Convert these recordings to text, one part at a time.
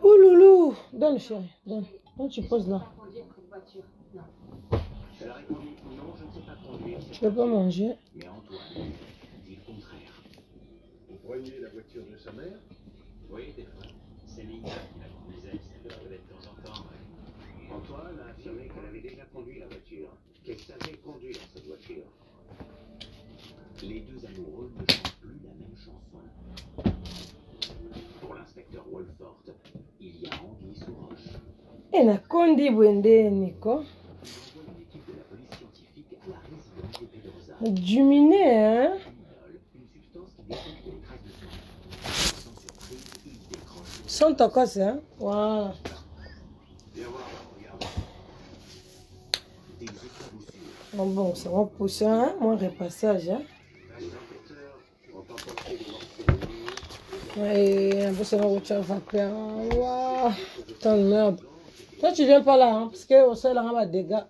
Ouloulou Donne chérie, donne. Donne, tu poses là. Tu peux pas manger. Mais Antoine dit le contraire. Vous preniez la voiture de sa mère? Oui, des fois. C'est Linda qui la conduisait, ça lui arrivait de temps en temps. ouais. Antoine a affirmé qu'elle avait déjà conduit la voiture, qu'elle savait conduire cette voiture. Les deux amoureux ne chantent plus la même chanson. Pour l'inspecteur Wolford, il y a anguille sous roche. E nakondi boye nde Nico. Il envoie une équipe de la police scientifique à la résidence des Pedrosa. Diminué, hein? Luminol, une substance qui détecte les traces de sang. Sans surprise, il décroche le Sans tokos, hein? Voilà. Viens voir, regarde. Des éclaboussures. Bon, bon, ça va pousser, hein? Mon repassage, hein? Les enquêteurs ont emporté des morceaux de mur. Ouais, un peu ça va route vapeur. Waouh, putain de merde. Toi, tu viens pas là, hein, parce que au sol, là, on va dégâts.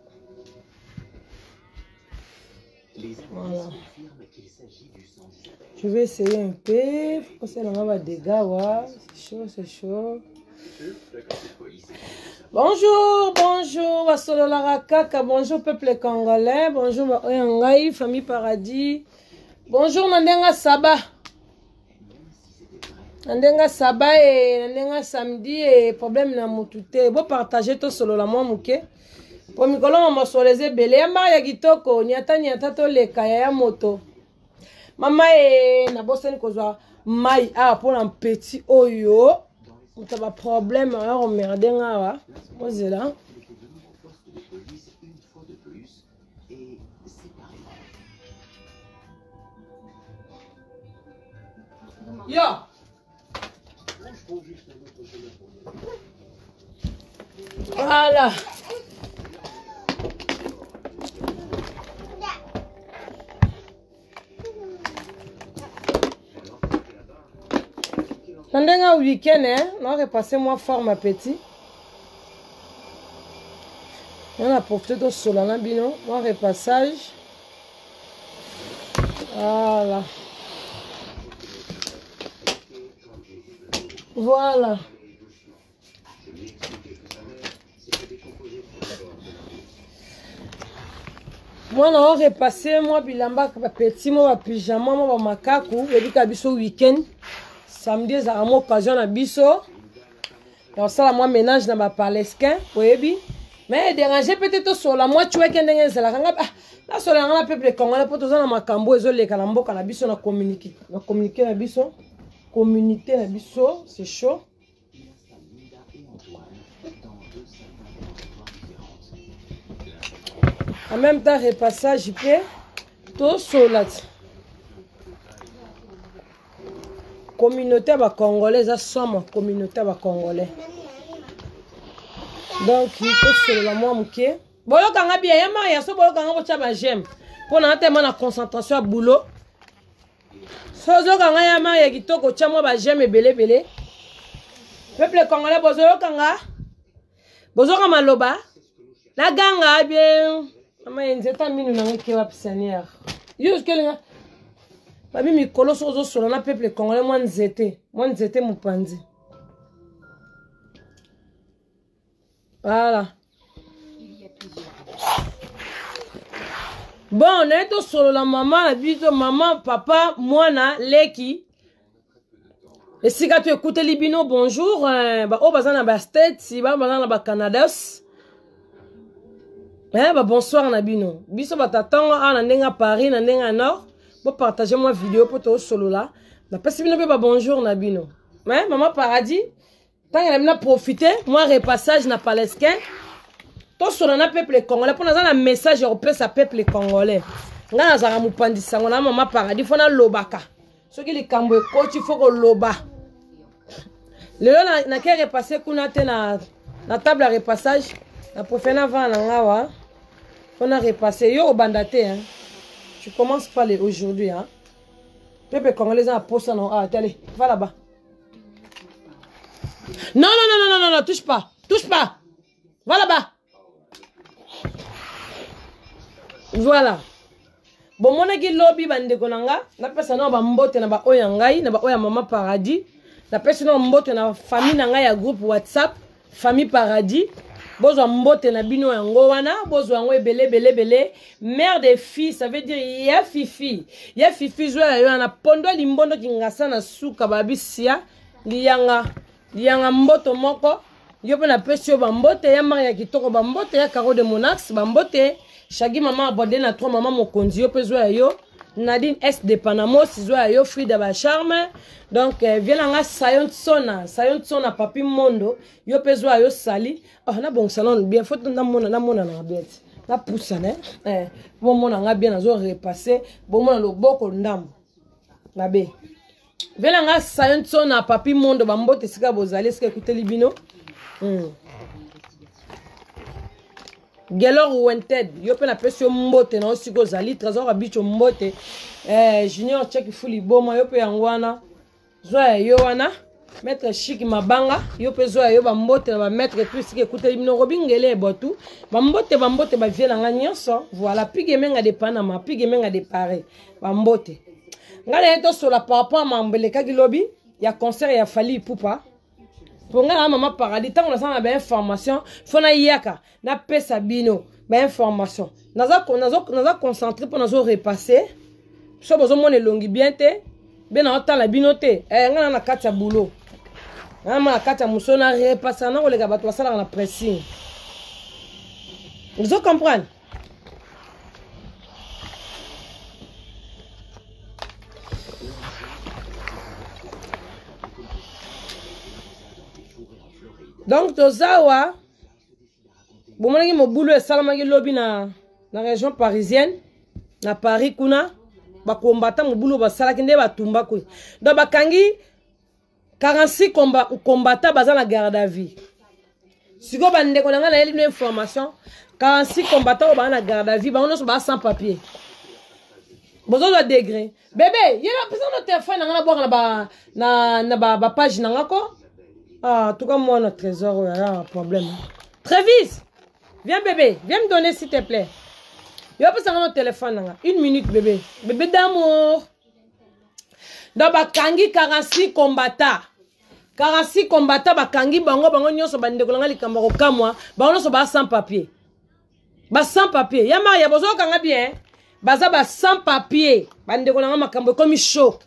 Les analystes Voilà. confirment qu'il s'agit du sang d'Isabelle. Je vais essayer un peu. Au sol, on va dégâts, ouais. C'est chaud, c'est chaud. La police est de savoir Bonjour, bonjour, basololaka kaka, bonjour peuple congolais, bonjour ba oyo ngai, famille paradis. Bonjour na ndenge saba. même si c'était vrai. Na ndenge saba e na ndenge samedi e problème na mutu te. Bo partager to solola mwa muke. Po mikolo ma mosolo eza ebele. Ya mari ya kitoko, nyata nyata toleka ya ya moto. Mama e nabosani kozwa mai awa mpona petit oyo. Moto ya ba problème aya komerde nga awa. Bozela. Il était venu au poste de police une fois de plus et séparément. Yo! Je prends juste un autre chemin pour y aller. Voilà. Alors que j'étais là-bas, elle a quitté Na ndenge ya week-end, hein, na repasse mwa forme petit. Na profite tosola na bino mwa repassage. Voilà. Voilà. Je lui ai expliqué que sa mère s'était décomposée sur le bord de la route. mwana o repasse mwa bilamba bapeti mwa bapijama mwa bamakaku ebika biso week-end samedi ezalaka mwa occasion na biso ya kosala mwa ménage na bapalesquin oyebi mais edérange mpe te tosola mwa cueke ndenge ezalaka nga ah, nasola yanga na peuple congolais mpo toza na makambo ezoleka na mboka na biso na communiqué na communiqué na biso communauté na biso c'est chaud. Il installe Linda et Antoine dans deux salles d'interrogatoire différentes. L'inspecteur En même temps repassage mpe tosola ti communauté ya bacongolais eza somo communauté ya bacongolais donc tosolola mwa moke boyokanga bien ya maria so boyokanga botya bageme mpo na atema na concentration ya boulot so ozokanga ya maria kitoko tya mwa bageme ebele ebele peuple congolais bozoyokanga bozoka maloba naganga bien mama ye nzeta minu nango eke wapi seigneur yo okelinga babi mikolo soki ozosola na peuple congolais mwa nzete mwa nzete mopanzi voilà. Bon naye tosolola mama na biso mama papa mwana leki esika to ekuteli bino bonjour eh, baoyo baza na bastates baoyo baza na bacanadas eh, babonsoir na bino biso bato ya ntongo awa na ndenge ya paris na ndenge ya nord bopartage mwa video mpo tosolola napesi bino mpe babonjour na bino eh, mama paradis ntango na bino profite mwa repassage na palesquin tosolola na peuple congolais mpo naza na message ya kopesa peuple congolais ngai nazalaka mopanzi sango na mama paradis fo nalobaka soki likambo ekoti fo koloba lelo nake repasse kuna te na, na table ya repassage na préfère navanda na nga wa mpo na repasse yo obanda te hein? Tu commences pas les aujourd'hui hein? Peuple congolais eza na posa na ah, allez va là-bas. Non, non, non, non, non, non, non, touche pas. Touche pas. Va là-bas. Voilà. Bomonaki lobi bandeko na nga, napesa nao bambote na baoyo ya ngai, na baoyo ya mama Paradis. Napesi nao mbote na famille na ngai ya groupe WhatsApp, famille Paradis. Bozwa mbote na bino yango wana, bozwa yango ebele ebele ebele. Mère des filles, ça veut dire ya fifi. Ya fifi zwa ya yo wana pondo limbondo kingasa na suka babisia liyanga liyanga mboto moko. Yo mpe napesi yo bambote ya Maria kitoko, bambote ya Caro de Monax, bambote Shagi mama abode na 3 mama mokonzi, yo mpe zwa ya yo Nadine S de Panamos, zwa ya yo Frida ba charme. Donc viens na nga Sayon Tsona, Sayon Tsona papi Mondo, yo mpe zwa ya yo Sali. Oh na bongisa nanu bien, faut namona namona na bien. Na poussa ne. Bomona nga bien nazo repasser, bomona loboko ndambo. Mabe. Vela nga Sayon Tsona papi Mondo bambote esika bozali esika ekuteli bino. Gelor Wanted, yo pe napesi yo mbote na yo sika ozali, Trésor Abicho mbote. Junior Check Fuli Boma, yo pe yango wana. Zwa ya yo wana. Maître Chic Mabanga, yo pe zwa ya yo ba mbote na ba maître tout esika ekuteli bino. Robi Ngele Ebotu, ba mbote, ba mbote ba vie na nga nyonso. Voilà, Pige Menga de Panama, Pige Menga de Paris, ba mbote. Nga na ye tosola par rapport à mambo elekaki lobi ya concert ya Fally Ipupa. Po nga na mama Paradis, tango nasala na ba information, fo na yaka, na pesa bino ba information. Naza naza concentré po nazo repasser. So bozo mona elongi bien te, bien na otala bino te. Nga na na kati ya boulot. Nga na kati ya muso na repasser na koleka bato basalaka na pressing. Vous comprenez? Donc tozawa bomonaki mobulu esalamaki lobi na région parisienne na Paris kuna bakombata mobulu basalaki nde batumba kuna. Donc bakangi 46 combattants baza na garde à vue. Sikoyo bandeko na ngai nayeli bino information, 46 combattants oyo baza na garde à vue, bango nyonso baza sans papier. Bozozwa degré. Bébé, yela pesa no téléphone na ngai nabwaka na ba, na, na ba, ba page na ngai ko. Ah, en tout cas moi na trésor oyo ya problème. Travis, viens bébé, viens me donner s'il te plaît. Yo pesa ngai no téléphone na ngai. Une minute bébé. Bébé d'amour. Donc bakangi 46 combattants. 46 combattants bakangi bango, bango nyonso bandeko na ngai likambo ya kokamwa, bango nyonso ba sans papier. Ba sans papier. Ya Maria bozokanga bien. Baza ba sans papier. Bandeko na ngai makambo ekomi chaud.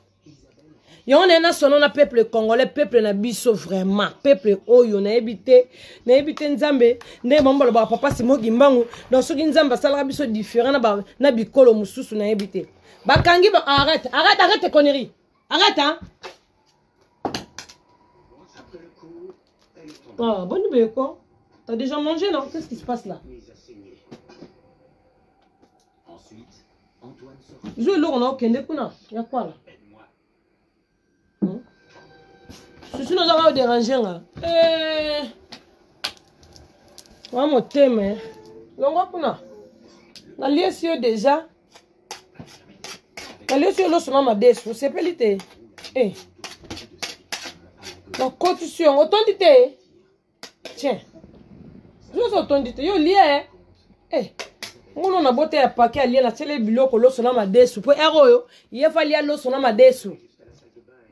Yango na na sono na peuple congolais, peuple na biso vraiment, peuple oyo nayebi te, nayebi te Nzambe ndenge bango balobaka papa Simon Kimbangu. Donc soki Nzambe asalaka biso différent na ba, na bikolo mosusu nayebi te. Bakangi ba, arrête, arrête, arrête tes conneries. Arrête hein. Ah, bonne nouvelle quoi. T'as déjà mangé non? Qu'est-ce qui se passe là? Zo eloko na okende kuna ya quoi là? Susu naza ka déranger nga. Wa motema. Longwa kuna. Naliesi yo déjà. Naliesi yo loso na madesu, osepeli te. Nakotisi yango, otondi te. Tiens. Nyonso otondi te. Yo lie. Ngono na bote ya paquet alie na tiele biloko loso na madesu. Po ero oyo, ye fa lia loso na madesu.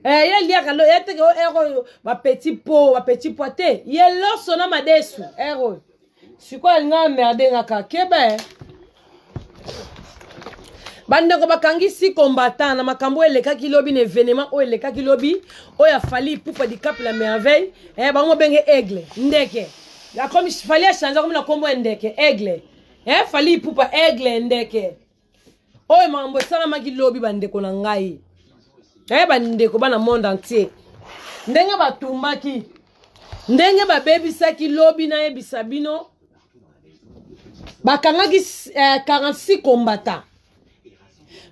Ye liaka lo, ye teke oyo ero oyo, ba petit pot, ba petit pois te. Ye loso na madesu, ero oyo. Sikoyo alinga merde ngaka, keba, eh. Bandeko bakangisi combattant na makambo oyo elekaki lobi na événement oyo elekaki lobi oyo Fally Ipupa Dicap la merveille, bango benge aigle ndeke. Ya komi Fally a changer komi na kombo ya ndeke aigle. Fally Ipupa aigle ndeke. Oyo makambo esalamaki lobi bandeko na ngai. Bandeko bana monde entier. Ndenge batumbaki, ndenge babebisaki lobi nayebisa bino. Bakangaki 46 combattants.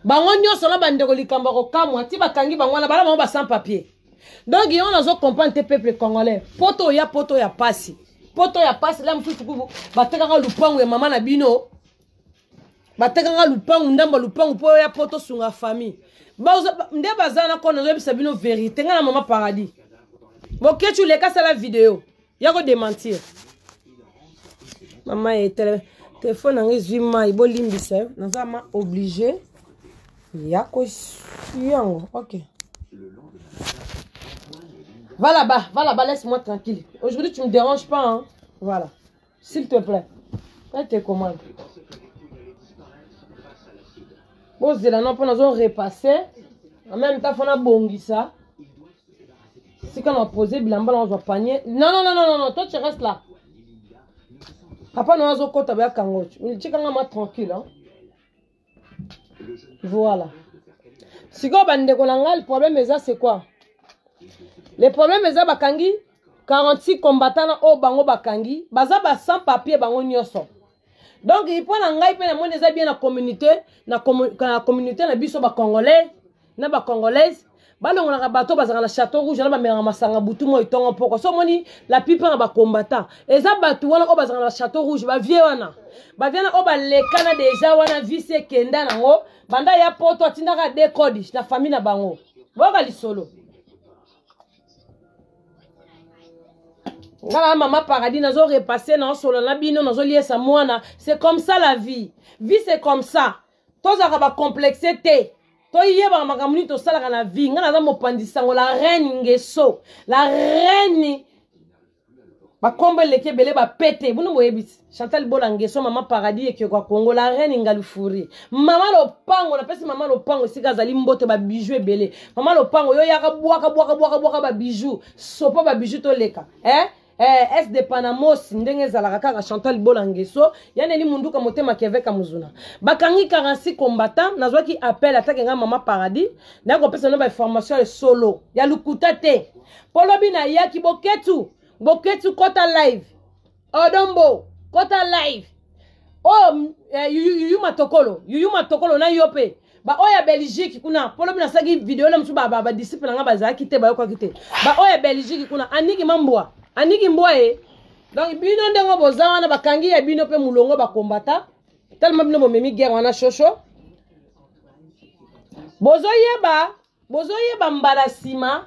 Bango nyonso na bandeko likambo ya kokamwa, ti bakangi bango wana, bala bango ba sans papier. Donc yango nazo comprendre te peuple congolais. Poto ya poto ya pasi. Poto ya pasi la mosusu kubu batekaka lupangu ya mama na bino. Batekaka lupangu ndambo lupangu po ya poto sunga famille. Nde baza na kona nazoyebisa bino vérité nga na mama Paradis. Bokechu leka sala vidéo. Ya ko démentir. Mama ye téléphone nga ezwi mai bolimbisa yo. Naza ma obligé. Ya yango, ok. Va là-bas, va là-bas, laisse-moi tranquille. Aujourd'hui, tu me déranges pas, hein. Voilà. S'il te plaît. Elle te commande. Bozela non mpo nazo repasser. En même temps, faut nabongisa. Sika na poser bilamba na ozwa panier. Non, non, non, non, non, toi tu restes là. Papa na azokota bayaka ngo. Tikanga ma tranquille, hein. Voilà. Sikoyo bandeko na ngai, le problème eza c'est quoi? Le problème eza bakangi 46 combattants na oyo bango bakangi, baza ba sans papier bango nyonso. Donc mpo na ngai mpe namoni eza bien na communauté, na, na communauté na biso ba congolais na ba congolaise balongolaka bato bazalaka na chateau rouge na bamelaka masanga butu moi ntongo mpoko so omoni la plupart ya bacombattant eza bato wana oyo bazalaka na chateau rouge bavie wana bavie wana oyo balekana deja wana visi ekenda nango banda ya poto atindaka decode na famille na bango boyoka lisolo nga na mama paradis nazo repasser naosolola na bino nazoliesa mwana. C'est comme ça la vie. Vie, c'est comme ça. Tozalaka bacomplexe te, toyebaka makambo nini tosalaka na vie. Ngai naza mopanzi sango, la reine Ngeso, la reine. Bakombo eleki ebele, bapete bino boyebisi. Chantal Bola Ngeso, mama Paradis, ekeko ya Congo, la reine Ngalufuri, mama lopango. Napesi mama lopango esika azali mbote, babiju ebele. Mama lopango, yo yaka bwaka bwaka bwaka bwaka babiju, sopa babiju, toleka, eh? Eh, S de Panamos ndenge ezalaka kaka. Chantal Bola Ngeso, yaneli munduka motema keveka muzuna. Bakangi 46 combattant. Nazwaki appel atake nga mama Paradis, naye kopesa no bainformation ya solo, ya lukuta te. Mpo lobi nayaki Boketu, Boketu kota live, Odombo kota live, oyo eh, yuyu matokolo, yuyu matokolo na yo mpe baoyo ya Belgique kuna. Mpo lobi nasalaki video na mosusu, badisciple na nga bazalaki te, bayokaki te. Baoyo ya Belgique kuna, aniki mambwa, aniki mbwa ye. Donc bino ndenge boza wana, bakangi ya bino mpe molongo bakombata telema. Bino bomemi guerre wana shosho, bozoyeba, bozoyeba. Mbala nsima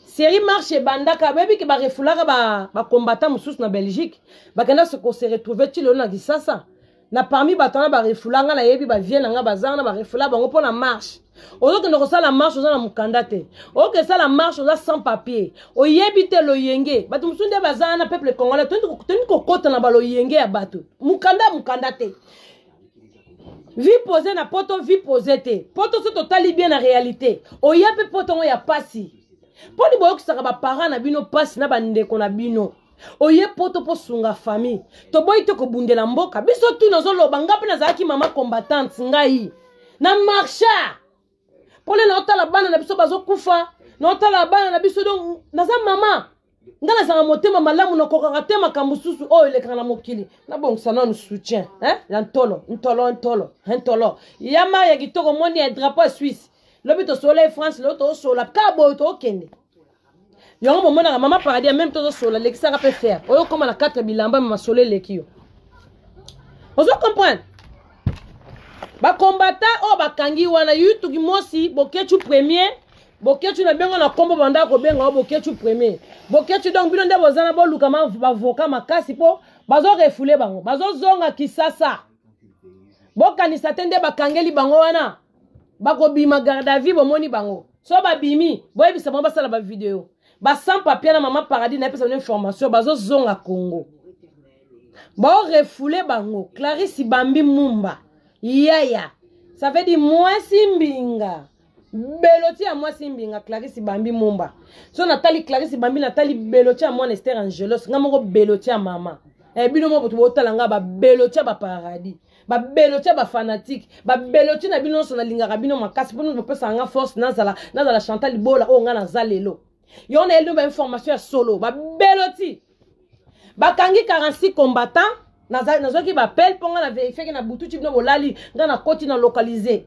série marche ebandaka, boyebi ke barefulaka bakombata mosusu na Belgique, bakenda kose retrouver ti lelo na Kisasa. Na parmi bato wana barefula, nga nayebi bavie na nga baza wana, barefula bango mpo na marche. Ozokende kosala marche, oza na mokanda te. Okoki esala marche, oza sans papier, oyebi te loyenge. Bato mosusu nde baza wana. Peuple congolais, tondi kokota na baloyenge ya bato, mokanda mokanda te. Vie posé na poto, vie posé te. Poto so totali bien na réalité, oya mpe poto yango ya pasi. Mponi boyokisaka baparent na bino pasi na bandeko na bino. Oye poto mpo sunga famille, toboyi te kobundela mboka. Biso tu nazoloba, nga mpe nazalaki mama combattante. Ngai na marcha mpona naotala bana na biso bazokufa, naotala bana na biso. Donc naza mama, nga nazalaka motema malamu, nakokaka te makambo susu oyo elekaka na mokili. Nabongisa nanu soutien, eh? Ya ntolo ntolo ntolo ntolo ya mari ya kitoko. Moni ya drapeau ya Suisse. Lobi tosola ye France, lelo tosola ka boye, tookende yango. Bomonaka mama Paradis meme tozosola, lekisaka mpe fer oyo okóma na 4 bilamba, ma masolo eleki yo. Ozo comprendre? Bakombata oyo bakangi wana, yutuki mosi Bokecu premier, Bokecu na bengo na nkombo banda kobenga oyo Bokecu premier, Bokecu. Donc bino nde boza na boluka bavoka makasi mpo bazorefule bango, bazozonga Kisasa. Bokanisa te nde bakangeli bango wana bakobima garde à vue. Bomoni bango so babimi, boyebisa bango basala bavideo basan papier na mama Paradis. Nayepesa bino information, bazozonga Congo, baorefule bango. Clarisse Bambi Mumba yaya, ça veut dire mwasi mbinga, beloti ya mwasi mbinga. Clarisse Bambi Mumba, so natali Clarisse Bambi, natali beloti ya mwana Ester Angelos. Nga moko beloti ya mama, eh, bino mo boto botala nga, babeloti ya baparadis, babeloti ya bafanatike, babeloti na bino nyonso. Nalingaka bino makasi mpona bopesaka nga force nazala, nazala Chantal Bola oyo nga naza lelo. Yo na yeli bainformation ya solo. Babeloti bakangi 46 combattant. Nazwaki bapele mpo nga na verifiaki na butu ti bino bolali. Nga nakoti na localiser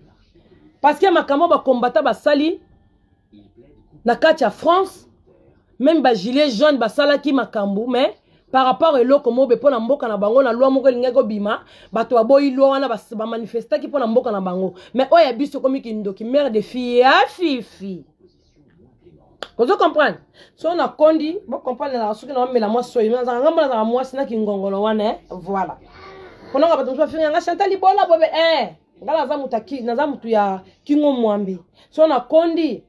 parce que makambo bakombata basali na kati ya France, même bagilet jaune basalaki makambo, mais par rapport eloko moko mpo na mboka na bango, na loi moko elingaki kobima, bato baboyi loi wana, bamanifestaki mpo na mboka na bango. Mais oyo ya biso ekomi kindoki, mare de fille ya fifi. Ozo comprendre? So nakondi, bocomprendre, nazalaka soki naomela mwa soyi, nazalaka ngambo, nazalaka mwasi na kingongolo wana, eh? Voilà, mponanga bato mosusu bafinga nga Chantal Libola bobe, eh. Nga naza mutu naza mutu ya kingo mwambe. So nakondi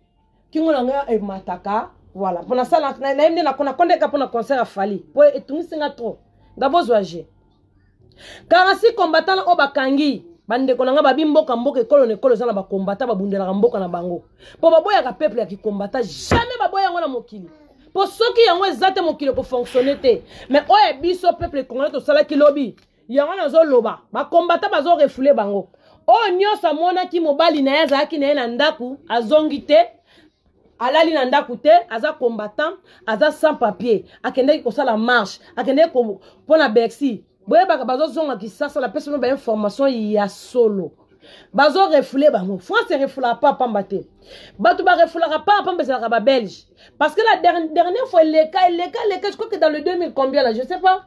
kingo na ngai emataka voilà. Mpo nasala nayebi nde nakondeka mpo na concert ya Fally. Mpo etungisi nga trop. Nga bozwa je. 46 combattants oyo bakangi bandeko na nga babi mboka mboka ekolo na ekolo eza na bakombata babundelaka mboka na bango mpo baboyaka peuple ya kikombata jamais baboya yango na mokili mpo soki yango eza te mokili ekofonctionne te mais oyo ya biso peuple congolais tosalaki lobi yango nazoloba bakombata bazorefoule bango oyo nyonso amonaki mobali na ye azalaki na ye na ndako azongi te alali na ndako te aza combattant aza sans papier akendaki kosala marche akendaki mpo na bercy boyebaka bazozonga kisasa napesi bino bainformation ya solo bazo refoule bango. France refoulaka pa pamba te. Bato barefoulaka pa pamba ezalaka babelge, parce que la dernière fois eleka eleka eleka, je crois que dans le 2000 combien là, je sais pas,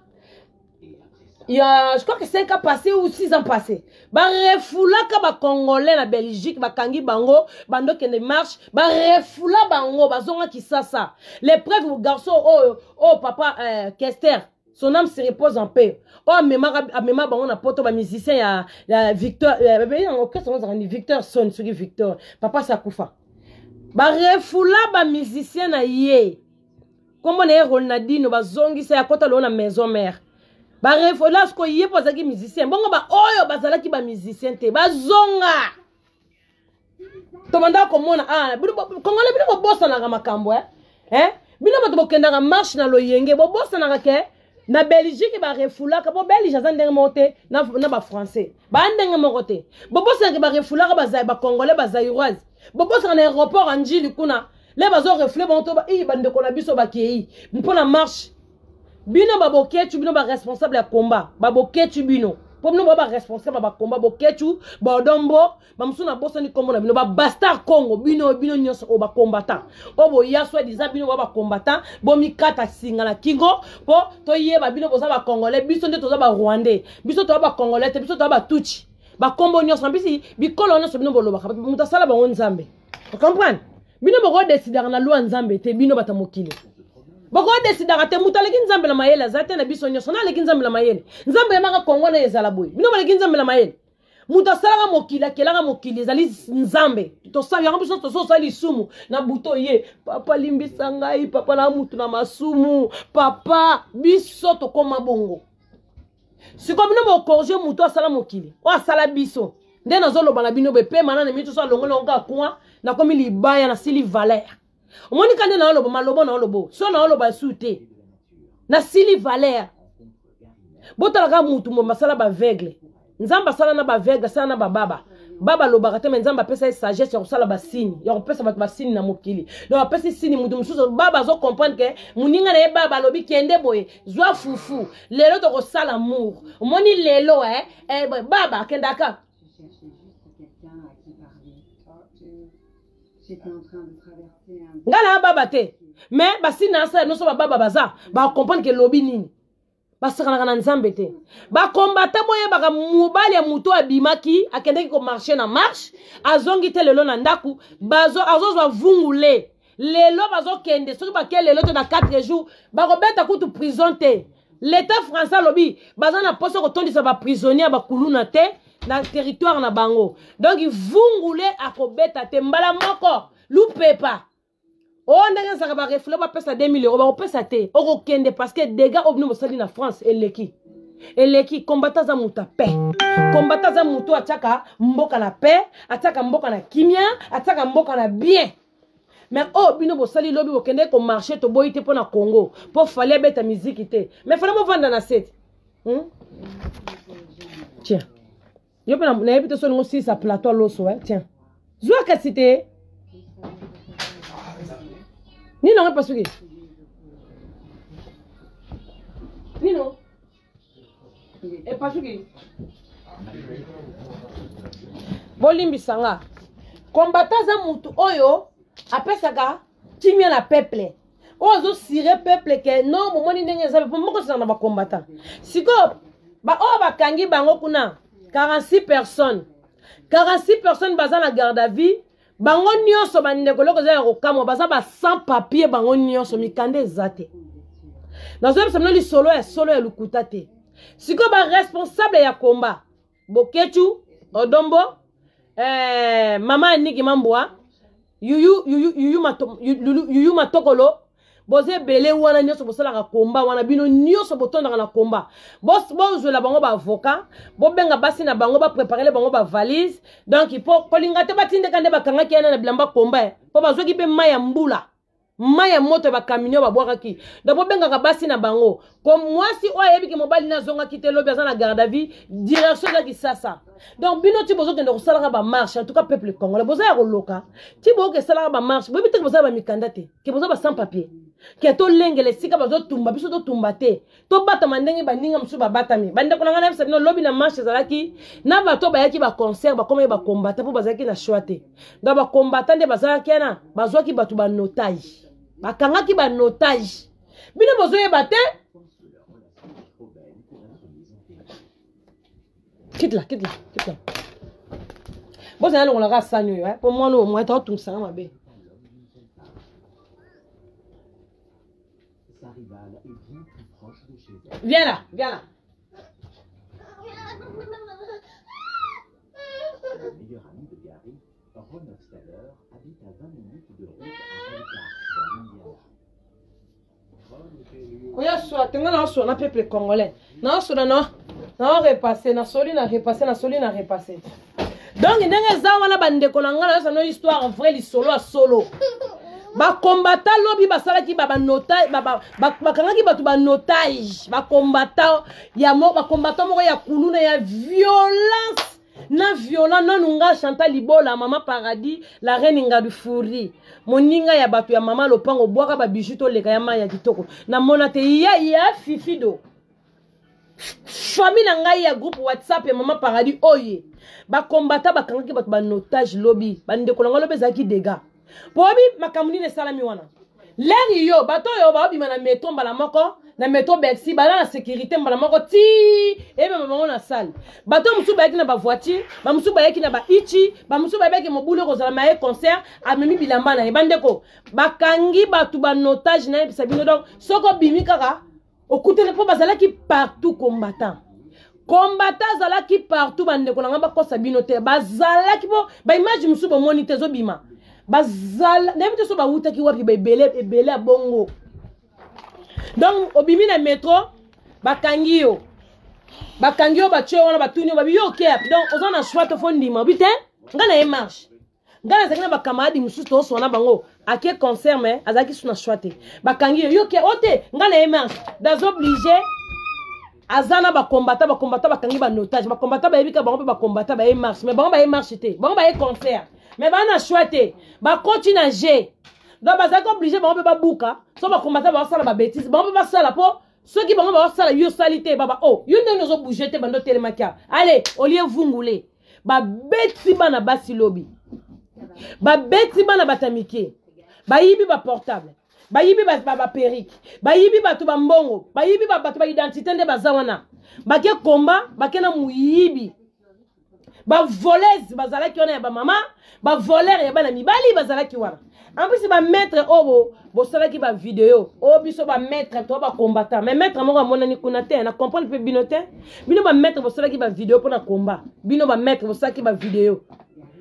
il y a, je crois que 5 ans passés ou 6 ans passés, barefoulaka bacongolais na Belgique. Bakangi bango bandokende marche, barefoula bango, bazonga Kisasa. Les preuves, garçon oyo oyo papa Kester, son âme se repose en paix, oyo amemaka amema bango na Poto, bamusicien ya Victor, yango orchestre yango ezalaka ni Victor Son, soki Victor papa sakufa. Barefoula bamusicien na ye, nkombo na ye Ronaldino, bazongisa ya kota loo na maison mère. Barefoula sikoyo ye mpo azalaki musicien. Bongo baoyo bazalaki bamusicien te bazonga. Tobandaka komona ah, Congolais, bino bobosanaka makambo eh? Eh? Bino bato bokendaka marche na loyenge, bobosanaka ke na Belgique barefoulaka po Belge aza ndenge moko te na bafrançais, baa ndenge moko te. Bobosanaka barefoulaka bacongolais, bazairoise. Bobosaka na aéroport ya Njili kuna le bazorefoule bango to i bandeko na biso bakei mpo na marche. Bino baboketu, bino baresponsable ya combat, baboketu bino, mpo bino boa baresponsable ya bacombat. Boketu, baodombo, bamosusu nabosani nkombo na bino, babastard Congo. Bino, bino nyonso oyo bacombattant oyo boya soi-disant bino boa bacombattant, bomikata singa na kingo mpo toyeba bino boza bacongolais. Biso nde toza barwandais, biso toza bacongolais te, biso toza batuchi. Bakombo nyonso na bisi bikolo nyonso bino bolobaka, moto asala bango Nzambe. Ocomprendre? Bino bokodesidaka na loi Nzambe te. Bino bato mokili bokodesidaka te. Moto aleki Nzambe na mayele aza te. Na biso nyonso na aleki Nzambe na mayele? Nzambe yamaka Kongo na ezala boye, bino boleki Nzambe na mayele? Moto asalaka mokili, akelaka mokili, ezali Nzambe. Tosala yango biso tososala lisumu na buto ye, papa limbisa ngai, papa na mutu na masumu, papa. Biso tokóma bongo. Sikoyo bino bokorge moto asala mokili oyo asala biso nde nazoloba na bino bepema na nemi toso alongoli yango kaka coin. Nakomi libaya, nasili valeur. Omoni ka nde naoloba maloba, naoloba so naoloba su te, nasili valeur. Botalaka mutu mo basala baaveugle. Nzambe asala na baaveugle, asala na bababa. Baba alobaka te, me Nzambe apesa ye sagesse ya kosala basigne, ya kopesa bato basigne na mokili. Donc apesi signe mutu mosusu baba azocomprendre ke moninga na ye baba alobi kende boye, zwa fufu, lelo tokosala amour. Omoni lelo eh, eh, baba akendaka. Je cherchais juste quelqu'un à qui parler. J'étais en train de traverser un Ngai na baba te, me basigne na asala nyonso, bababa baza bacomprendre ke lobi nini. Basakanaka na Nzambe te. Bakombata, boyebaka mobali ya moto abimaki, akendaki komarche na marche, azongi te lelo na ndako, azozwa vungule. Lelo bazokende, soki bake lelo te, na 4 jours bakobeta kutu prison te. L'état français alobi baza na mposa kotondisa baprisonnier ya bakuluna te na territoire na bango. Donc vungule akobeta te mbala moko lupepa oyo ndenge ezalaka. Barefule, bapesa 2000 euro, bakopesa te. Okokende parce que dégâts oyo bino bosali na France eleki, eleki. Kombata aza moto ya paix. Kombata aza moto atiaka mboka na paix, atiaka mboka na kimia, atiaka mboka na bien. Mais oyo bino bosali lobi, bokende komarche, toboyi te mpo na Congo, mpo Fally abeta miziki te, mais fallait bovanda na sete, Tiens, yo mpe nayebi te so olingo osilisa plateau loso eh? Tiens, zwa kasi te. Nini yango epasuki nino epasuki? Bolimbisa nga. Kombata aza mutu oyo apesaka kimia na peuple, oyo azosire peuple ke non, bomoni ndenge eza moko ezala na bacombattant. Sikoyo baoyo bakangi bango kuna, 46 personnes, 46 personnes baza na garde à vue bango nyonso. Bandeko, eloko eza ya kokamwa, baza ba sans papier bango nyonso, mikanda eza te. Nazoyebisa bino lisolo ya solo, ya lokuta te. Sikoyo baresponsable ya komba, Boketu. Odombo, eh, mama Aniki Mambwa, Yuyu, Yuyu, Yuyu, Mato, Yuyu, Yuyu Matokolo, boza ebele wana nyonso bosalaka komba wana bino nyonso botondaka na komba bozwela bango baavocat bobenga basi na bango bapreparele bango bavalise donc mpo kolinga te batindeka nde bakangaki yana na bilamba komba mpo bazwaki mpe mai ya mbula mai ya moto ya bakaminio babwakaki donc bobengaka basi na bango ko mwasi oyo ayebi ke mobali na azongaki te lobi aza na garde à vue direction eza kisasa donc bino ti bozokende kosalaka bamarche en tout cas peuple congolais boza ya koloka ti boyoka esalaka bamarche boyebi te ke boza bamikanda te ke boza ba sans papier ke tolengela esika bazotumba biso totumba te tobatama ndenge baninga mosusu babatami bandeko na ngai nayebisa bino lobi na marche ezalaki na bato bayaki baconcert bakomaki bakombata mpo bazalaki na choix te donc bakombata nde bazalaki wana bazwaki bato banotage bakangaki banotage bino bozoyeba te quitte la quitte la quitte la bozala longolaka sani oyo mpo mwana oyo mwa taotungisanga mabe Viens là, viens là. Le meilleur ami de Gary, Ron Hofstadter, habite à 20 minutes de route à Elkhart, dans l'Indiana. Oya soa te nga na soa na peuple congolais. Na soa na na repasse na soli na repasse na soli na repasse. Donc ndenge eza wana bandeko na nga na yosa no histoire vrai lisolo ya solo. bakombata lobi basalaki bakangaki bato banotage bakombata ya bakombata moko ya kuluna ya violence na violent nanu nga chantal libola mama paradis la reine ngadu furi moninga ya bato ya mama lopango bwaka babiju toleka ya mai ya kitoko namona te ya ya fifido famille na ngai ya groupe whatsapp ya mama paradis oye bakombata bakangaki bato banotage lobi bandeko na ngai lobi ezalaki dega poyebi makambo nini esalami wana leri yo bato oyo baobima na metro mbala moko na metro bercy baza na sécurité mbala moko ti ebema bango na salle bato mosusu bayaki na bavoiture bamosusu bayaki na baichi bamosusu bayebaki mobulu ekozala maye concert amemi bilamba na ye bandeko bakangi bato banotage nayebisa bino donc soki obimi kaka okutani mpo bazalaki partout combattant combattant azalaki partout bandeko na ngai bakosa bino te bazalaki mpo baimage mosusu bomoni te ezobima bazala nayebi te so bawutaki wapi baebele ebele ya bongo donc obimi na metro bakangi yo bakangi yo batye wana batuni yo babi yo oke donc oza na choix to fo ndima obi te ngai na ye marche ngai nazalaki na bacamarade mosusu tozoswana na bango ake concert mais azalaki su na choix te bakangi yo yoke o te ngai na ye marche daza oblige aza na bakombata bakombata bakangi banotage bakombata bayebi ka bango mpe bakombata baye marche mais bango baye marche te bango baye concert mais baa na choix te bakoti na g donc bazalaki oblige bango mpe babuka so bakombata basala babétise bango mpe basala mpo soki bango basala yo osali te baba o oh, yo ndenge ozobouge te bando otelemaki awa ale olie vungule babeti bana basi lobi babeti bana bato ya mike bayibi baportable bayibi baperike bayibi bato bambongo bayibi bato baidentité nde baza wana bake komba bake na moyibi bavolese bazalaki wana ya bamama bavolere ya bana mibali bazalaki wana en plus bamaître oyo bosalaki bavideo oyo biso bamaître to bacombattant mais maître moko amonani kuna te na comprendre mpe bino te bino bamaître bosalaki bavideo mpo na combat bino bamaître bosalaki bavideo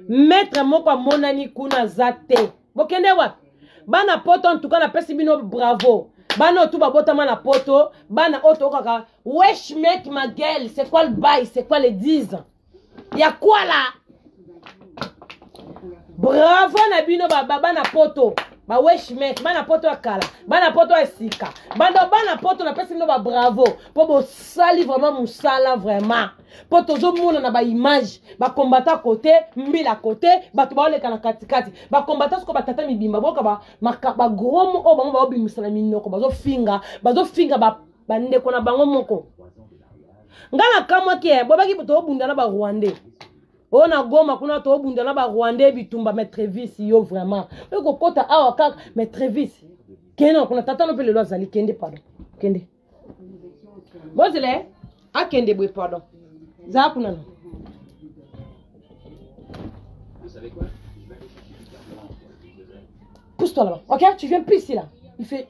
maître moko amonani kuna aza te bokende wapi bana poto en tout cas napesi bino bravo bana oyo tu babotama na poto bana oyo toyokaka wesh mec ma gueule c'est quoi le bail c'est quoi le 10 ya quoi là bravo na bino bana poto bawesh mek bana poto ya kala bana poto ya sika bando bana poto napesi bino babravo mpo bosali vraiment mosala vraiment mpo tozomona na baimage bakombata kote mbila kote bato baoleka na katikati bakombata soko batata mibimba boyoka bagromo oyo bango baobimisa na minoko bazofinga bazofinga bandeko na bango moko nga nakamwaki eh, bobaki tobunda na barwandais oyo na goma kuna tobunda na barwandais bitumba mais trevis yo vraiment oyo kokota awa kaka mais trevis kende kuna tata no mpe lelo azali kende pardon kende bozela eh? akende boye pardon zala kuna no pousse-toi là-bas ok tu viens plus ici là il fait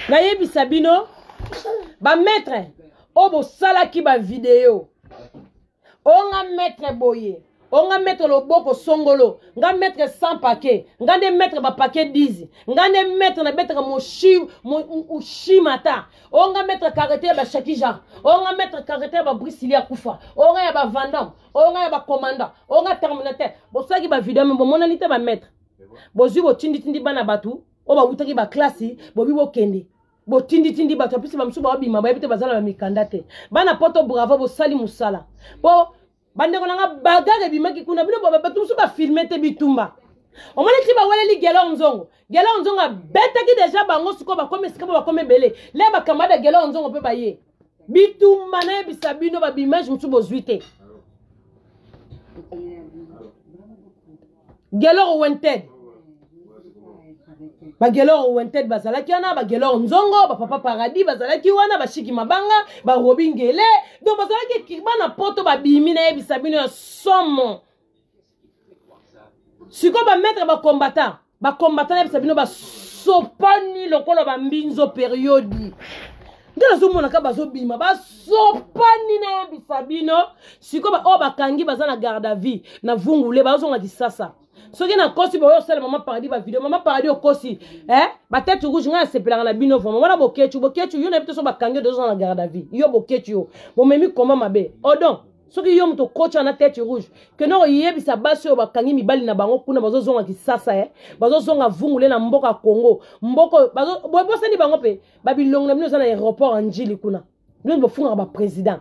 nayebisa bino bamaître oyo bosalaki bavideo Onga maître boye, onga maître loboko songolo, nga maître sans paquet, nga nde maître ba paquet 10, nga nde maître na betaka moshi moshimata, onga maître karate ya ba Shakija, onga maître karate ya ba Brisili akufa, onga ya ba Vandam, onga ya ba commandant, onga terminateur. Bosalaki ba video mais bomonani te ba maître. Bozwi botinditindi bana bato oyo bawutaki ba classe, bobi bokende. Botinditindi bato apesi bamosusu baobima bayebi te baza na bamikanda te. Bana poto bravo bosali mosala. Po bandeko na nga bagarre ebimaki kuna bino bato mosusu bafilme te bitumba. Omoni ti baweleli Gelor Nzongo. Gelor Nzongo abetaki deja bango sikoyo bakomi esika po bakomi ebele. Le ba camarade ya Gelor Nzongo mpe baye. Bitumba nayebisa bino ba image mosusu bozwi te. Gelor Wanted. Ba Gelor Wanted bazalaki wana, ba Gelor Nzongo, ba Papa Paradis bazalaki wana, ba Shiki Mabanga, ba Robi Ngele. Donc bazalaki bana poto babimi nayebisa bino ya somo. Sikoyo ba maître ba combattant, ba combattant nayebisa bino basopani lokola ba mbinzo periodi. Nde nazomona kaka bazobima basopani nayebisa bino. Sikoyo ba oyo bakangi baza na garde à vue na vungule bazonga Kisasa. Soki nakosi boyo osala Mama Paradis ba video, Mama Paradis okosi, eh ba tête rouge ngai nasepelaka na bino vraiment. Wana bokechu, bokechu yo na biso so bakangi yo na garde à vue. Yo bokechu yo. Bomemi koma mabe. Odon soki yo moto okocha na tête rouge kende koyebisa basi oyo bakangi mibali na bango kuna bazozonga Kisasa, eh bazozonga vungule na mboka Congo. Mboko bazo bosani bango pe babilongo na bino eza na aéroport ya Njili kuna. Bino bofungaka ba président.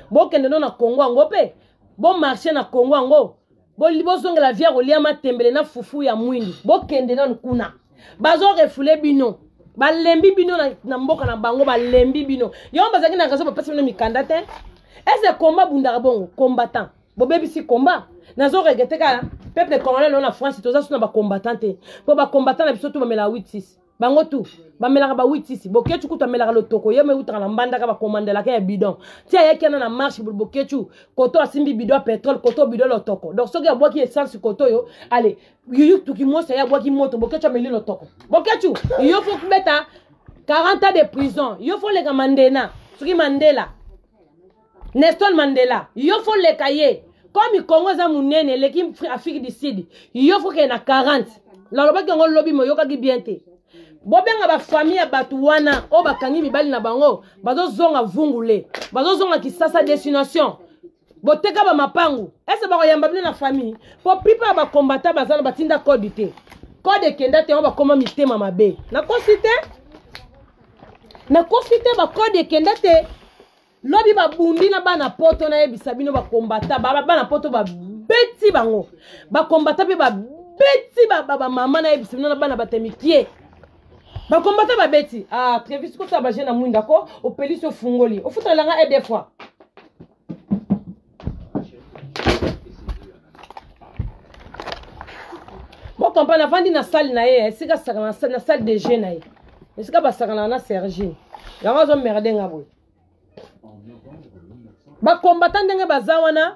Bokende no na Congo yango pe bo marcher na Congo yango. Bozongela via kolia matembele na fufu ya mwindu. Bokende nanu kuna. Bazo refoule bino. Balembi bino na mboka na bango, balembi bino. Yo bazalaki na raison bapesi bino mikanda te. Est-ce que combat bundaka bongo? Combattant. Bobebisi combat. Nazo regretter kaka peuple congolais lelo na France toza suna ba combattant te. Po ba combattant na biso tout bamela 8-6. Bango tout bamelaka ba 8-6. Bokechu kutu amelaka lotoko ye me utaka na mbandaka ba commandelaka ya bidon. Ti ayaki ana na marche bokechu koto asimbi bidon ya pétrole koto bidon lotoko. Donc soki abwaki essence koto yo allez yuyu tuki mosa ya abwaki moto bokechu ameli lotoko. Bokechu yo faut beta 40 ans de prison. Yo faut leka Mandela. Soki Mandela Nelson Mandela yo faut leka ye. Comme Congo eza munene eleki Afrique du Sud, yo faut kende na 40. Nalobaki yango lobi moyokaki bien te. Bobenga ba famille ya bato wana oyo bakangi mibali na bango bazozonga vungule, bazozonga Kisasa destination. Boteka ba mapangu. Est-ce bakoyamba bino na famille? Po plupart ya ba combattant baza na batinda code te. Code ekenda te, bakoma mitema mabe. Nakosi te? Nakosi te, ba code ekenda te. Lobi babundi na bana poto nayebisa bino ba combattant, ba bana poto babeti bango. Ba combattant pe babeti ba, ba, ba mama nayebisa bino na bana batemikie. Ba combattant babeti. Ah, Travis kota ba jeune na mwinda ko, opelisi ofungoli. Ofutela nga deux fois. Bon comprendre avandi na salle na ye, esika saka na salle de jeu na ye. Esika basakana na Sergine. Yango azo merde nga boye. Ba combattant ndenge baza wana,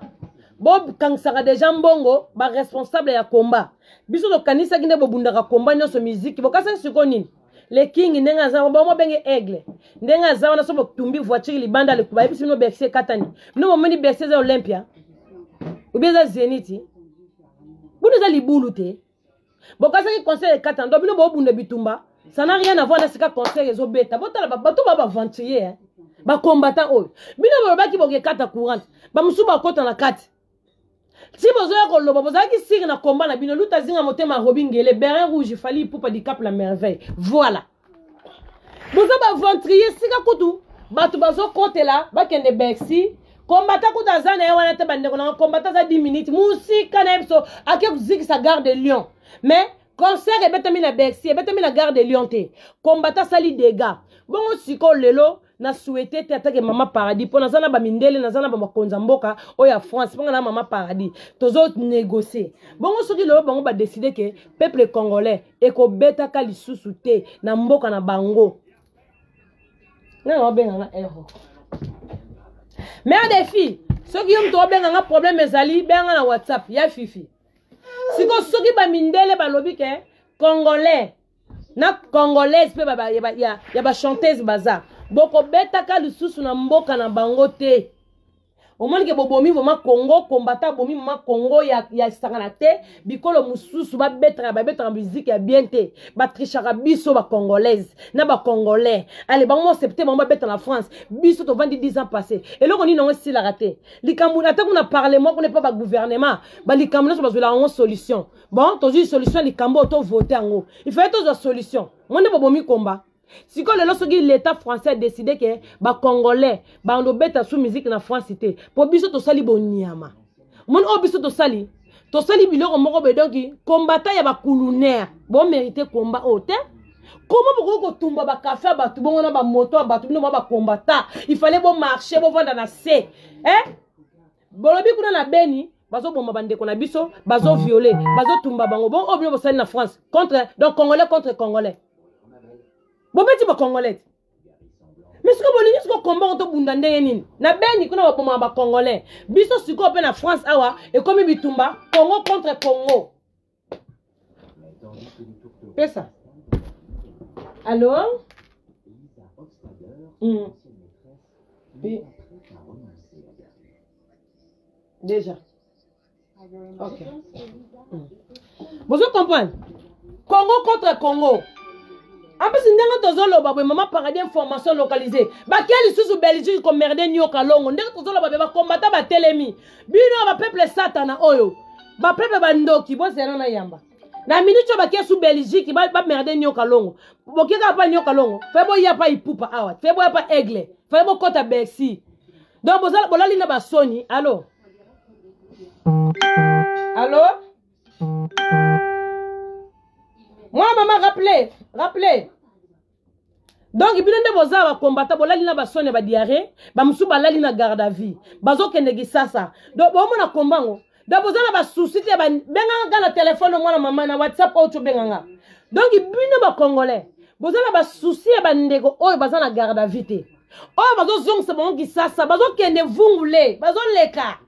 bokangisaka deja mbongo ba responsable ya combat. Biso tokanisaki nde bobundaka combat nyonso musique, bokasaki siko nini? Le king ndenge aza ba mo benge aigle. Ndenge aza wana so botumbi voiture libanda le kuba biso no Bercy katani. Bino bomoni Bercy eza Olympia. Ou bien eza Zenith. Bino eza libulu te. Bokasaki concert ekatana donc bino bobunda bitumba. Ça n'a rien à voir na sika concert ezobeta. Botala bato ba aventurier hein. Ba combattant oyo. Bino bolobaki bokekata courante. Ba musu bakota na kati. Ti bozoya koloba bozalaki siri na combat na bino luta zinga motema Robin Ngele Berin Rouge Fally Ipupa du Cap la merveille. Voilà. Boza ba aventurier sika kutu bato bazokotela bakende Bercy. Combattant kutu aza na ye wana te bandeko na nga combattant aza 10 minutes musika na ye biso ake kozikisa gare de Lyon. Mais concert ebetami na Bercy, ebetami na gare de Lyon te. Combattant asali dégâts. Bongo sikoyo lelo na souhaité te atake Mama Paradis po naza na ba mindele, naza na ba makonza mboka oyo ya France ponga na Mama Paradis tozo négocier. Bongo soki lelo bango ba décider que peuple congolais ekobetaka lisusu te na mboka na bango. Nani obenga nga error? Mère des filles, soki yo moto obenga nga problème ezali, benga na WhatsApp ya Fifi. Siko soki ba mindele balobi ke congolais na congolaise pe ba, ya, ya, ya ba chanteuse baza bokobetaka lisusu na mboka na bango te. Omoni ke bobomi vraiment Congo, combattant abomi vraiment Congo ya, ya sangana te. Bikolo mosusu babetaka, babetaka musique ya bien te. Batrichaka biso ba congolaise na ba congolais. Allez, bango accepter bango babeta na France. Biso tovandi 10 ans passé. Eloko nini yango esilaka te. Likambo ata kuna parlement kuna pa ba gouvernement, ba likambo nyonso bazwelaka yango solution. Bon, tozwi solution likambo to voter yango. Il fallait tozwa solution. Monde bobomi combat. Sikoyo lelo soki l'état français a décidé que ba congolais bando beta sous musique na France te, po biso tosali boniama. Mon oyo biso tosali, tosali biloko moko be donc combattant ya ba kulunaire, bo mériter combat oyo te. Comment bokoki kotumba ba café ya bato bongo na ba moto ya bato bino ba combattant, il fallait bo marcher bo vanda na se. Eh? Bolobi kuna na Beni bazoboma bandeko na biso, bazo violer, bazotumba bango. Bon oyo bino bosali na France contre donc congolais contre congolais. Bobeti ba congolais. Mais sikoyo bolingi sikoyo komba ngo tobunda ndenge nini? Na Beni kuna babomaka ba congolais. Biso sikoyo pe na France awa ekomi bitumba Congo contre Congo. Pesa. Allo? Déjà. Ok. Bozo comprendre? Congo contre Congo. En plus ndenge tozoloba boye mama paradis information localisée. Bakia lisusu Belgique ko merde nyoka longo. Ndenge tozoloba boye ba combattant batelemi. Bino ba peuple satana oyo. Ba peuple bandoki bozela na yamba. Na minute oyo bakia su Belgique ba, ba merde nyoka longo. Bokie kaka pa nyoka longo. Fe boya pa ipupa awa. Fe boya pa aigle. Fe bokota Bercy. Donc bozala bolali na basoni. Allo. Allo? Moi maman rappelez, rappelez. Donc bino nde boza ba combattant bolali na basoni ba diarrhée, ba musu balali na garde à vue. Bazokende Kisasa. Donc bomona kombango. Donc boza na ba soucis te ba benganga nga na téléphone mwana mama na WhatsApp oyo tobenganga. Donc bino ba congolais boza na ba soucis ya bandeko oyo baza na garde à vue te. Oyo bazozongisa bango Kisasa, bazokende vungule, bazoleka.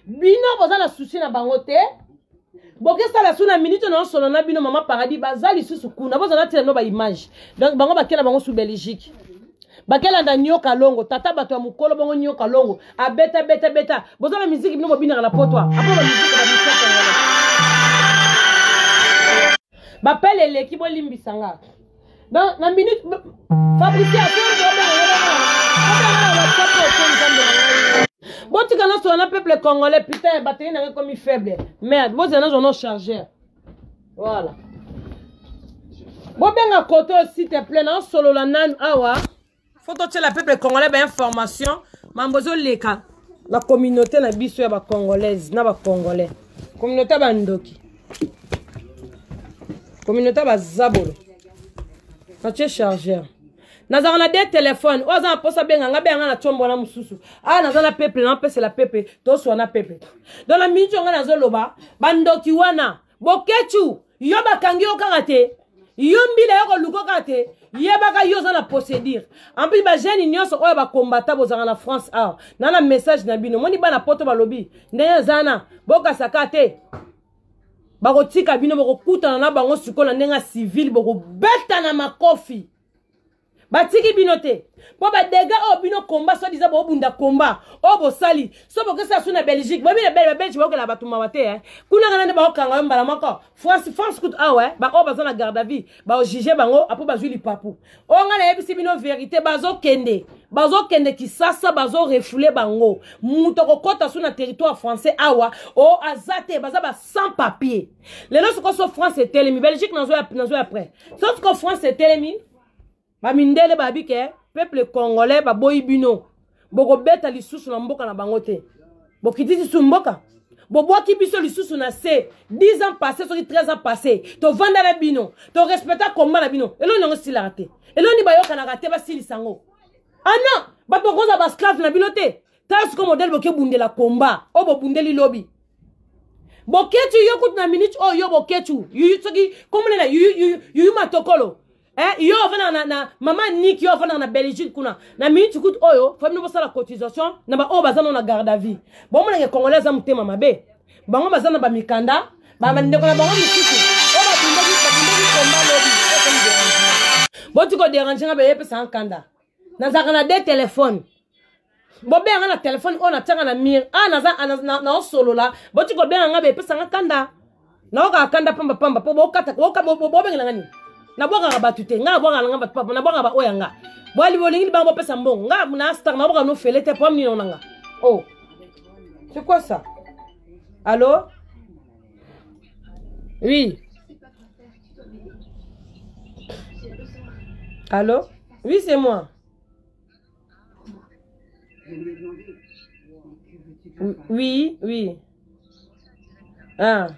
Bino boza na souci na bango te. Bokesala su na minute na solo na bino mama paradis baza lisusu kuna boza na tela no ba image. Donc bango bakela bango su Belgique. Bakelanda nyoka longo tata bato ya mukolo bongo nyoka longo abeta beta beta boza na musique bino bobinaka na poto apo ba musique ba musique ba pele eleki bolimbisa nga. Donc na minute Fabrice botika nyonso na peuple congolais putain batterie nanga ekomi faible merde bozela nazwa no chargeur voilà bobenga koto s'il te plaît naosolola nanu awa fo totiela peuple congolais bainformation mambo ezoleka na communauté na biso ya bacongolaise na bacongolais communauté ya bandoki communauté ya bazabolo natie chargeur nazalaka na de telefone oyo aza na mposa abenga nga benga nga na combo wana mosusu awa naza na peuple napesela peuple toswa na peuple donc na miniti oyo nga nazoloba bandoki wana Boketshu, yo bakangi yo kaka te. Yo mbila yo koluka kaka te. Yebaka yo oza na procédure. En plus ba jeunes nyonso oyo ba combattant bozanga na France awa. Na na message na bino. Moni bana poto balobi ndenge eza na bokasaka te. Bakotika bino bokokutana na bango sikoyo na ndenge ya civil bokobetana makofi. Batiki bino te po ba dégâts oyo bino combat soit disant bobunda combat oyo bosali so bokesa su na Belgique boyebi na Belgique ba Belgique bakokela bato mawa te hein kuna kana nde bakokanga yo mbala moko France France kutu awa hein ba oyo baza na garde à vue ba juger bango apo bazwi lipapu oyo ngai nayebisi bino verité bazokende bazokende Kisasa bazo refouler bango moto akokota su na territoire français awa o aza te baza ba sans papier lelo sikoyo so France etelemi Belgique nazo nazo après so sikoyo France etelemi bamindele babi ke peuple congolais baboyi bino bokobeta lisusu na mboka na bango te bokiti lisusu mboka bobwaki biso lisusu na se 10 ans passé soki 13 ans passé tovanda na bino torespecta komba na bino eloni yango esilaka te eloni bayokanaka te basilisa yango ah non bato bakozala basclave na bino te tala sikoyo modele boke bundela komba oyo bobundeli lobi Boketshu yo kutu na minute oyo yo Boketshu yuyu soki komona na yuyu yuyu yuyu matokolo eh yo ofanda na, na mama Nick yo ofanda na Belgique kuna na minute kutu oyo fa bino bosala cotisation na ba oyo baza na garde à vue bomona ke congolais aza motema mabe bango baza na ba mikanda ba bandeko na bango misusu oyo babundaki babundaki komba lobi boti ko déranger nga beyepesa nkanda nazalaka na deux telefone. Bobenga nga na telefone oyo natiaka na mire. Ah, naza naosolola. Boti kobenga nga bepesa nga kanda. Naokaka kanda pamba pamba po bokata bobengela nga nini? Nabwakaka bato te. Nga nabwakaka na nga bato papa, nabwakaka ba oyo ya nga. Bwali bolingi libanga bopesa mbongo. Nga na star nabwakaka no fele te po nini na nga. Oh. C'est quoi ça? Allô? Oui. Allô? Oui, c'est moi. Oui, oui. Ah.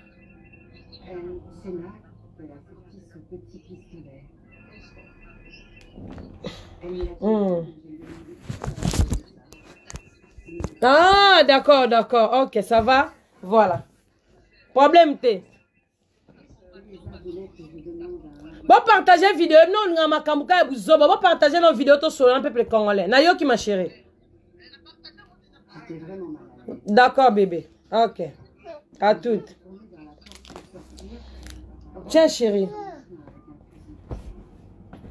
Ah, d'accord, d'accord. Ok, ça va. Voilà. Problème te. Bopartage video bino olinga makambo kaka ya buzoba. Bopartage no video tosolola na peuple congolais. Nayoki ma chérie. D'accord bébé. Ok. À toutes. Tiens chérie.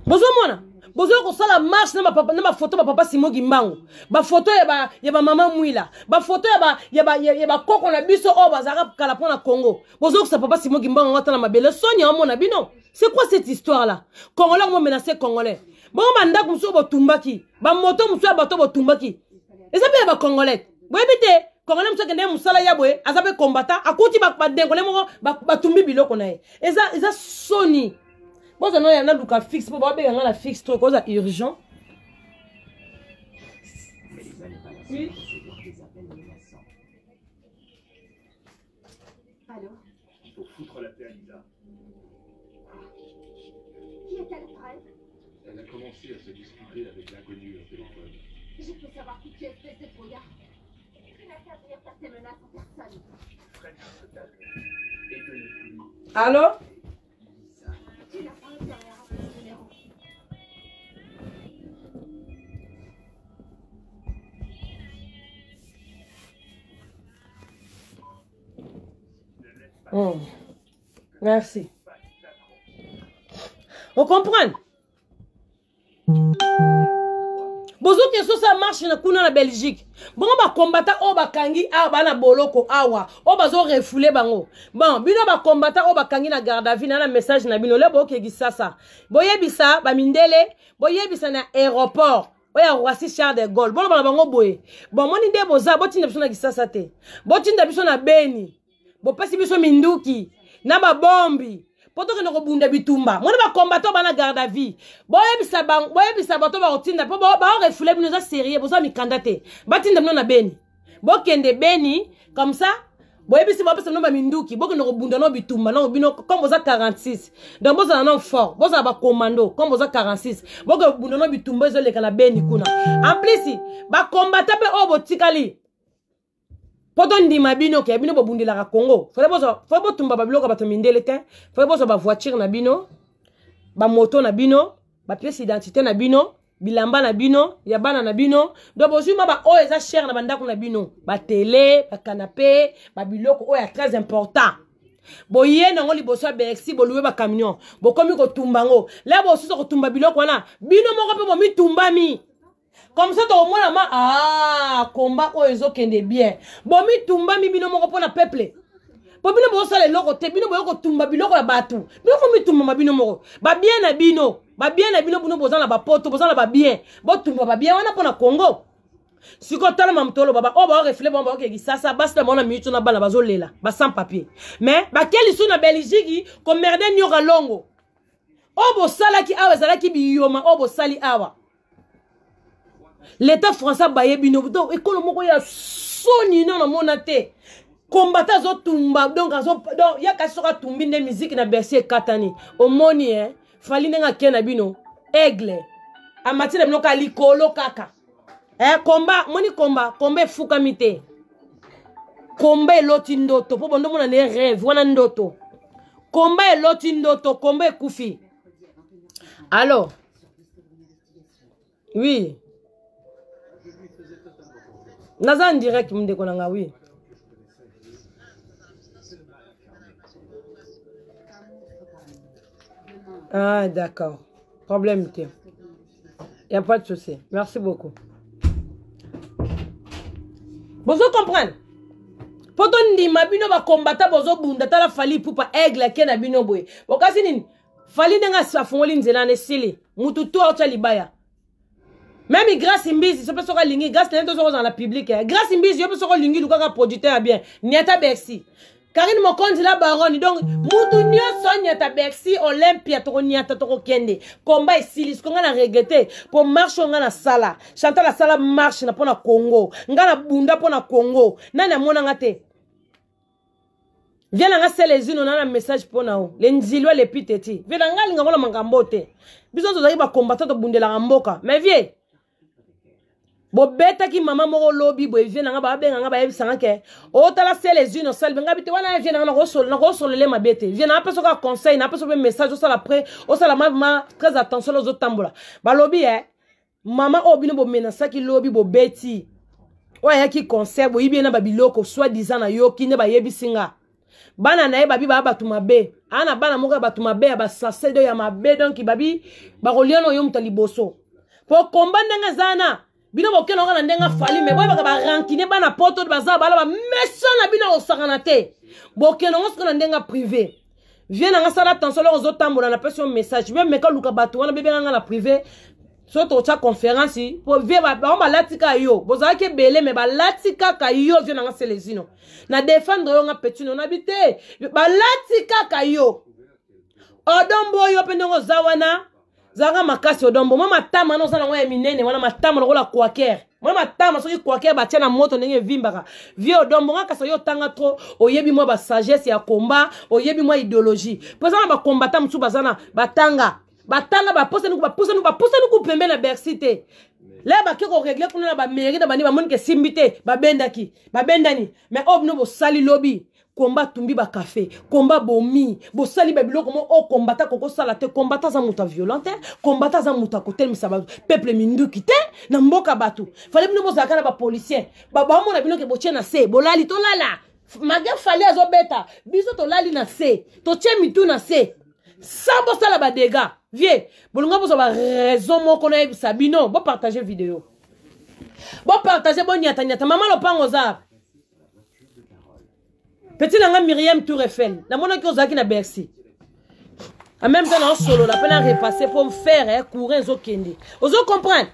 Bozomona bozoya kosala marche na bafoto ba papa Simon Kimbangu, bafoto ya bamama Mwila, bafoto ya bakoko na biso oyo bazalaka kala mpo na Congo. Bozokosa papa Simon Kimbangu yango ata na mabele soni aomona bino. C'est quoi cette histoire là? Congolais mo menacer congolais. Bongo bandako mosusu botumbaki, bamoto mosusu ya bato botumbaki, eza mpe ya bacongolais. Boyebi te congolais mosusu akende mosala ya boye, aza mpe combattant, akuti badenkole moko batumbi biloko na ye. Eza soni. Boza no ya naluka fixe mpo babenga nga na fixe to ekoza urgent. Oui. Allô? Il faut foutre la paix à Lisa. Qui est à l'appareil? Elle a commencé à se disputer avec l'inconnu au téléphone. Je peux savoir qui tu es, espèce de brouillard. Tu n'as qu'à venir faire tes menaces en personne. Allô? Tu n'as pas intérêt à rentrer les rangs. Merci. On comprend? Bozoki ezosa marche na kuna na Belgique. Bongo ba combattant oyo bakangi awa ba na boloko awa, oyo bazo refouler bango. Bon, bino ba combattant oyo bakangi na garde à vue na message na bino le boke Kisasa. Boyebisa ba mindele, boyebisa na aéroport. Oya Roissy Charles de Gaulle. Bolo bana bango boye. Bon, moni nde boza botinda biso na Kisasa te. Botinda biso na Beni. Bopesi biso minduki na babombi po tokende kobunda bitumba. Moni ba combattant bana garde à vue. Boyebisa bango, boyebisa bato ba kotinda po ba refoulé bino za sérieux, boza mikanda te. Batinda bino na Beni. Bokende Beni comme ça boyebisi bapesa bino ba minduki, bokende kobunda no bitumba no bino comme boza 46. Donc bozala no fort, bozala ba commando comme boza 46. Bokende kobunda no bitumba ezoleka na Beni kuna. En plus ba combattant pe oyo botikali po tondima bino ke bino bobundelaka Congo. Fallait bozwa, fallait botumba ba biloko ya bato mindele te. Fallait bozwa ba voiture na bino, ba moto na bino, ba pièce d'identité na bino, bilamba na bino, ya bana na bino. Donc bozwi ma ba oyo eza cher na bandako na bino, ba télé, ba canapé, ba biloko oyo ya très important. Boye nango liboso ya Bercy, boloué ba camion, bokomi kotumba ngo. Là bosusu kotumba biloko wana, bino moko pe bomitumbami. Comme ça tokomona ma, ah, combat oyo ezokende bien. Bomitumbami bino moko mpona peuple. Po bino bosala eloko te, bino boye kotumba biloko ya bato. Bino komitumbama bino moko. Ba bien na bino, ba bien na bino, bino boza na ba poto, boza na ba bien. Botumba ba bien wana mpona Congo. Siko tala ma mtolo baba, oyo ba reflet bango ba okeki sasa, basi na bango na minute na bana bazolela, ba sans papier. Mais ba keli su na Belgique ko merde nyoka longo. Oyo bosalaki awa ezalaki biyoma oyo bosali awa. L'État français baye bino donc ekolo moko ya soni non na mona te. Combattant azo tumba donc azo donc ya kasi soka tumbi nde musique na Bercy ekatani. Omoni hein, fali ndenge ake na bino aigle. Amati na bino ka likolo kaka. Eh combat, moni combat, combat efukami te. Combat eloti ndoto po bondo mona ne rêve wana ndoto. Combat eloti ndoto, combat ekufi. Allô? Oui. Naza en direct ndeko na nga oui. Ah d'accord. Problème te. Y a pas de souci. Merci beaucoup. Bozo comprendre? Po tondima bino ba combattant bozobunda tala Fally Ipupa aigle ake na bino boye. Bokasi nini? Fally ndenge afungoli nzela na esili. Mutu to aotya libaya. Meme Grace Mbizi sope soki alingi Grace naye tozo kozala na public eh. Grace Mbizi yo pe soki olingi lukaka producteur ya bien. Niata Bercy. Karine Mokonzi la baronne donc mutu nyonso anyata Bercy Olympia tokonyata tokokende komba esili siko nga na regrette po marche oyo nga nasala Chantal asala marche na mpo na Congo nga na bunda mpo na Congo nani amona nga te vie na nga selezino na na message mpo na yo le nzilwa le piteti vie na nga alinga ngo na makambo te biso tozalaki bakombata tobundelaka mboka mais vie bobetaki mama moko lobi boye vie na nga babenga nga bayebisa nga ke otala sele zino osali nga bite wana vie na nga nakosolele mabe te vie na nga mpe soki conseil na mpe soki message osala près osala ma, ma très attention ozotambola balobi e mama oyo bino bomenasaki lobi bobeti oyo ayaki concert boyibi ye na babiloko soit disant nayoki nde bayebisi nga bana na ye babi baa bato mabe aa na bana moko ya bato mabe ya basasedo ya mabe donk babi bakolia no yo moto ya liboso po komba ndenge eza na bino bokenda kaka na ndenge afali me boyebaka barankine bana poto baza bala bameso na bino akosakana te bokenda ngo sikoyo na ndenge ya prive vie na nga sala attention loko ozotambola napesi yo message be meka luka bato wana bebenga nga na prive so totya conférence po vie bango balati kaka yo bozalaki ebele me balati kaka yo vie na nga selezino na defendre yo nga petino nabi te balati kaka yo odombo yo mpe ndenge oza wana zalaka makasi odombo mwa matama wana oza nango ya minene wana matama lokola quaker mwa matama soki quaker batia na moto ndenge evimbaka vie odombo nga kasi yo otanga trop oyebi mwa basagesse ya combat oyebi mwa idéologie mpo eza na bakombata mosusu baza na batanga batanga bapusani bapusani bapusani ku pembe na bercy te le bake koregle kuna na bamairie na bani bamoni ke esimbi te babendaki babendani mais oyo bino bosali lobi komba atumbi bakafe komba bomi bosali babiloko mo oyo kombata kokosala te kombata aza moto ya violent te kombata aza moto ya kotelemisa peuple minduki te na mboka bato fale bino bozalaka na bapolicien bamona bino ke botie na se bolali tolala mage fale azobeta biso tolali na se totie mitu na se sans bosala badega vie bolinga bozwa baraison moko nayebisa bino bopartage video bopartage boniataniata mama lopango oza petit na nga miriam tour eiffel namonaki ozalaki na bercy en même temps naosolola mpe na repasse mpo faire eh, courant ezokende ozo comprendre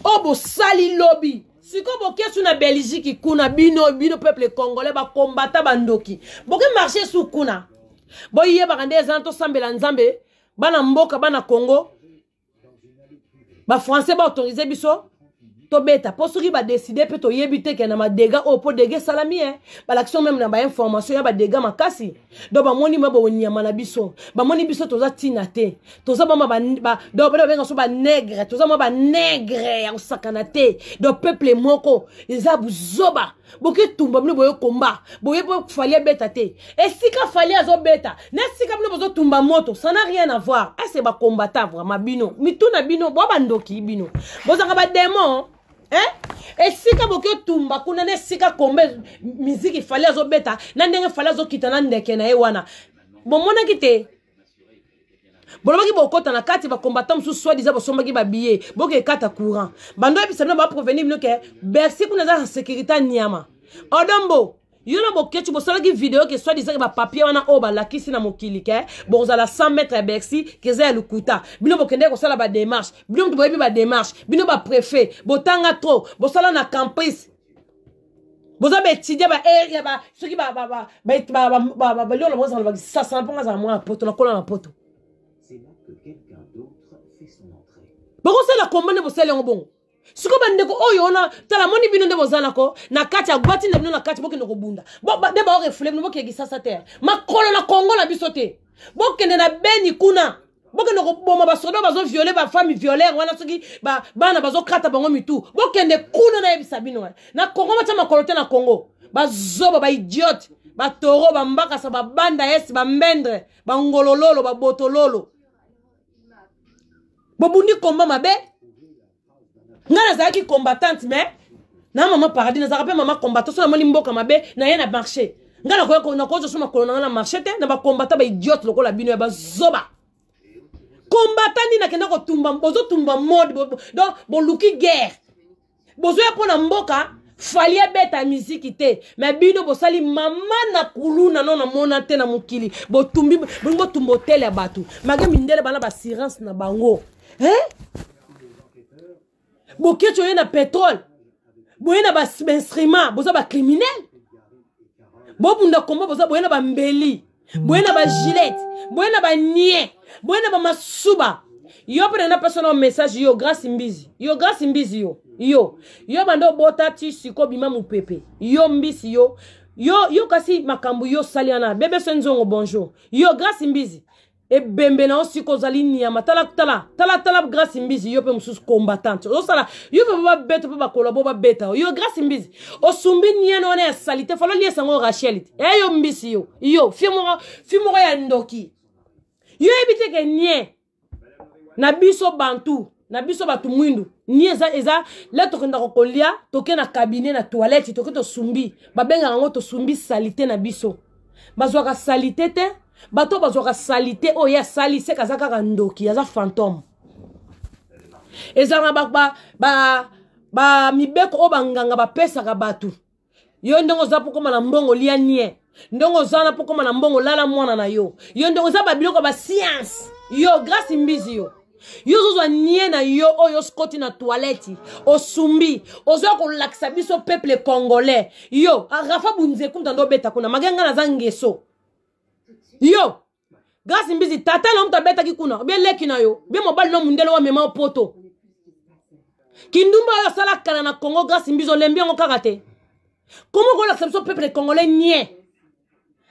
oyo bosali lobi sikoyo bokesu na belgique kuna bino bino peuple congolais bakombata bandoki boke marche su kuna boyebaka nde eza tosambela nzambe bana mboka bana congo bafrançais baautorise biso tobeta mpo soki badeside mpe toyebi te ke na madega oyo mpo dega esalami e balakisi meme na bainformation ya badega makasi donc bamoni mwa bonyama na biso bamoni biso toza ntina te toza bama donc babenga so banegre toza mwa banegre ya kosakana te donc peuple moko eza buzoba boketumba bino boye komba boye po fali abeta te esika fali azobeta na esika bino bozotumba moto ça n'a rien à voir ese bakombata vraiment bino mitu na bino bwa bandoki bino bozalaka bademon eh? esika boketumba kuna na esika komba miziki fali azobeta na ndenge fali azokita na ndeke na ye wana bomonaki te bolobaki bokota na kati bacombattant mosusu soit disant bosombaki babillet boke ekata courant bando oyebisa bino baprovenir bino ke bercy kuna eza na sécurité ya niama odombo yo na boketshu bosalaki video ke soit disant ke bapapier wana oyo balakisi na mokili ke bokozala 100 mètre ya bercy ke eza ya lokuta bino bokendeki kosala bademarche bino moto boyebi bademarche bino baprefet botanga trop bosala na campus boza baetudia ba area ba soki baliola bozala bakisasa mpo nga azala mwana poto nakola na poto bokosala kombo nde bosali yango bongo sikoyo bandeko oyo wana tala moni bino nde boza nako na kati ya batinda bino na kati bokende kobunda nde baorefule bino bokende kisasa te makolo na kongo na biso te bokende na beni kuna bokende koboma basoda bazoviole bafemme violere wana soki bana bazokata bango mitu bokende kuna nayebisa bino eh. na kongo batya makolo te na kongo bazoba baidiote batoro bambakasa babanda esi bambendre bangolololo babotololo bobundi komba mabe ngai nazalaki combattante mais na mama paradis nazalaka mpe mama combattant so namoni mboka mabe naye na marché ngai nakozwa so makolo na ngai na marché te na bacombattant baidiote lokola bino ya bazoba combattant nini akenda kotumba bozotumba mode donc boluki guerre bozoya mpo na mboka. Fally abeta miziki te me bino bosali mama na kuluna no namona te na mokili botumbi bolingi botumba hotel ya bato make mindele bana baassurance na bango eh? Boketshu oye na petrole boye na bainstrument boza bacriminel bobunda kombo boza boye na bambeli boye na bagilete boye na banie boye na bamasuba. Yo mpe nanga napesa na message yo Grâce Mbizi, yo Grâce Mbizi, yo yo yo banda obota ti siko bima mopepe yo mbisi yo yo yo kasi makambo yo osali wana bebe se nzongo bonjour yo Grâce Mbizi ebembe na yo siko ozali nyama. Tala tala tala tala Grâce Mbizi, yo mpe mosusu combattante ozosala yo mpe babeta mpe bakolabo babeta yo Grâce Mbizi osumbi niene wana ya salite falo liesa yango Rachel te e yo mbisi yo yo fi moko fi moko ya ndoki yo yebi te ke nie na biso bantu na biso bato mwindu ni eza eza le tokendaka kolia toke na cabinet na toilette toke tosumbi babengaka yango tosumbi salite na biso bazwaka salite te bato bazwaka salite oyo ye asali seke aza kaka ndoki aza fantôme ezalaka ba, ba, ba, ba mibeko oyo banganga bapesaka bato. Yo ndenge oza mpo koma na mbongo lia nie, ndenge oza wana mpo koma na mbongo lala mwana na yo, yo ndenge oza babiloko ya basianse. Yo Grâce Mbizi, yo yo ozozwa nie na yo oyo osikoti na toilette osumbi ozoya kolakisa biso peuple congolais. Yo Rafa Bunzeku nde obeta kuna mage ngai naza ngeso. Yo Grâce Mbizi, tata na moto abetaki kuna obie leki na yo bie mobali no mundele wa mema poto kindumba oyo asala kala na Congo. Grâce Mbizi olembi yango kaka te komo kolakisa biso peuple congolais nie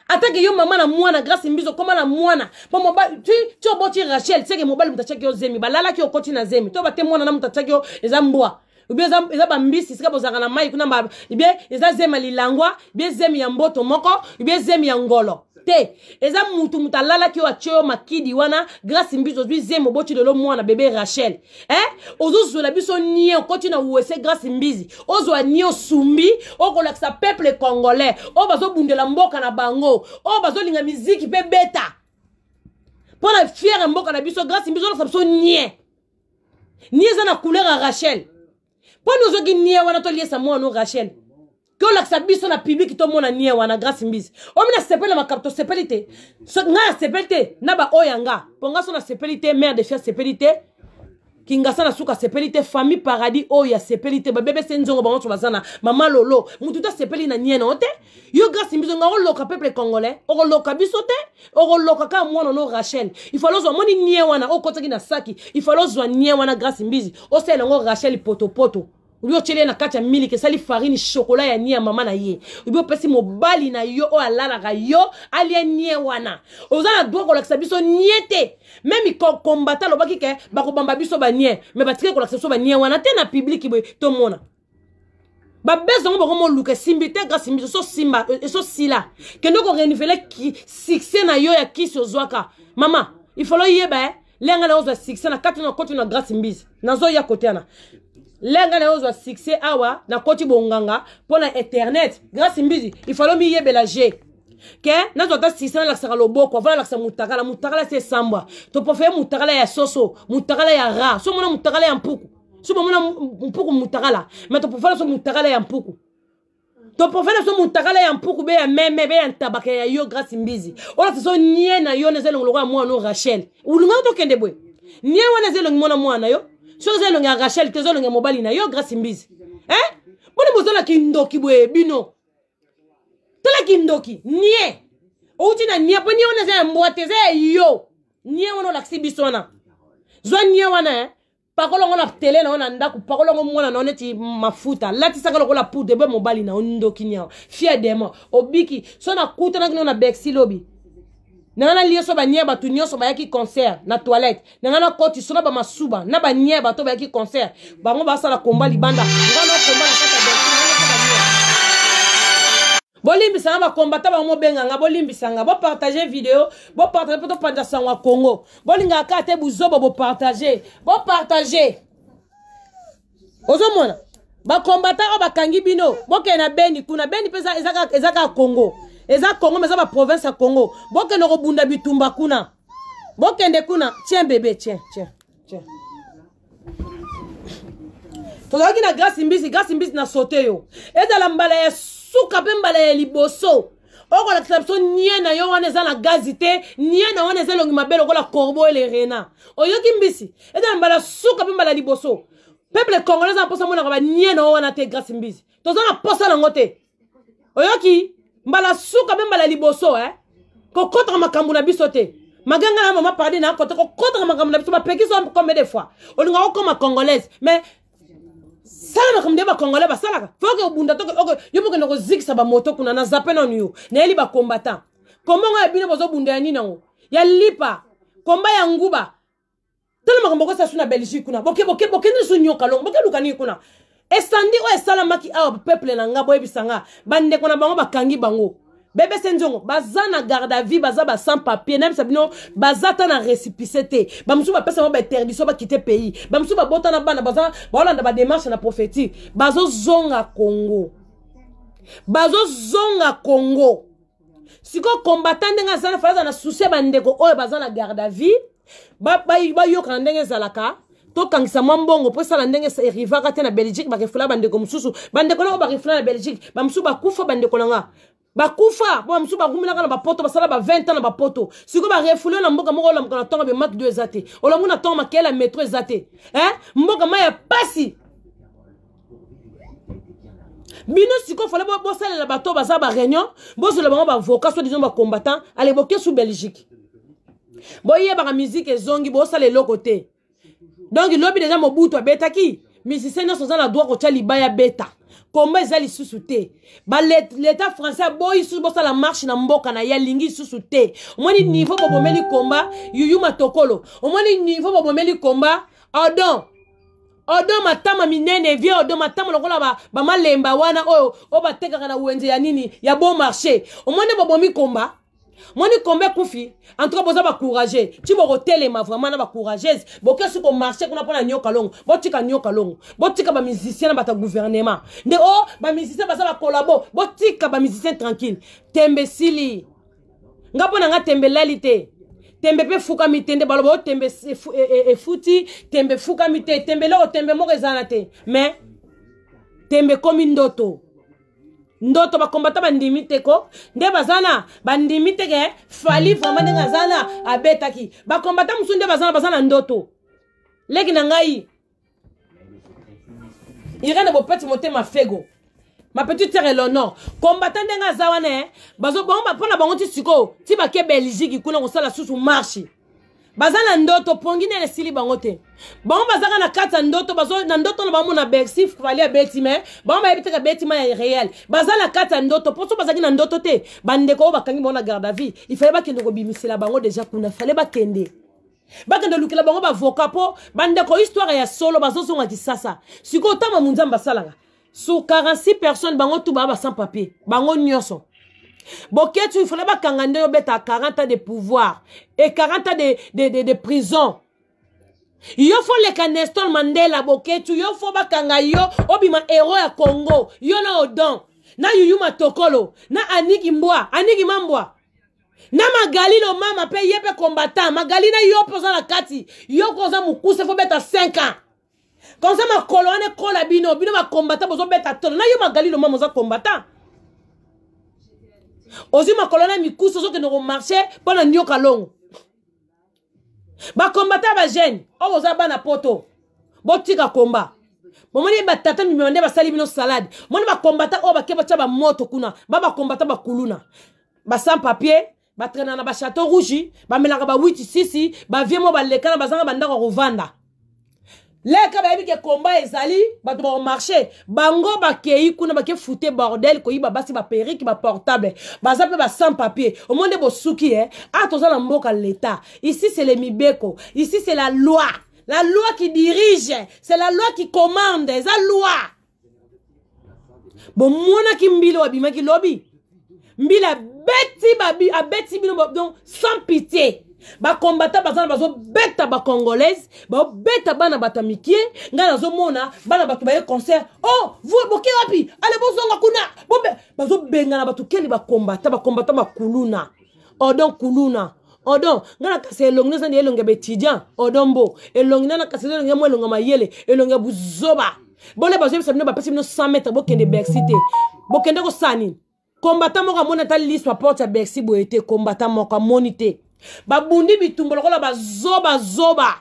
atake yo mama na mwana. Grâce Mbizi okoma na mwana po mobali ti ti oboti Rachel seke mobali moto atiaki yo zemi balalaki okoti na zemi to bate mwana na moto atiaki yo eza mbwa ubie eza, eza bambisi esika bozalaka na mai kuna ubie eza zemi ya lilangwa ubie zemi ya mboto moko ubie zemi ya ngolo te eza mutu mutu alalaki oyo atie yo makidi wana. Grâce Mbizi ozwi zemi oboti lelo mwana bebe Rachel eh? Ozozwela biso nie okoti na wese. Grâce Mbizi ozwa nie osumbi okolakisa peuple congolais oyo bazobundela mboka na bango oyo bazolinga miziki mpe beta mpo na fiere mboka na biso. Grâce Mbizi olakisa biso nie nie eza na couleur ya Rachel mpo ni ozwaki nie wana toliesa mwana Rachel ke olakisa biso na publiki tomona nie wana. Grâce Mbizi omi nasepeli na makambo tosepeli te ngai nasepeli te na baoyo ya nga mpo nga so nasepeli te mare de fi asepeli te kingasa na suka asepeli te famille paradis oyo asepeli te babebe se nzongo bango nyonso baza na mama lolo mutu te asepeli na nie na yo te. Yo Grâce Mbizi nga oloka peuple congolais okoloka biso te okoloka kaka mwana no Rachel. Ifale ozwa moni nie wana okotaki na saki ifale ozwa nie wana Grâce Mbizi osalela yango Rachel potopoto obi otyeli ye na kati ya miliki esali farine chokola ya nie ya mama na ye obi opesi mobali na yo oyo alalaka yo alia nie wana. Oza na droit kolakisa biso nie te meme kombata alobaki ke bakobamba biso banie me batikaki kolakisa biso banie wana te na publiki boye tomona babese yango bakomoluka esimbi te. Grâce Mbizi esosimba esosila kende korenivele succès na yo ya kisi ozwaka mama ifalo oyeba e lenga na ozwa succès na kati na koti na Grâce Mbizi nazoya kote wana lenga na ozwa succès awa na koti bonganga mpo na internet. Grâce Mbizi ifalo miyebela je ke nazwa ata succès nalakisaka loboko avant nalakisa mutakala mutakala se esambwa toprofeye mutakala ya soso mutakala ya ra so mona mutakala ya mpuku so bomona mpuku mutakala me toprofela so mutakala ya mpuku toprofela so mutakala ya mpuku be ya meme be ya ntabaka ya yo. Grâce Mbizi olakisa so nie na yo na eza elongo lokola mwana no Rachel olingaka tokende boye nie wana eza elongi mwana mwana yo soki eza elongi ya Rachel te eza elongi ya mobali na yo. Grâce Mbizi eh? Boni bozala kindoki boye bino tala kindoki nie outi na nie mpo nie wana eza ya mbwa te eza ya yo nie wana olakisi biso wana zwa nie wana eh? Pakola yango na tele na yo na ndako pakola yango mwana na yo neti mafuta latisaka lokola poudre be mobali na yo ndoki niawa fie demo obiki so nakutanaki no na bexi lobi nanga nalie so banie bato nyonso bayaki concert na toilette nanga nakoti so na bamasuba na banie bato bayaki concert bango basala komba libanda nga nakomba na kati ya bexi. Bolimbisanga bakombata bango mobenganga bolimbisanga bopartage video bopartage mpo topanza sango ya Congo bolingaka kaka te buzoba bopartage bopartage ozomona bakombata oyo bakangi bino bokende na Beni kuna Beni mpe eza kaka Congo eza Congo mais eza baprovince ya Congo bokende kobunda bitumba kuna bokende kuna. Tiens bébé, tiens, tiens, tiens. Tozalaki na Grâce Mbisi, Grâce Mbisi na sote yo. Ezala mbala ya suka pe mbala ya liboso. Okolakisa biso nie na yo wana eza na gazi te, nie na wana eza elongi mabe lokola corbeau et le renard. Oyoki Mbisi? Ezala mbala suka pe mbala liboso. Peuple congolais eza na posa monaka ba nie na yo wana te Grâce Mbisi. Toza na posa nango te. Oyoki? Mbala suka pe mbala liboso eh. Kokotaka makambo na biso te. Maganga na mama pardi na kote kokotaka makambo na biso bapekisi yo combien de fois. Olinga okoma congolaise mais sala makambo nde bacongolais basalaka foke obunda to yo mokende kozikisa bamoto kuna na zape nanu yo nayeli bacombattant kombongo ya bino bozobunda ya nini yango ya lipa komba ya nguba tala makambo okosa su na belgique kuna boke boke bokende su nyoka longo boke luka nini kuna esandi oyo esalamaki awa peuple na nga boyebisa nga bandeko na bango bakangi bango bbc nzongo baza na garde à vue, baza ba sans papier, nayebisa bino baza ata na récépissé te. Bamosusu bapesa bango bainterdiction bakite pays, bamosusu babota na bana baza baolanda badémarche na prophétie, bazozonga Congo, bazozonga Congo. Sikoyo combattant ndenge aza na falaza na souci ya bandeko oyo baza na garde à vue, bayokana ndenge ezalaka, tokangisa mwa mbongo mpo esala ndenge erivaka te na Belgique. Barefula bandeko mosusu, bandeko nanga barefula na Belgique, bamosusu bakufa, bandeko na nga bakufa, po bamosusu barumelaka na bapoto, basala ba 20 ans na bapoto. Sikoyo barefule na mboka moko, olamuka na ntongo be mak 2 eza te, olamuka na ntongo makele ya metro eza te, eh? Mboka mai ya pasi bino. Sikoyo fale bosalela bato baza ba réunion, bozwela bango bavocat, soit disant bacombattant. Ale boke su Belgique, boyebaka musique ezongi, bosala eloko te. Donc lobi deja Mobutu abetaki musicien nyonso aza na droit kotya libaya beta komba eza lisusu te. L'état français aboyi lisusu bosala marche na mboka na ye, alingi lisusu te. Omoni niveau bobomeli komba yuyu matokolo, omoni niveau bobomeli komba odon odon matama minene vie odon matama lokola bamalemba wana oyo oyo batekaka na wenze ya nini ya bon marché. Omoni bobomi komba, moni komba ekufi. En tout cas boza bacourage ti bokotelema vraiment na bacourageuse, boke su komarche kuna mpona nyoka longo. Botika nyoka longo, botika bamusicien na bato ya gouvernement nde o oh, bamusicien baza bakolabo, botika bamusicien tranquille. Tembe esili nga mpo na nga, tembe elali te, tembe mpe efukami te. Nde baloba o tembe efuti, tembe efukami te, tembe eloko, tembe moko ezala te, mais tembe ekomi ndoto ndoto. Bakombata bandimi te ko nde baza na bandimi te ke Fally vraiment ndenge aza na abetaki. Bakombata mosusu nde baza na baza na ndoto. Leki na ngai Irene Bopeti motema fego, ma petite sœur Eleonore, kombata ndenge aza wana eh, bazo bango mpona bango ti sikoyo ti bake Belgique kuna kosala susu marche, baza na ndoto pongi nene esili bango te. Bango bazaka na kati ya ndoto, bazo na ndoto na bango na Bercy Fally abeti, mais bango bayebi te abeti ma ya réel. Baza na kati ya ndoto mpo so bazalaki na ndoto te, bandeko oyo bakangi bango na garde à vue, il fallait bakende kobimisela bango déjà kuna, fallait bakende lukela bango bavoka mpo bandeko histoire ya solo bazozonga Kisasa. Sikoyo ntango Munzambe asalaka sur 46 personnes, bango tu baa ba sans papier, bango nyonso. Boketu il fallait bakanga nde obeta 40 ans de pouvoir et 40 ans de prison. Yo fo leka Nestor Mandela. Boketu, yo fo bakanga yo, obima héros ya Congo. Yo na Odon na Yuyu Matokolo na Aniki Mbwa, Aniki Mambwa na Magali Lomama mpe ye mpe combattant Magali na yo mpe oza na kati. Yo ko oza mokuse, fo beta 5 ans comme ça makolo wana ekola. Bino bino bacombattant bozobeta tolo na yo Magali Lomama oza combattant, ozwi makolo wana mikusu, ozokende komarche mpo na nyoka longo. Bakombata bajeune oyo boza bana poto, botika komba. Bomoni batata mibima nde basali bino salade. Moni bakombata oyo bake batya bamoto kuna, ba bakombata bakuluna, basan papier, batraîna na bachateau rouge, bamelaka bawiti sisi, bavie mo balekana, bazanga bandako ya kovanda. Leka bayebi ke komba ezali, bato bakomarche, bango bakei kuna, bake fute bordel, koyiba basi, baperike, baportable, baza mpe basan papier. Omoi nde bosuki e a toza na mboka l'état. Ici c'est le mibeko, ici c'est la loi, la loi qui dirige, c'est la loi qui commande, eza loi. Bomonaki mbila oyo abimaki lobi, mbila abeti babi, abeti bino donc sans pitié. Bakombata baza na bazobeta bacongolaise, babeta bana bato ya mikie. Ngai nazomona bana bato baye concert, oh vous boke wapi, ale bozonga kuna, bazobengana bato keli. Bakombata, bakombata bakuluna odon kuluna odon. Ngai nakasi elongi noza nde elongi ya baétudiant odon mbo elongi nana kasi elongi ya mwa elongi ya mayele, elongi ya buzoba. Bole bazoyebisa bino bapesi bino 100 mètre bokende Bercy te. Bokende kosala nini? Combattant moko amoni ata liso ya porte ya Bercy boye te, combattant moko amoni te. Babundi bitumba lokola bazoba zoba.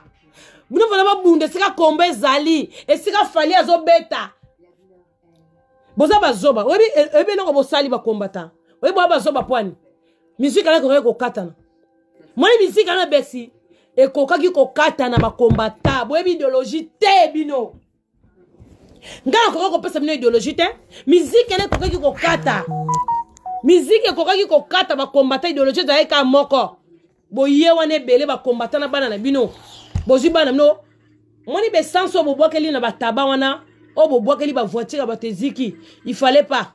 Bino fana babunda esika komba ezali, esika Fally azobeta. Boza bazoba. Oyebi oyebi eloko bosali ba combattant. Oyebi boza bazoba pwani. Musique wana ekoki kokatana. Moni musique wana Bercy ekokaki kokatana ba combattant. Boyebi idéologie te bino. Ngai nakoki kopesa bino idéologie te. Musique wana ekokaki kokata. Musique ekokaki kokata ba combattant idéologie ezalaki kaka moko. Boye wana ebele ba combattant na bana na bino. Bozwi bana bino. Moni besanso oyo bobwakeli na bataba wana oyo bobwakeli ba voiture ya bato eziki. Il fallait pas.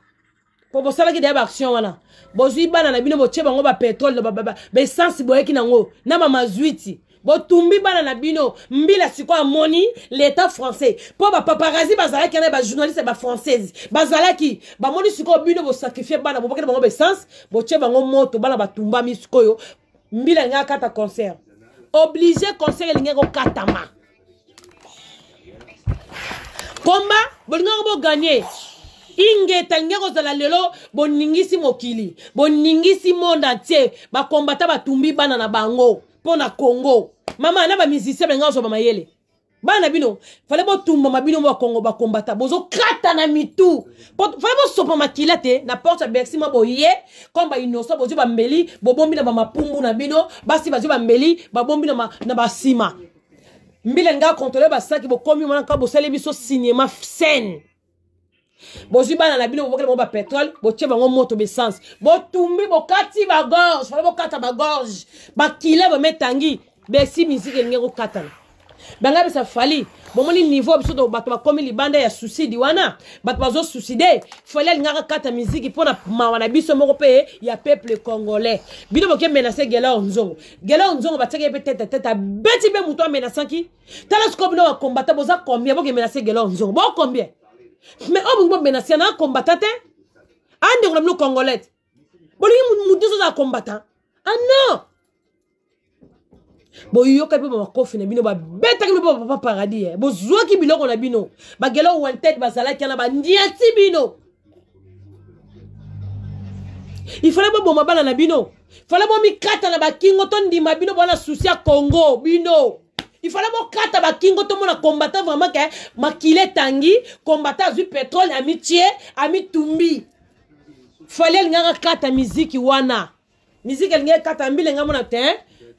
Po bosalaki deja ba action wana. Bozwi bana na bino botie bango ba pétrole ba, ba, ba, ba essence boyeki nango na ba mazuiti. Botumbi bana na bino mbila sikoyo amoni l'état français po ba paparazzi bazalaki na ba journaliste ba française bazalaki bamoni sikoyo bino bosacrifier bana bobwakeli bango ba essence botie bango moto bana batumbami sikoyo mbila alingaki akata concert oblige concert elingaki kokatama komba bolingaki boganye ingeta alingaki kozala lelo boningisi mokili boningisi monde entier bakombata batumbi bana na bango mpo na congo mama na bamusicien balingaki kozwa bamayele bana bino fale botumbama bino bakongo bakombata bozokata na mitu fale bosopa makila te na porte ya bercy mwa boye comme bainosa bozwi bambeli bobombi na bamapumbu na bino basi bazwi bambeli babombi na basima mbila nga kontrole basaki bokomi wana kaka bosali biso cinéma scène bozwi bana na bino bobokeli bango bapetrole botie bango moto bessence botumbi bokati bagorge fala bokata bagorge bakila bametangi besi miziki elingi kokatana banga bisa fali bomoni niveau biso bato bakomi libanda ya suicide wana bato bazo suicide fali alingaka kata miziki mpo na mawa na biso moko mpe ya peuple congolais bino boke menace gelor nzongo gelor nzongo batiaki ye mpe tete tete abeti mpe moto amenasaki tala sikoyo bino bakombata boza combien boke menace gelor nzongo bo combien mais oyo bolingi bomenace na kombata te andeko na bino congolais bolingi moto nyonso aza combattant ah non boyokaki mpe bamakofi na bino babetaki bino mpe bapapa paradis eh. Bozwaki biloko na bino bagela wanted bazalaki wana bandiati bino ifale boboma bana na bino fale bomikata na bakingo tondima bino bwana susi ya congo bino ifale bokata bakingo tomona combattant vraiment ke makila etangi combattant azwi pétrole amitie amitumbi fale alingaka kata miziki wana miziki elingi ekata mbila enga mona te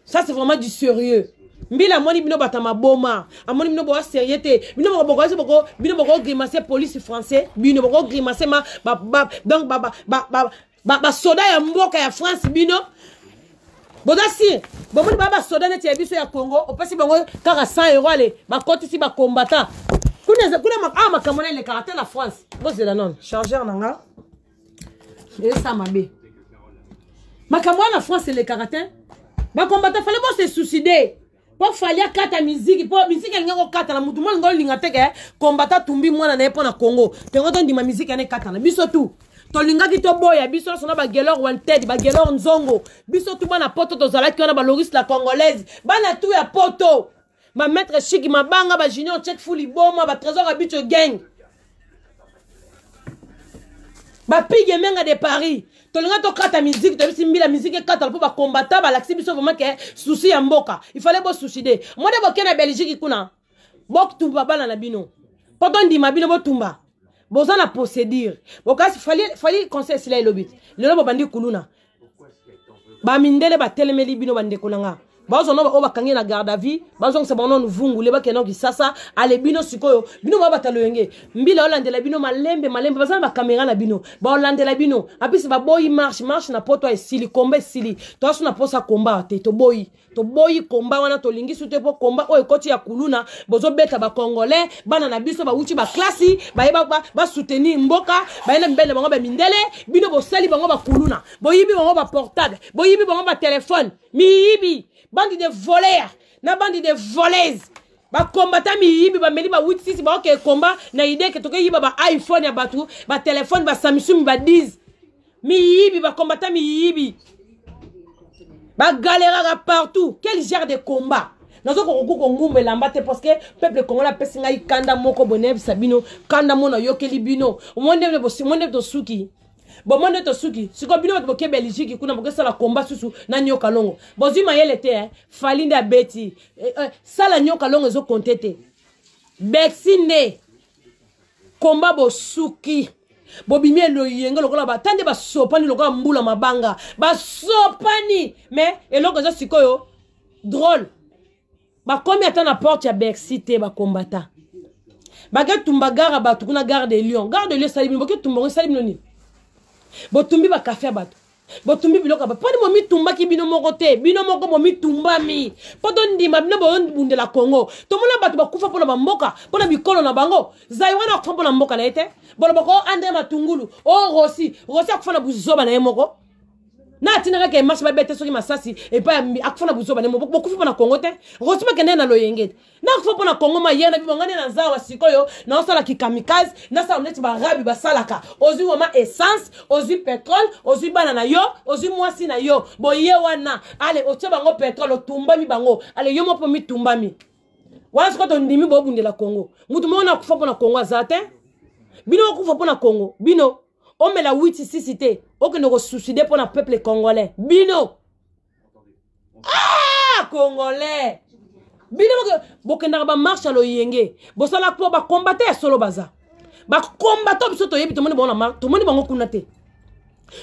ça c'est vraiment du sérieux mbila amoni bino bato ya maboma amoni bino boa sérieux te bino bokoyesi boko bino bokogrimace police français bino bokogrimace ma ba, ba, donc ba, ba, ba, ba, ba, basoda ya mboka ya france bino boza sire bomoni baa basoda neti ya biso ya congo opesi bango kaka 100 euro ale bakotisi bacombattant kuna kuna awa makambo na elekaka te na france bozela nono chargeur na nga esa mabe makambo wana france elekaka te bakombata fale bose suicide mpo fali akata miziki mpo miziki elingi kokatana motu mo olingi olinga te ke kombata atumbi mwana na ye mpo na congo tongo tondima miziki yana ekatana biso tu tolingaki toboya biso nyonso na bagelor wanted bagelor nzongo biso tu bana poto tozalaki wana baloris la congolaise bana tu ya poto ba maître chic mabanga ba junior check fou liboma ba trésor abicho gang ba pige menga de paris tolinga tokata miziki toyebisi mbila miziki ekatana mpo bakombata balakisi biso vraiment ke souci ya mboka il fallait bosuicide mode boke na belgique kuna botumba bana na bino mpo tondima bino botumba boza na procédure bokasi fali, fali conseil esila elobi lelo bobandi kuluna bamindele batelemeli bino bandeko na nga bazwa no oyo bakangi na garde à vue bazongisa bango nanu vungule bakende kisasa ale bino sikoyo bino babata loyenge mbila olandela bino malembe malembe baza na bakamera na bino baolandela bino apisi baboyi marche marche na poto esili komba esili toaso na posa komba te toboyi toboyi komba wana tolingi su te mpo komba oyo ekoti ya kuluna bozobeta bacongolais bana na biso bawuti baklasi baye basoutenir ba, ba mboka baye na mibali na bango bamindele bino bosali bango bakuluna boyibi bango baportable boyibi bango batelefone miyibi bande de voleur na bande de voleuse bakombata miyibi bameli ba 8 6 baoke komba na idee ke tokeyiba ba iphone ya bato batelefone basamsung ba 10 miyibi bakombata miyibi bagaleraka partout quel genre de combat. Nazokoka kongumba elamba te parce que peuple congolais apesi ngai kanda moko boye, nayebisa bino kanda moko nayokeli bino. Omoni nde tosuki, bomoni nde tosuki. Sikoyo bino bato boke Belgique kuna, bokesala komba susu na Nyoka Longo, bozwi mayele te, eh? Fally nde abeti, sala Nyoka Longo ezokonte te. Bercy nde komba, bosuki, bobimi eloyenge lokola bata nde basopani lokola mbula mabanga basopani. Mais eloko eza sikoyo drôle, bakomi ata na porte ya Bercy te. Bakombata baketumba gare bato kuna, gare de Lyon. Gare de Lyon esali bino, boketumba ngo esali bino nini? Botumbi bakafe ya bato, botumbi biloko ya bato. Mponi bomitumbaki bino moko te? Bino moko bomitumbami mpo tondima bino bozobundela Kongo. Tomona bato bakufa mpona bamboka, mpona bikolo na bango. Zai wana akufa mpona mboka na ye te. Bolobaka o André Matungulu, o Rossy. Rossy akufa na buzoba na ye moko na atina kaka emarche, babete soki masasi epai, akufa na buzoba na ye moko. Bokufi mpo na Kongo te. Rossy bakende na loyenge te, nakufa mpo na Kongo. Ma ye na bibo, ngai nde naza awa sikoyo, naosala kikamikaze, nasala neti barabi basalaka. Ozwi mama essence, ozwi pétrole, ozwi bana na yo, ozwi mwasi na yo, boye wana ale otie bango pétrole, otumbami bango, ale yo moko mpo mitumbami wana. Sikoyo tondimi bobundela Kongo. Mutu moko nakufa mpo na Kongo aza te. Bino okufa mpo na Kongo, bino omela witi sisi te, okende kosuicide mpo na peuple congolais. Bino, ah, congolais, bino bokendaka bamarche ya loyenge, bosala mpo bakombata ya solo baza. Bakombata biso toyebi, tomoni bango na tomoni bango kuna te,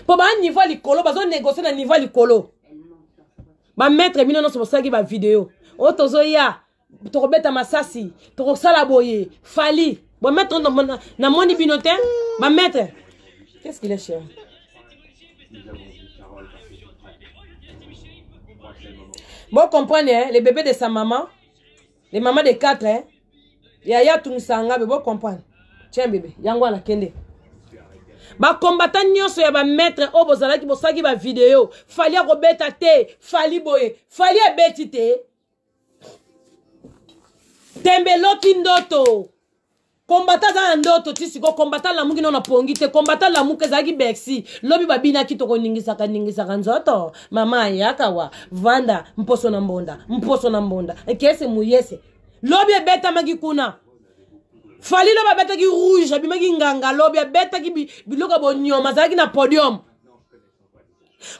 mpo baa niveau ya likolo, bazonégocie na niveau ya likolo. Bamaître, bino nyonso bosalaki bavideo oyo, tozoya, tokobeta masasi, tokosala boye. Fally bamaître, namoni bino te bamaître. Qu'est-ce qu'il est cher? Nous avons vu Carole passer tout près. Je crois que c'est le moment. Bon, comprendre, hein, les bébés de sa maman, les mamans de quatre, hein. Yaya tungisanga be, bo comprendre. Tiens bébé, yango wana kende. Bakombata nyonso ya bamaître oyo bozalaki, bosalaki bavideo, Fally akobeta te, Fally boye, Fally abeti te. Tembe eloki ndoto, kombata aza na ndoto ti sikoyo. Kombata lamuki nano napongi te. Kombata lamuka ezalaki Bercy lobi, babinaki tokoningisaka ningisaka nzoto. Mama ayaka wa vanda mposo na mbonda, mposo na mbonda nkese muyese. Lobi ebetamaki kuna. Fally lobi abetaki rouge, abimaki nganga. Lobi abetaki biloko ya bonyoma, azalaki na podium.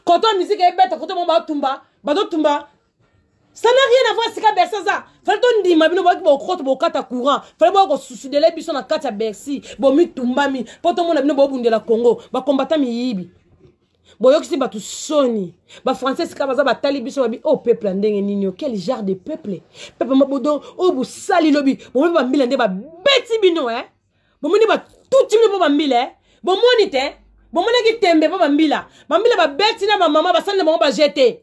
Koto musique ebeta, koto mo batumba, bazotumba, ça n'a rien à voir. Sika Bercy aza, fallait tondima bino boyaki bokoto bokata courant, fallait boya kosusudele biso na kati ya Bercy, bomitumbami mpo tomona bino bobundela Congo. Bakombata miyibi, boyokisi bato soni. Bafrançais sika baza batali biso, babi o oh, peuple ya ndenge nini? O quel genre de peuple? Peuple mabodo oyo bosali lobi, bomoni bambila nde babeti bino, eh? Bomoni batuti bino mpo bambila, eh? Bomoni te, bomonaki tembe mpo bambila, bambila babeti na bamama, basali na bango baje te.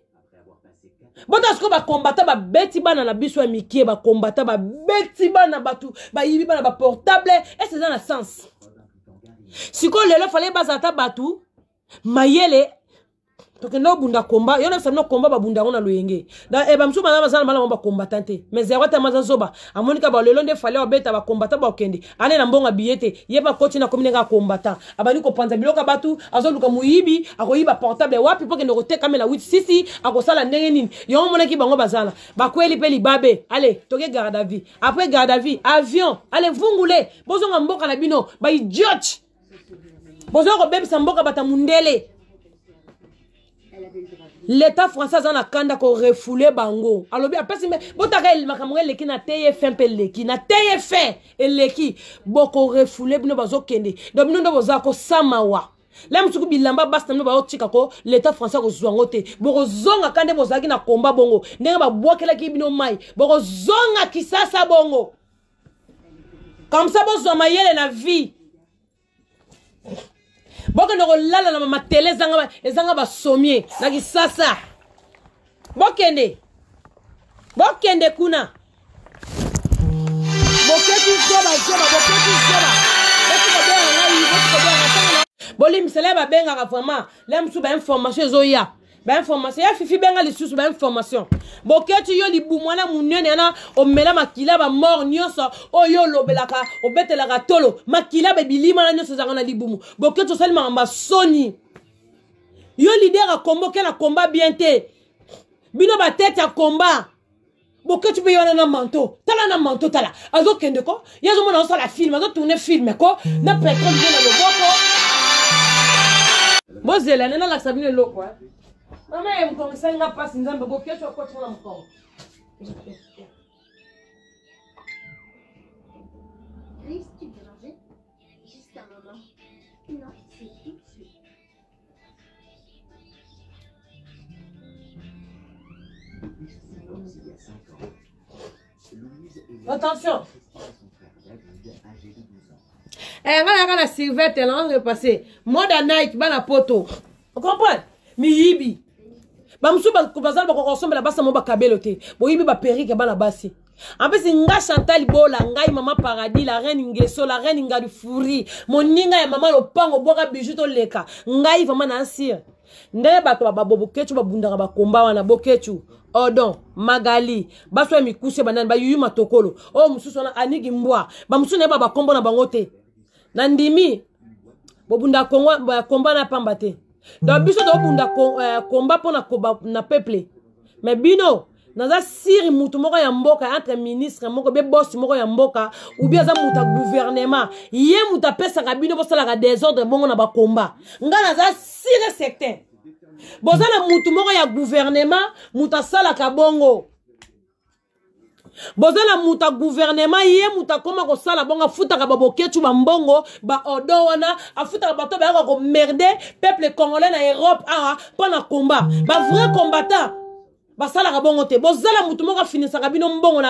Bota sikoyo bakombata babeti bana na biso ya mikie, bakombata babeti bana bato, bayibi bana baportable. Ese eza na sens? Sikoyo lelo fallait bazala ata bato mayele. Tokende obunda komba yo, nayebisa bino, komba babunda yango na loyenge. Bamosusu baza baza na bana bango bakombatan te, mais zero ata maza zoba amoni ka balelo nde Fally obeta, bakombata bakokende ane na mbongo abiye te. Ye bakoti na komi ndenge akombata, abandi kopanza biloko ya bato, azoluka moyibi, akoyiba portable wapi mpo kende kotekamela 8 sisi, akosala ndenge nini? Yango omonaki bango bazala bakweli mpe libabe. Ale toke garde à vie, après garde à vie avion, ale vungule, bozonga mboka na bino. Baidiote, bozoya kobebisa mboka bata mundele. L'état français aza na kanda korefouler bango. Alobi apesi me botaka makambo ngo eleki na TF1 mpe eleki na TF1 eleki. Bokorefouler bino, bazokende. Donc bino nde boza kosamawa la mosuku bilamba basi na bino baotika ko l'état français akozwa yango te. Bokozonga ka nde bozalaki na komba bongo, ndenge babwakelaki bino mai, bokozonga Kisasa bongo. Comme ça bozwa mayele na vie. Bokende kolala na bamatele ezanga basomie na Kisasa. Bokende, bokende kuna. Boketi zoba zoba, boketi zoba. Boti kobenga ngai, boti kobenga. Bolimbisela ye, babengaka vraiment le mosusu, bainformation ezoya, bainformation ya Fifi. Benga lisusu, bainformation. Boketi yo libumu wana monene wana, omela makila bamort nyonso oyo olobelaka, obetelaka tolo, makila bebilima wana nyonso ezalaka na libumu. Boketi, osali makambo ya soni. Yo leader ya kombo, ke na komba bien te. Bino batete ya komba. Boketshu mpe ye wana na manteau, tala na manteau, tala azokende ko, ye azomona azosala film, azotourne film ko na petrole mpe na loboko. Bozela nde nalakisa bino eloko. Mama ye mokongo esali nga mpasi, Nzambe. Boketshu akoti nga na mokongo. Chris, tu veux manger? Juste un moment. Non, c'est tout de suite. Depuis son divorce il y a 5 ans, Louise est Attention. Christine et son frère David, âgé de 12 ans. Eh, nga nayaka na survete na repasse mode ya Nike, bana poto ocomprendre miyibi bamosusu bazala bakoka kosombela basi mo bakabelo te. Boyibi baperike ya bana basi. Ampesi nga Chantal Bola, ngai mama Paradis, la reine Ngeso, la reine Ngadu Furi, moninga ya mama lopango bwaka bijou toleka. Ngai vraiment na ansire ndenge bato babokecu babundaka bakomba wana. Bokecu, Odon, Magali, baso ya mikuse, banani, bayuyu matokolo oyo mosusu wana, anigi mbwa, bamosusu nayeba bakombo na bango te. Na ndimi bobunda kongo komba na pamba te. Donc biso tobunda komba mpona na peuple, mais bino naza siri mutu moko ya mboka, entre ministre moko be boss moko ya mboka, ou bien aza mutu ya gouvernement, ye mutu apesaka bino bosalaka désordre bongo na bakomba. Nga naza sire certain boza na mutu moko ya gouvernement, mutu asalaka bongo. Boza na mutu ya gouvernement, ye mutu akoma kosala bongo, afutaka babokecu bambongo, baodo wana, afutaka bato bayaka komerde peuple congolais na Europe awa mpo na komba. Bavrai combattant basalaka bongo te. Bozala mutu moko afinisaka bino mbongo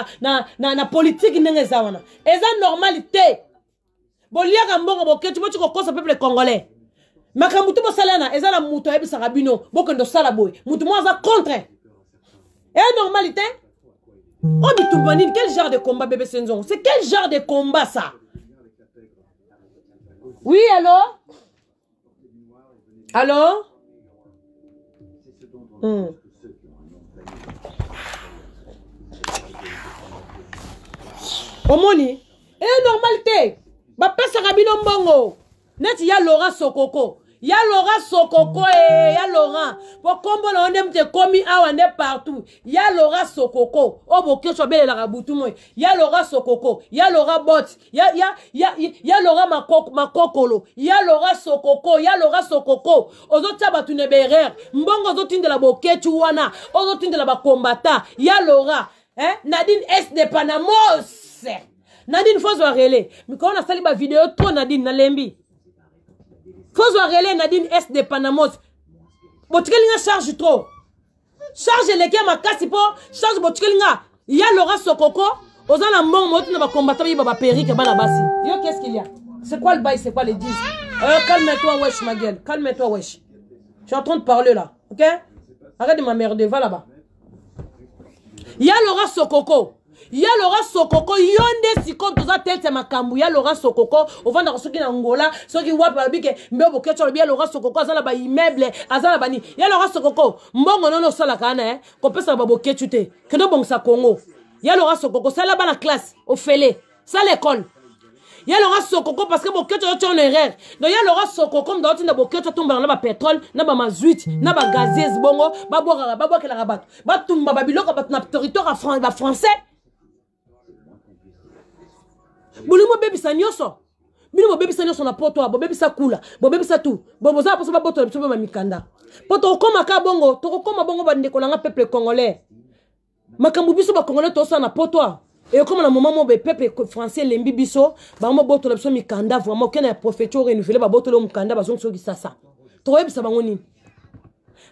na politike ndenge eza wana, eza normal te. Boliaka mbongo bokecu, boti kokosa peuple congolais. Makambo te bosalana, eza na mutu ayebisaka bino bokende osala boye, mutu moko aza contre, e normal te. Oyo bitumba nini? Quel genre de combat, bébé Senzongo? C'est quel genre de combat, ça? Oui, allo, allo. Omoni e normal te. Bapesaka bino mbongo neti ya Laurent Sokoko, ya Laurent Sokoko, e ya Laurent, po kombo na yo nde mutu ekomi awa nde partout. Ya Laurent Sokoko oyo Bokeso abelelaka butu moi, ya Laurent Sokoko, ya Laurent Bot, ya Laurent Makoko, Makokolo, ya Laurent Sokoko, ya Laurent Sokoko, ozotia bato na berere. Mbongo ozotindela Bokecu wana, ozotindela bakombata ya Laurent, eh? Nadine S de Panamos, Nadine, fozwa relais. Mikolo nasali bavideo trop, Nadine, nalembi. Fozwa relais, Nadine S de Panamos. Botikeli nga charge trop, charge eleki ya makasi, mpo charge botikeli nga. Ya Laurent Sokoko, oza na mbongo motina bakombata bayiba baperike bana basi. Yo, qu'est-ce qu'il y a? C'est quoi le bail? C'est quoi les 10? Calme-toi wesh, ma gueule, calme-toi wesh. Je suis en train de parler là, ok? Arrête de m'emmerder, va là-bas. Ya Laurent Sokoko, ya Laurent Sokoko, yo nde sikoyo toza tete ya makambo. Ya Laurent Sokoko, ovandaka soki na Ngola, soki wapi, balobi ke mbe Bokeci alobi ya Laurent Sokoko aza na baimmeuble, aza na bani. Ya Laurent Sokoko, mbongo nono osalaka wana, kopesaka babokecu te. Kende obongisa Congo. Ya Laurent Sokoko, sala bana classe ofele, sala école, ya Laurent Sokoko, parce que Bokeci oyo en erreur. Donc ya Laurent Sokoko, moto aotinda Bokeci atombaka na bapetrole, na bamazuite, na bagazes, bongo babwakaka, babwakelaka bato, batumba babiloko bato na territoire ya bafrançais. Bolingi bobebisa nyonso. Bino bobebisa nyonso na poto, bobebisa kula, bobebisa tu. Bozala mposa babotola biso mpe bamikanda, mpo tokokóma ka bongo, tokokóma bongo. Bandeko na nga peuple congolais, makambo biso bacongolais tosala na poto ekóma na moment mo peuple français elembi biso, bango bobotola biso mikanda. Vraiment, okende ya préfecture renouveler, babotola yo mokanda, bazongi soki sasa. Tokoyebisa bango nini?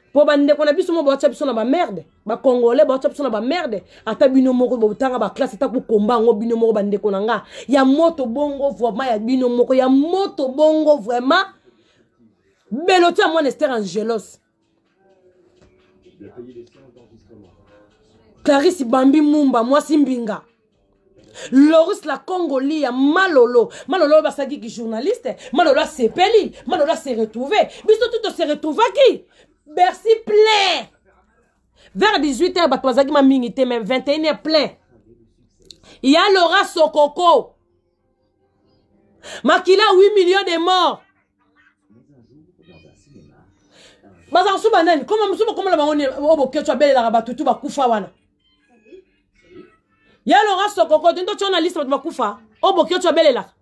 Mpo bandeko na biso mo baotya biso na bamerde, bacongolais baotya biso na bamerde. Ata bino moko botanga baklasse, ata kokomba yango bino moko. Bandeko na nga ya moto bongo, vraiment ya bino moko ya moto bongo, vraiment beloti ya mwana Ester Angelos, Clarisse Bambi Mumba, mwasi mbinga, Loris la Congoli ya Malolo, Malolo oyo basalaki ki journaliste, Malolo asepeli, Malolo ase retrouve. Biso tu tose retrouvaki Bercy plein vers 18 heures, bato bazalaki ma mingi te, mais 21 heures plein. Ya Laura Sokoko, makila 8 millions de morts. Bazala mosusu banani, koma mosusu bakomona bango oyo Bokecu abelelaka bato tu bakufa wana. Ya Laurent Sokoko tondi totya na liste bato bakufa oyo boki otyo abelelaka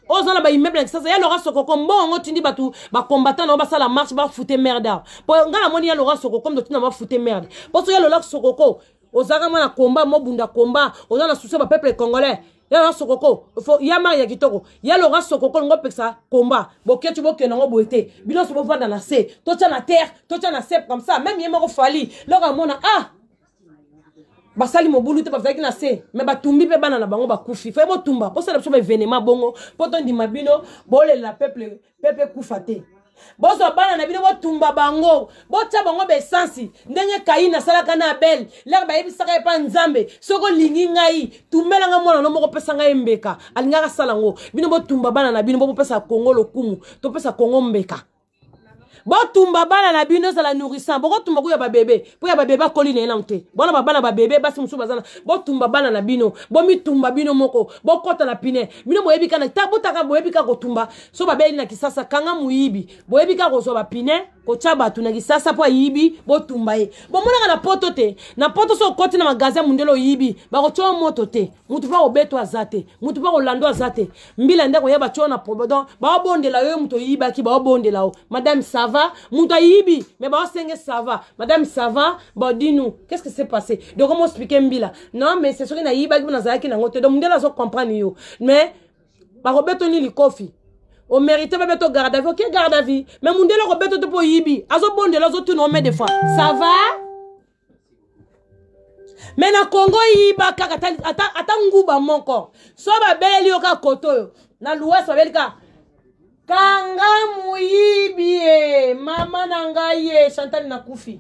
oyo oza na baimmeuble na kisasa. Ya Laurent Sokoko, mbongo yango otindi bato bacombattant na yo basala marche, bafute merde awa. Po ngai namoni ya Laurent Sokoko moto otinda bafute merde, po soki ya Laurent Sokoko ozalaka mwana komba, mobunda komba, oza na souci ya bapeuple congolais. Ya Laurent Sokoko fo ya mari ya kitoko. Ya Laurent Sokoko olingo opekisa komba boketi, bokende yango boye te. Bino nyonso bovanda na se, totya na terre, totya na se comme ça. Même ye moko Fali loko amona, ah, basali mobulu te, bazalaki na se, me batumbi mpe bana na bango bakufi. Faye botumba, bosala biso baévénement bongo mpo tondima bino. Bolelela peuple, peuple ekufa te. Bozwa bana na bino, botumba bango, botya bango baesansi ndenge Kaini asalaka na Abel. Lere bayebisaka ye mpa Nzambe: soki olingi ngai, tumbelanga mwana no moko, pesa ngai mbeka. Alingaka asala yango. Bino botumba bana na bino, bopesa Kongo lokumu, topesa Kongo mbeka. Botumba bana na bino, ezala nourrissant. Bokotumba kuya babebe, mpo ya babebe akoli na ye nanu te. Bona babana babebe basi mosusu baza na. Botumba bana na bino, bomitumba bino moko, bokɔta na pine. Bino boyebi kana ta botaka, boyebi kaka kotumba. So babeli na Kisasa, kanga moyibi. Boyebi kaka kozwa bapine, kotya bato na Kisasa mpo ayibi, botumba ye. Bomonaka na poto te? Na poto, so okoti na magasin mundele, oyibi, bakotya yo moto te. Mutu mpo akobetwa aza te, mutu mpo akolanda aza te. Mbila nde akoya, batya yo na problème. Donc baobondela yo, yo moto oyibaki, baobondela yo: "Madame, ça va?" Moto ayibi, mais baosenge: "Ça va, madame, ça va? Bon, dis nous qu'est-ce que s'est passé." Donc omo expliquer mbila: "Non, mais c'est soki nayibaki mpo nazalaki nango te." Donc mundele azocomprendre yo, mais bakobeto nini? Likofi omérite, babeto garde à vue, oke garde à vue. Mais mundele akobeto te mpo oyibi, azobondela, azotuna ome des fois: "Ça va?" Mais na Kongo, yiba kaka ata, ata, ata nguba moko, so babeleli yo kaka kote oyo na luwasi, babeli kaka: "Kanga moyibi." Ye mama na ngai ye Chantal, nakufi,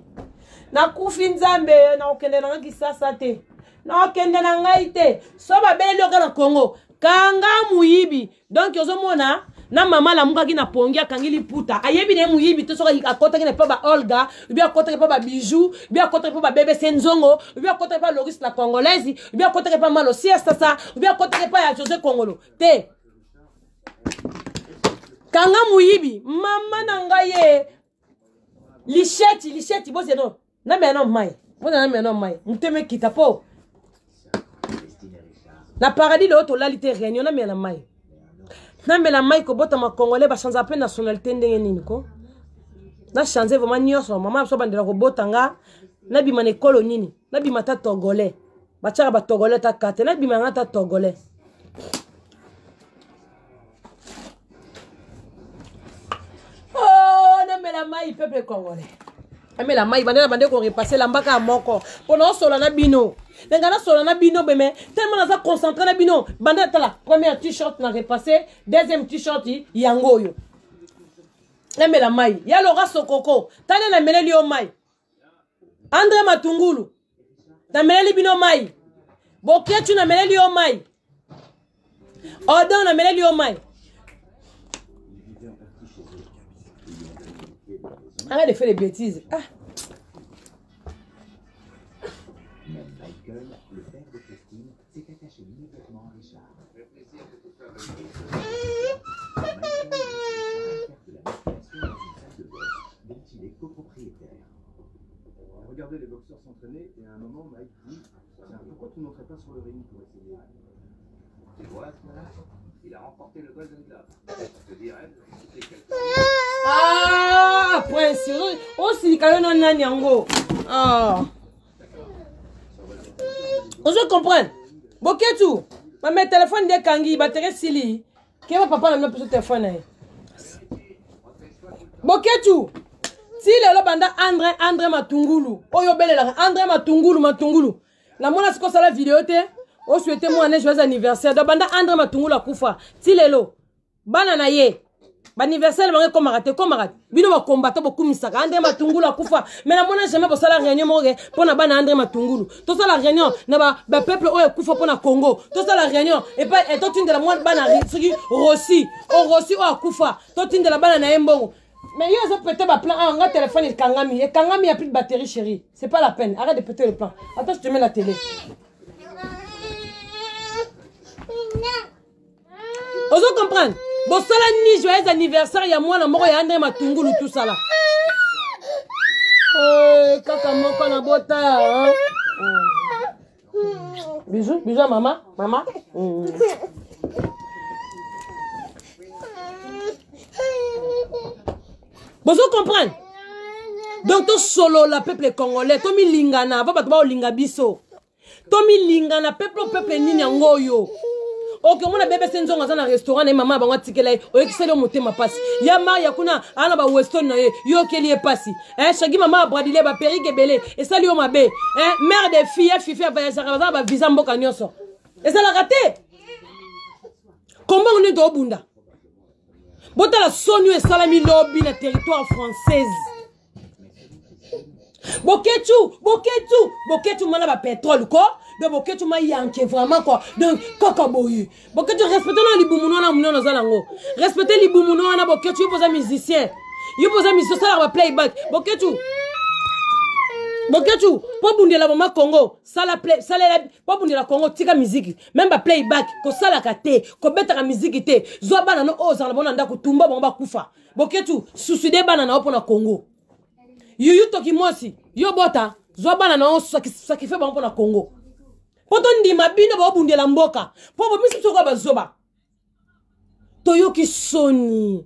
nakufi. Nzambe, nakokende na ngai Kisasa te, nakokende na ngai te. So babeleli yo kaka na Kongo: "Kanga moyibi." Donc ozomona na mama alamukaki na pongi, akangi liputa, ayebi na ye moyibi te. Soki akɔtaki na epa ba Olga, ubi akɔtaki epa ba Bijou, ubi akɔtaki epa ba BBC Nzongo, ubi akɔtaki epa Loris la Congolaise, ubi akɔtaki epa Malosia Sasa, ubi akɔtaki epa ya José Kongolo te. Kanga moyibi, mama na ngai ye lisheti, lisheti. Bozeno namela no mai, bozena namela no mai, motema ekita mpo na paradis. Lelo tolali te, réunion. Namela mai, namela mai. Kobotama congolais, bachange mpe nationalité ndenge nini ko? Nachange vraiment nyonso. Mama biso bandela kobota nga, nabima na ekolo nini? Nabima ta togolais, batiaka batogolais ta kate, nabima nga ta togolais. Oh, namela mai, peuple congolais, amela mai. Bande na bande korepasse lambaka ya moko mpo naosola na bino. Ndenge nasola na bino beme, tellement naza concentré na bino. Bande tala, première t-shirt na repasse, deuxième t-shirt yango oyo. Namela mai. Ya Lora Sokoko, tala, nameleli yo mai. Andre Matungulu, nameleli bino mai. Boketu, nameleli yo mai. Odon, nameleli yo mai. Arrête de faire des bêtises. Ah. Même Michael, le père de Christine, s'est attaché immédiatement à Richard. Michael laisse Richard faire de la musculation dans une salle de boxe dont il est copropriétaire. On regardait les boxeurs s'entraîner et à un moment, Mike dit: "Tiens, pourquoi tu ne monterais pas sur le ring pour essayer?" Tu vois ce là? Il a remporté le Golden Globe. Je te dirais, c'était quelque Ah, prince, osilika yo no nani yango? Ah. Ozo comprendre? Boketu, mame, telefone nde ekangi, batterie esili. Keba papa na bino, mpeso telefone na ye. Boketu, ti lelo banda Andre Matungulu oyo obelelaka, Andre Matungulu, Matungulu, namona sikoyo osala video te osouhaite mwana joyeux anniversaire. Donc banda Andre Matungulu akufa ti lelo, bana na ye baanniversaire bango ekomaka te, ekomaka te. Bino bakombata, bokumisaka Andre Matungulu akufa, mais namona jamais bosala réunion moko ke mpo na bana Andre Matungulu. Tosala réunion na bapeuple oyo ekufa mpo na Congo, tosala réunion epai totindela mwa bana, soki Rosi o Rosi oyo akufa, totindela bana na ye mbongo. Mais yo ozopete baplan awa. Nga telefone ekangami, ekangami, ya plus de batterie. Chérie, c'est pas la peine, arrête de péter le plan. Attends, je te mets la télé. Ozo comprendre? Bosala ni joyeux anniversaire ya mwana moko ya Andre Matungulu, tosala. Eh, kaka moko na bota, hein? Bisous, bisous à maman, maman. Bozo comprendre? Donc to solo la peuple congolais, to milingana, va bato ba olinga biso. Tomilingana peuple peuple nini yango oyo oke omona bbc nzongo aza na restaurant na ye mama bango atikela ye oyekiseli yo motema mpasi ya maria kuna aa na baweston na ye yo okeli ye mpasi eh, shagi mama ya bradile baperike ebele esali yo mabe eh, mare de fille ya fifi avoyageaka baza na bavisa mboka nyonso ezalaka te kombongo nini toobunda botala soni oyo esalami lobi na territoire française Boketshu, Boketshu, Boketshu mana ba pétrole ko. Donc Boketshu ma yanke vraiment quoi. Donc kaka boye. Boketshu respecte na libumu na munene oza nango. Respecte libumu na Boketshu yo poza musicien. Yo poza musicien sala ba playback. Boketshu. Boketshu, po bundela mama Congo, sala play, sala po bundela Congo tika musique, même ba playback kosalaka te, kobetaka musique te. Zwa bana no ozala bona ndako tumba bango bakufa. Boketshu, suicide bana na yo pona Congo. Yuyu toki mwasi yo bota zwa bana na yo sacrifie bango mpo na Congo mpo tondima bino baobundela mboka mpo bomisi biso koya bazoba toyoki soni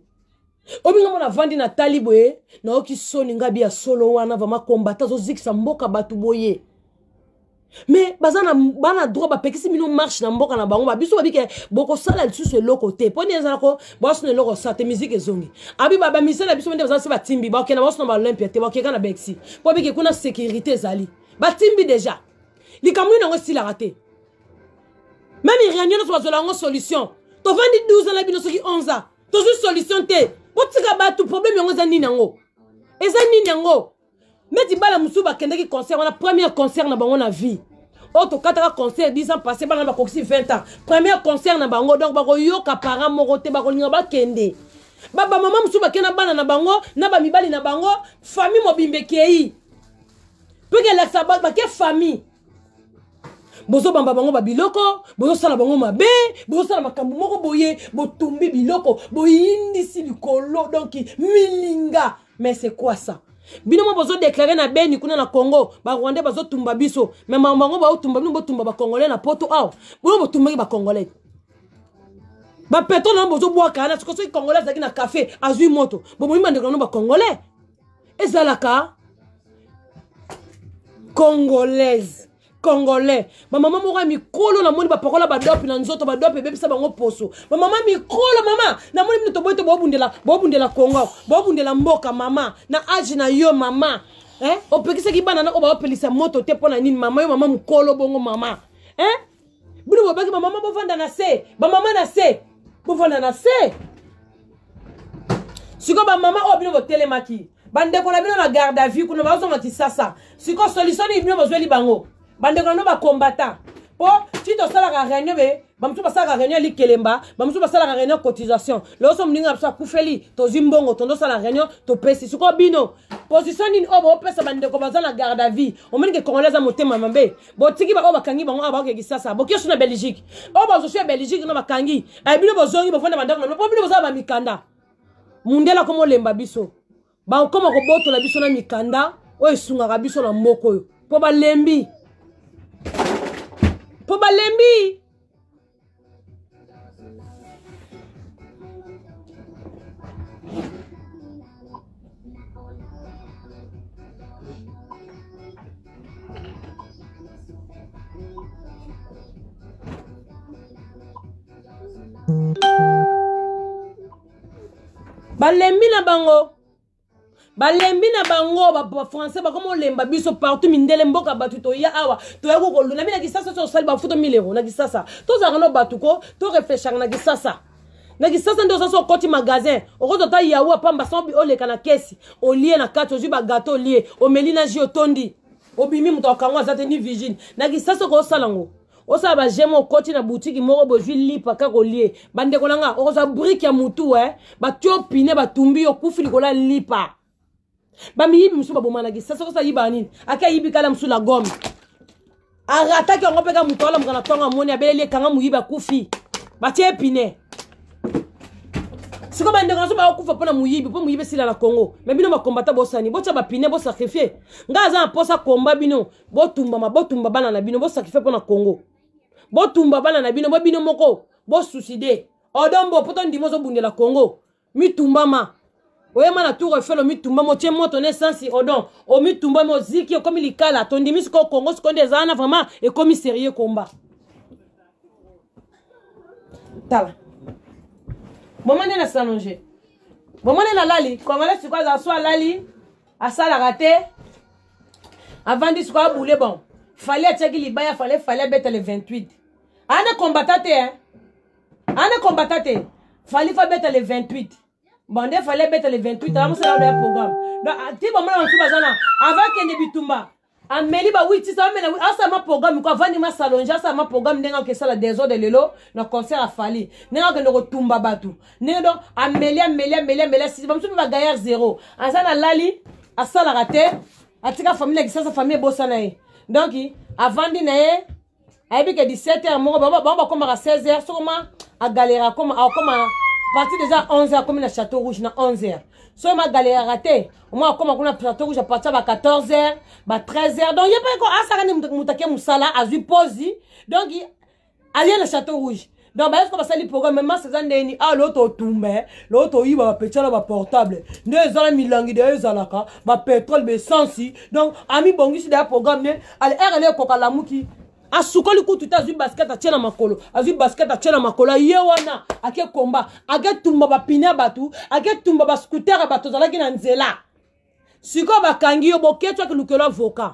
obinga mona vandi na tali boye nayoki soni ngabi ya solo wana vraimen kombata azozikisa mboka bato boye mais baza na bana droit bapekisi bino marche na mboka na bango babiso babike bokosala lisusu eloko te mpo nini ezala ko baosuna eloko osala te miziki ezongi abi bamisele na biso nde baza se batimbi bakokenda baosuna baolympia te bakokeka na bexi mpo bike kuna sécurité ezali batimbi déjà likambo nini yango esilaka te meme réunion nyonso bazwela yango solution tovandi 12 ans na bino soki 11 ans tozwi solution te botika bato problème yango eza nini yango eza nini yango neti bana mosusu bakendaki concert wana premier concert na bango na vie oyo tokataka concert 10 ans passé bana bakokisi 20 ans premier concert na bango donc bakoyoka parent moko te bakolinga bakende bamama mosusu bakei na bana na bango na bamibali na bango famille mobimba ekei mpe kelakisa bake famille bozobamba bango babiloko bozosala bango mabe bozosala makambo moko boye botumbi biloko boyindisi likolo donc milinga mais c'est quoi ça bino mo bozodeklare na beni kuna na congo barwandais bazotumba biso me makambo yango baotumba bino botumba bacongolais na poto awa bino botumbaki bacongolais bapetrole yango bozobwaka wana siko soki congolais azalaki na cafe azwi moto bobomi bandeko na bino bacongolais ezalaka congolaise congolais bamama moko ya mikolo namoni bapakola badope na nzoto badope ebebisa bango poso bamama mikolo mama namoni bino toboyi te bobundela bobundela congo bobundela mboka mama na age na yo mama eh? opekisaki bana na oyo baopelisa moto te mpo na nini mama yo mama mokolo bongo mama eh? bino bobaki bamama bovanda na se bamama na se bovanda na se sikoyo bamama oyo bino botelemaki bandeko na bino na garde à vue kuna bazonga kisasa sikoyo solution nini bino bozweli bango bandeko na bino bakombata mpo ti tosalaka réunion be bamosusu basalaka réunion ya likelemba bamosusu basalaka réunion cotisation loso moninga na biso akufeli tozwi mbongo tondosala réunion topesi sikoyo bino position nini oyo boopesa bandeko baza na garde à vue omoni ke congolais aza motema mabe botiki baoyo bakangi bango awa bakokende kisasa bokie su na belgique oyo bazosu ya belgique no bakangi eh, bino bozongi bofanda bandako na bino mpo bino boza bamikanda mundele akoma olemba biso bakoma kobotola biso na mikanda oyo esungaka biso na mboka oyo mpo balembi mpo balembi balembi na bango balembi na bango bafrançais bakoma olemba biso partout mindele mboka bato toya awa toya kokolona mi na kisasa so osali bafuto 1000 euro na kisasa tozalaka no bato ko toreflechaka na kisasa na kisasa nde oza so okoti magasin okozwa ata yawu apamba sa oleka na kesi olie na kati ozwi bagato olie omeli na ji otondi obimi moto akango aza te ni vigile na kisasa okosala yango osala bageme okoti na butiki moko bozwi lipa kaka olie bandeko na nga okozwa brike ya motu e batio pine batumbi yo okufi likolo ya lipa bamiyibi mosusu baboma na kisasa kosa yiba nini ake ayibi kala mosusu na gome arataki yango mpe ka moto alamuka na ntongo amoni abeleli ekanga moyibi akufi batie pine. Sikoyo bandeko na biso bakokufa mpo na moyibi, mpo moyibi esila na Congo. Me bino bakombata bosani, botya bapine, bosakrifie. Ngai aza na mposa komba bino, botumbama, botumba bana na bino, bosakrifie mpo na Congo. Botumba bana na bino, bo bino moko, bosuicide. Odombo, mpo tondima ozobundela Congo. Mitumbama. Oyema na Tour Eiffel, omitumbama, otie moto na esansi, odon. Omitumbama, oziki, okomi likala. Tondimi sikoyo Congo, sikoyo nde eza wana vraiment, ekomi sérieux combat. Tala. Bomoni na salonge. Bomoni na lali, Congolais sikoyo azala so alali, asalaka te. Avandi sikoyo abule bon. Fally atiaki libaya, fallait Fally abeta le 28. Ana combattant te hein. Ana combattant te. Fally fa beta le 28. Bon nde Fally abeta le 28, ala mosala ya programme. Donc ti bomona bato bazana avant kende bitumba. Ameli ba 8 6 amela asala ma programme ko avandi ma salonge asala ma programme ndenge akesala désordre lelo na concert ya Fally ndenge akende kotumba bato ndenge donc ameli ameli ameli ameli asisi bamosusu mpe bagaillard zéro aza na lali asalaka te atika famille na kisasa famille ebosana ye donc avandi na ye ayebi ke 17 heures moko bango bakomaka 16 heures soko ma agalera akoma akoma parti déjà 11 heures akomi na château rouge na 11 heures soki ma galeraka te omoi akoma kuna château rouge apartir ba 14 heures ba 13 heures donc ye mpe ko asaka nde moto ake mosala azwi posi donc aye na château rouge donc baye soko basali programme mais masa eza ndeni ah loo totumba loo toyiba bapetia na baportable nde eza na milangi deya ezalaka bapetrole baesansi donc amibongisi deya programme ne ale heure ele ekoka lamuki asukoli kutu te azwi basket atie na makolo azwi basket atie na makolo ye wana ake komba ake tumba bapine ya bato ake tumba bascooter ya bato azalaki na nzela sikoyo bakangi yo boketshu akilukela avocat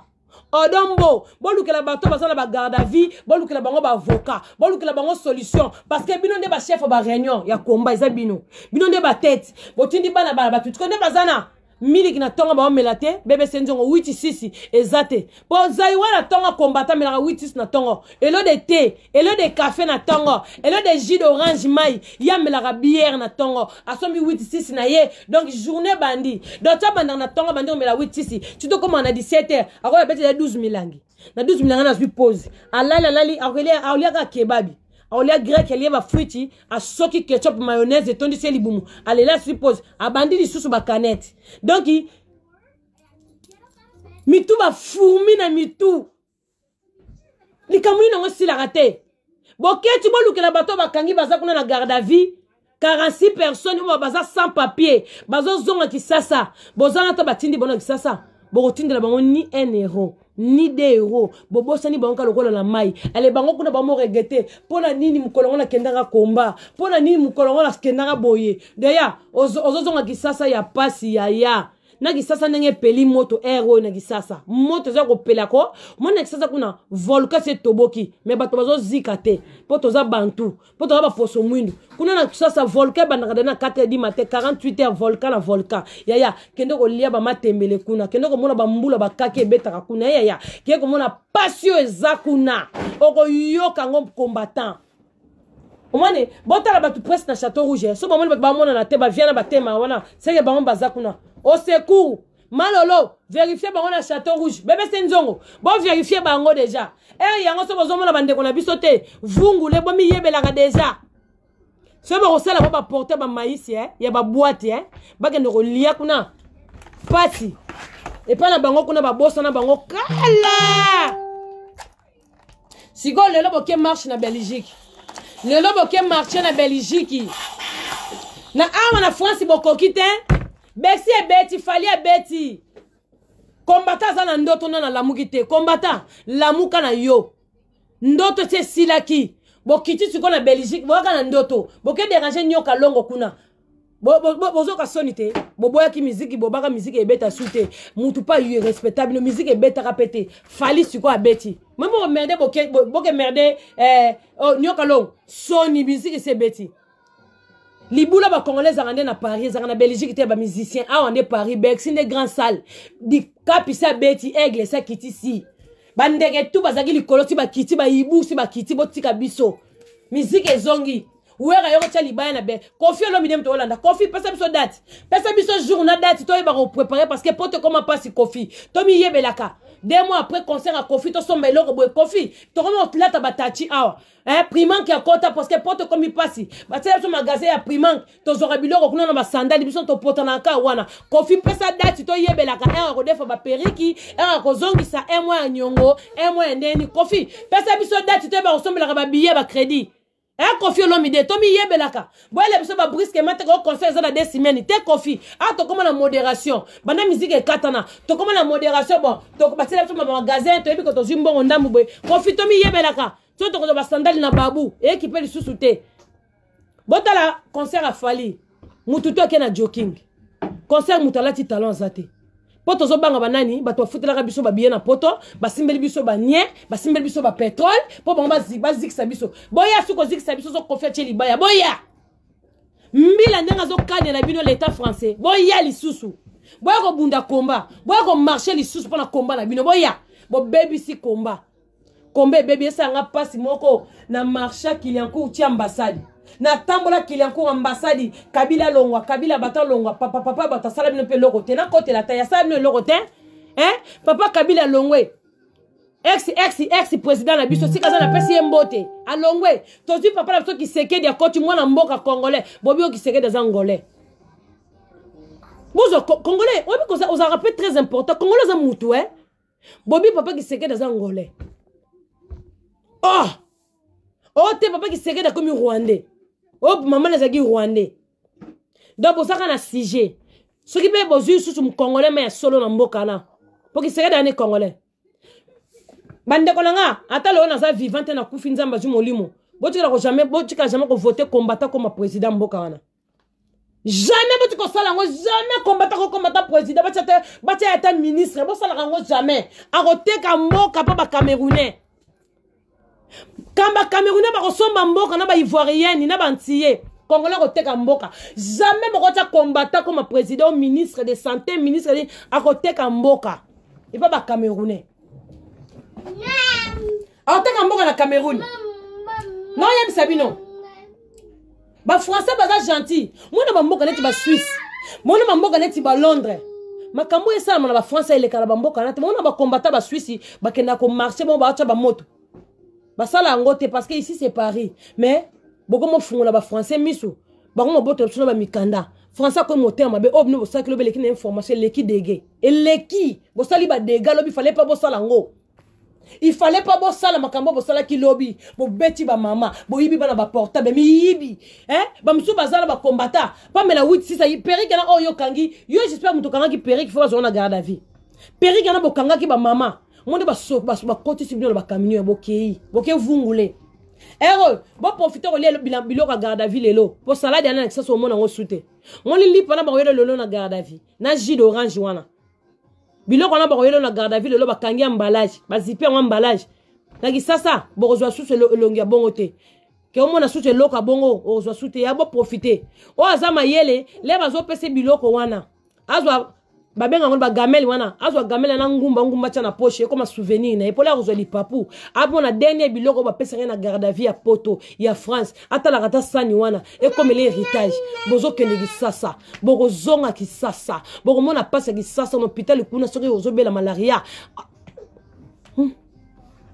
odombo bolukela bato baza na ba garde à vie bolukela bango ba avocat bolukela bango solution parce que bino nde ba chef ba réunion ya combat eza bino bino nde ba tête botindi bana bana bato tiko nde baza na miliki na tongo baomela te bbc nzongo 8 6 eza te po zai wana tongo combattant amelaka 8 6 na tongo elo de thé elo de café na tongo elo de jus d'orange mai ye amelaka bière na tongo asombi 8 6 na ye donc journée bandi donc ti abandaka na tongo bandi komela 8 6 ti tokóma na 17 heures akoya betela 12 milangi na 12 milangi nazwi pause alali alali akolia kaka kebabi akolia grec alie bafruiti asoki ketchup mayonnaise etondisi ye libumu alela aswi pause abandi lisusu bacanete donc mitu bafurmi na mitu likambo nini yango esilaka te boketi bolukela bato bakangi baza kuna na garde à vie 46 personnes oyo baza sans papier bazozonga kisasa bozanga to batindi bango na kisasa bokotindela bango ni 1 euro ni 2 euro bobosani bango ka lokola na mai ale bango kuna bango regrete mpo na nini mokolo yango nakendaka komba mpo na nini mokolo yango nakendaka boye deya ozozonga kisasa ya pasi yaya na kisasa ndenge epeli moto air oyo na kisasa moto eza kopela ko moni na kisasa kuna volcan se etoboki me bato bazozika te mpo toza bantu mpo toza baposo mwindu kuna na kisasa volcan ebandaka de na 4 heures du matin 48 heures volcan na volcan yaya kende kolia bamatembele kuna kende komona bambula bakaki ebetaka kuna yaya kende komona pasi oyo eza kuna okoyoka yango combattant omoni botala bato presse na château rouge so bamoni bato bamonana te bavia na batema wana seke bango baza kuna au secours malolo verifie bango na château rouge bbc nzongo boverifie bango deja ere yango so bozomona bandeko na biso te vungule bomiyebelaka deja soki bakosala bo baporte bamaisi eh, ya babwate eh, bakende kolia kuna pasi epai na bango kuna babosana bango kala sikoyo lelo boke marche na belgique lelo boke marche na belgique na awa na france bokoki te besi ebeti fali ebeti kombata aza na ndoto na nalamuki te kombata lamuka na yo ndoto ti esilaki bokiti sikoyo na belgique boyaka na ndoto boke déranger nyoka longo kuna bozoka soni te boboyaki miziki bobaka miziki ebeta su te mutu pa irrespectable bino miziki ebetaka pe te fali sikoyo abeti meme bomerde boke merde eh, oh, nyoka longo soni miziki se ebeti libula bacongolais ezalaka nde na paris ezalaka na belgique te ya bamusicien awa nde paris bercy nde grand salle dikapi se abeti aigle se akiti si bandeke tu bazalaki likolo si bakiti bayibu si bakiti botika biso miziki ezongi wera yoko tia libaya na be kofi olomide moto olanda kofi pesa biso date pesa biso jour na date toyeba koprépare parce que poto ekoma mpasi kofi tomiyebelaka 2 mois après concert ya Kofi, tosomba eloko boye. Kofi, tokomi kolata batachi awa, eh, Primark ya kota, parce que poto ekomi mpasi. Batiela biso magasin ya Primark, tozwaka biloko kuna na basandali. Biso topotanaka wana. Kofi, pesa date, toyebelaka heure ya kodefa baperiki, heure ya kozongisa un mois ya niongo, un mois ya ndeni. Kofi, pesa biso date, toyeba kosombelaka babillet, bacrédit. Eh, Kofi Olomide, tomiyebelaka. Boyela biso babriske mateka o concert eza na 2 semaines te. Kofi, a tokóma na modération. Banda musique ekatana, tokóma na modération. Bon, batiela biso bamagasin, toyebi ko tozwi mbongo ndambu boye. Kofi, tomiyebelaka so tokozwa basandali na babu eyeki mpe lisusu te. Botala concert ya Fally, mutu to ake na jogging. Concert, mutu alati talon aza te, mpo tozobanga banani? Bato bafutelaka biso babiye na poto, basimbeli biso banie, basimbeli biso bapetrole, mpo bango bazikisa biso. Boya soki kozikisa biso, ozokofi atie libaya. Boya mbila ndenge azokanela bino l'état français. Boya lisusu, boya kobunda komba, boya komarcher lisusu mpo na komba na bino. Boya bobebisi komba, komba ebebi. Esanga mpasi moko na marché Clignancourt ti ambassade. Natambola Clignancourt, ambassade. Kabila longwa, Kabila bato alongwa. Papa, papa, bato asala bino mpe eloko te. Nakotela ta asala bino eloko te, eh? Papa Kabila longwe, ex ex ex président na biso. Sika aza, napesi ye mbote. Alongwe, tozwi papa na biso Tshisekedi, akoti, mwana mboka congolais. Bobi oyo Tshisekedi aza ngolais. Bozwa congolais, oyebi ozalaka mpe très important. Congolais aza mutu, eh? Bobi papa Tshisekedi aza ngolais. Oh, oh te, papa Tshisekedi akomi rwandais. Oh, mama nazalaki rwandais. Donc bozaka na sujet. Soki mpe bozwi lisusu mokongolais ma ya solo na mboka na, mpo Tshisekedi ani congolais. Bandeko na nga, ata lelo naza vivant te, nakufi, Nzambe azwi molimo, botikala ko jamais, botikala jamais kovote combattant koma président mboka wana. Jamais boti kosala yango, jamais. Combattant kokombata président, batia ata ministre, bosalaka yango jamais. Akoteka mboka mpo bacamerounais, kamba camerounais bakosomba mboka na baivoirienne na bantie. Congolais akoteka mboka jamais. Bokotia combattant koma président, ministre de santé, ministre de, akoteka mboka epa bacamerounais, akoteka mboka na Cameroun. Naoyebisa bino, bafrançais baza gentil. Mona bamboka neti basuisse, mona bamboka neti balondres, makambo oyo esalama na bafrançais eleka na bamboka na te. Mona bakombata basuisse bakendaka komarcher, bango baatya bamoto, basala yango te, parce que ici c'est Paris. Mais bokomofungola bafrançais miso, bango mobotola biso na bamikanda. Français akomi motema mabe. Oyo bino bosalaki lobi eleki na information, eleki dege, eleki. Bosali badega lobi, fallait pas bosala yango. Il fallait pas bosala makambo bosalaki lobi. Bobeti bamama, boyibi bana baportable, miyibi, eh? Bamosusu baza na bakombata pamela 8 6 perike na oyo okangi yo. J'espère moto okangaki perike, fo bazonga na garde à vie. Perike wana bokangaki bamama monde, bakotisi bino na bacamion ya bokei, boke vungule ero. Boprofite kolia biloko ya garde à vie lelo, po salade yana na kisasi omona yango su te. Moni lipa na bakoyela lelo na garde à vie na jus d'orange wana. Biloko wana bakoyela na garde à vue lelo, bakangi emballage, bazipi yango emballage. Na kisasa bokozwa susu elongi ya bongo te. Ke omona susu eloko ya bongo, okozwa su te. Ya boprofite. Oyo aza mayele le, bazopesa biloko wana, azwa, babenga yango bagamele wana, azwa gamele na ngumba ngumba, tia na poche, ekoma souvenir na ye. Mpola akozwa lipapu, amona dernier biloko bapesaka ye na garde à vue ya poto ya France, atalaka ata sani wana, ekomela héritage. Bozokende Kisasa, bokozonga Kisasa, bokomona mpasi ya Kisasa na hôpital kuna. Soki ozobela malaria,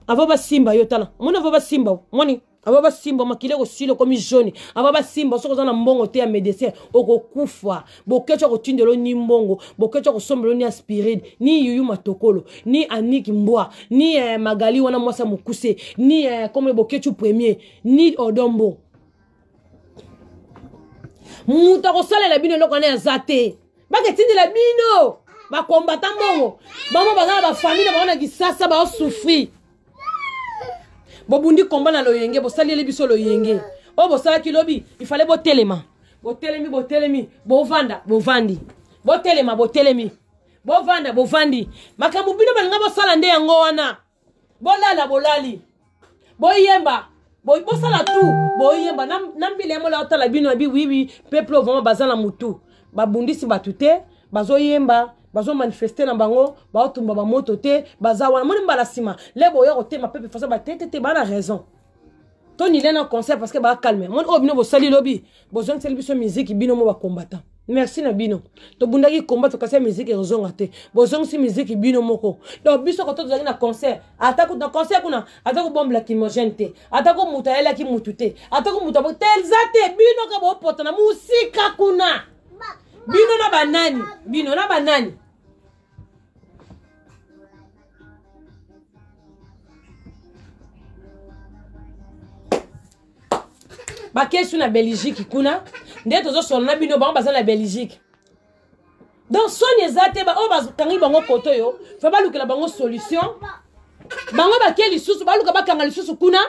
Ava basimba yo, tala, moni ava basimba, moni ava basimba, makili ekosila, okomi jaune. Ava basimba, soki oza na mbongo te ya médecin, okokufa. Bokeci akotindelo ni mbongo, bokeci akosombelo ni aspirine, ni yuyu matokolo, ni aniki mbwa, ni magali wana mwasi ya mokuse, ni comme Bokeci premier, ni odombo. Moto akosalela bino eloko wana aza te. Baketindela bino bakombata mbongo, bango baza na bafamille na bango na Kisasa, baosouffrir. Bobundi komba na loyenge, bosaleli biso loyenge. Oyo bosalaki lobi, ifale botelema, botelemi, botelemi, bovanda, bovandi, botelema, botelemi, bovanda, bovandi. Makambo bino balinga bosala nde yango wana. Bolala, bolali, boyemba, bosala tu, boyemba na mbila ya mola. Otala bino abi wiwi, peuple vraiment baza na mutu, babundisi bato te, bazoyemba, bazomanifeste na bango, baotumba bamoto te, baza wana. Moni mbala nsima le boya kotema peuple façon batete te, baa na raison tonile na concert, parce que bacalme. Moni oyo bino bosali lobi, bozongiseli biso miziki, bino mo bacombattant. Merci na bino. Tobundaki combat tokasi ya musique ekozonga te. Bozongisi musique bino moko. Donc biso koto tozalaki na concert, ata na concert kuna, ata ko bombe lacrymogène te, ata ko moto ayelaki mutu te, ata ko moto te eza te bino ka bopota na musika kuna. Bino na banani? Bino na banani? Bakesu na Belgique kuna nde tozosolola na bino, bango baza na Belgique. Donc soni eza te, oyo bakangi bango koto oyo fa balukela bango solution. Bango bake lisusu baluka bakanga lisusu kuna.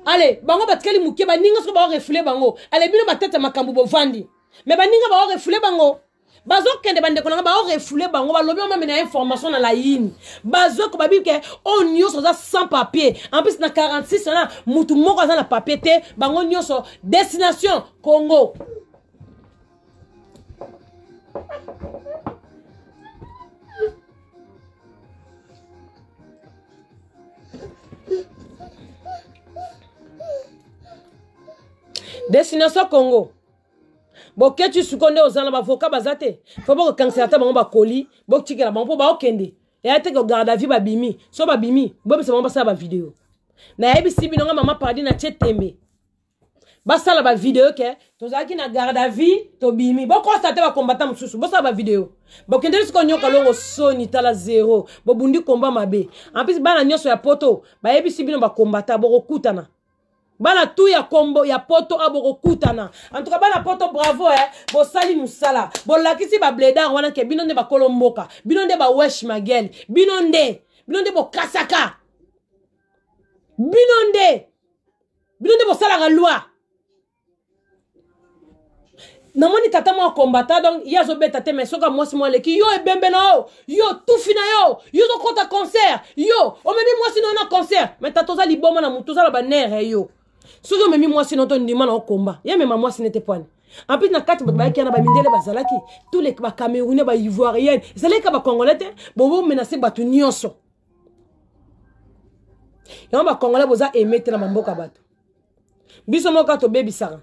Ale bango batikali moke, baninga soki baorefule bango, ale bino batete makambo bovandi, me baninga baorefule bango bazokende, bandeko na nga baorefule bango, balobi omeme na information na layini bazweko babi ke oyo nyonso aza sans papier. En plus na 46 wana mutu moko aza na papier te, bango nyonso destination Congo. Destination Congo. Boketshu siko nde oza na bavoka baza te, fo bokokangisela ata bango bakoli, botikela bango mpo baokende eya te ko garde à vue. Babimi so babimi, bobisa bango basala bavideo. Nayebisi bino nga mama Paradis na tie tembe, basala bavideo ke tozalaki na garde à vue tobimi. Bokosa te, bakombata mosusu bosala bavideo, bokendeli sikoyo nyoka longo soni tala zero, bobundi komba mabe. En plus bana nyonso ya poto bayebisi bino bakombata bokokutana, bana tu ya kombo ya poto a bokokutana. En tout cas bana poto bravo, eh, bosali mosala, bolakisi babledar wana ke bino nde bakolo mboka, bino nde bawesh magel, bino nde bokasaka, bino nde bosalaka loi. Namoni tata moko kombata, donc ye azobeta te, mais soki mwasi moko aleki yo ebembe na yo, yo tufi na yo, yo ozokɔta concert, yo omemi mwasi na yo na concert. Mais tata oza liboma na motu, oza na banere yo. Soki omemi mwasi na yo to ndima na okomba, ye amema mwasi nete pwani. En plus na kati bato bayaki wana bamindele bazalaki, tous les bacamerounais, baivoirienne, ezalaki ka bacongolais te. Bobomenase bato nyonso yango, bacongolais boza aime te na bamboka bato. Biso moko kaka tobebisaka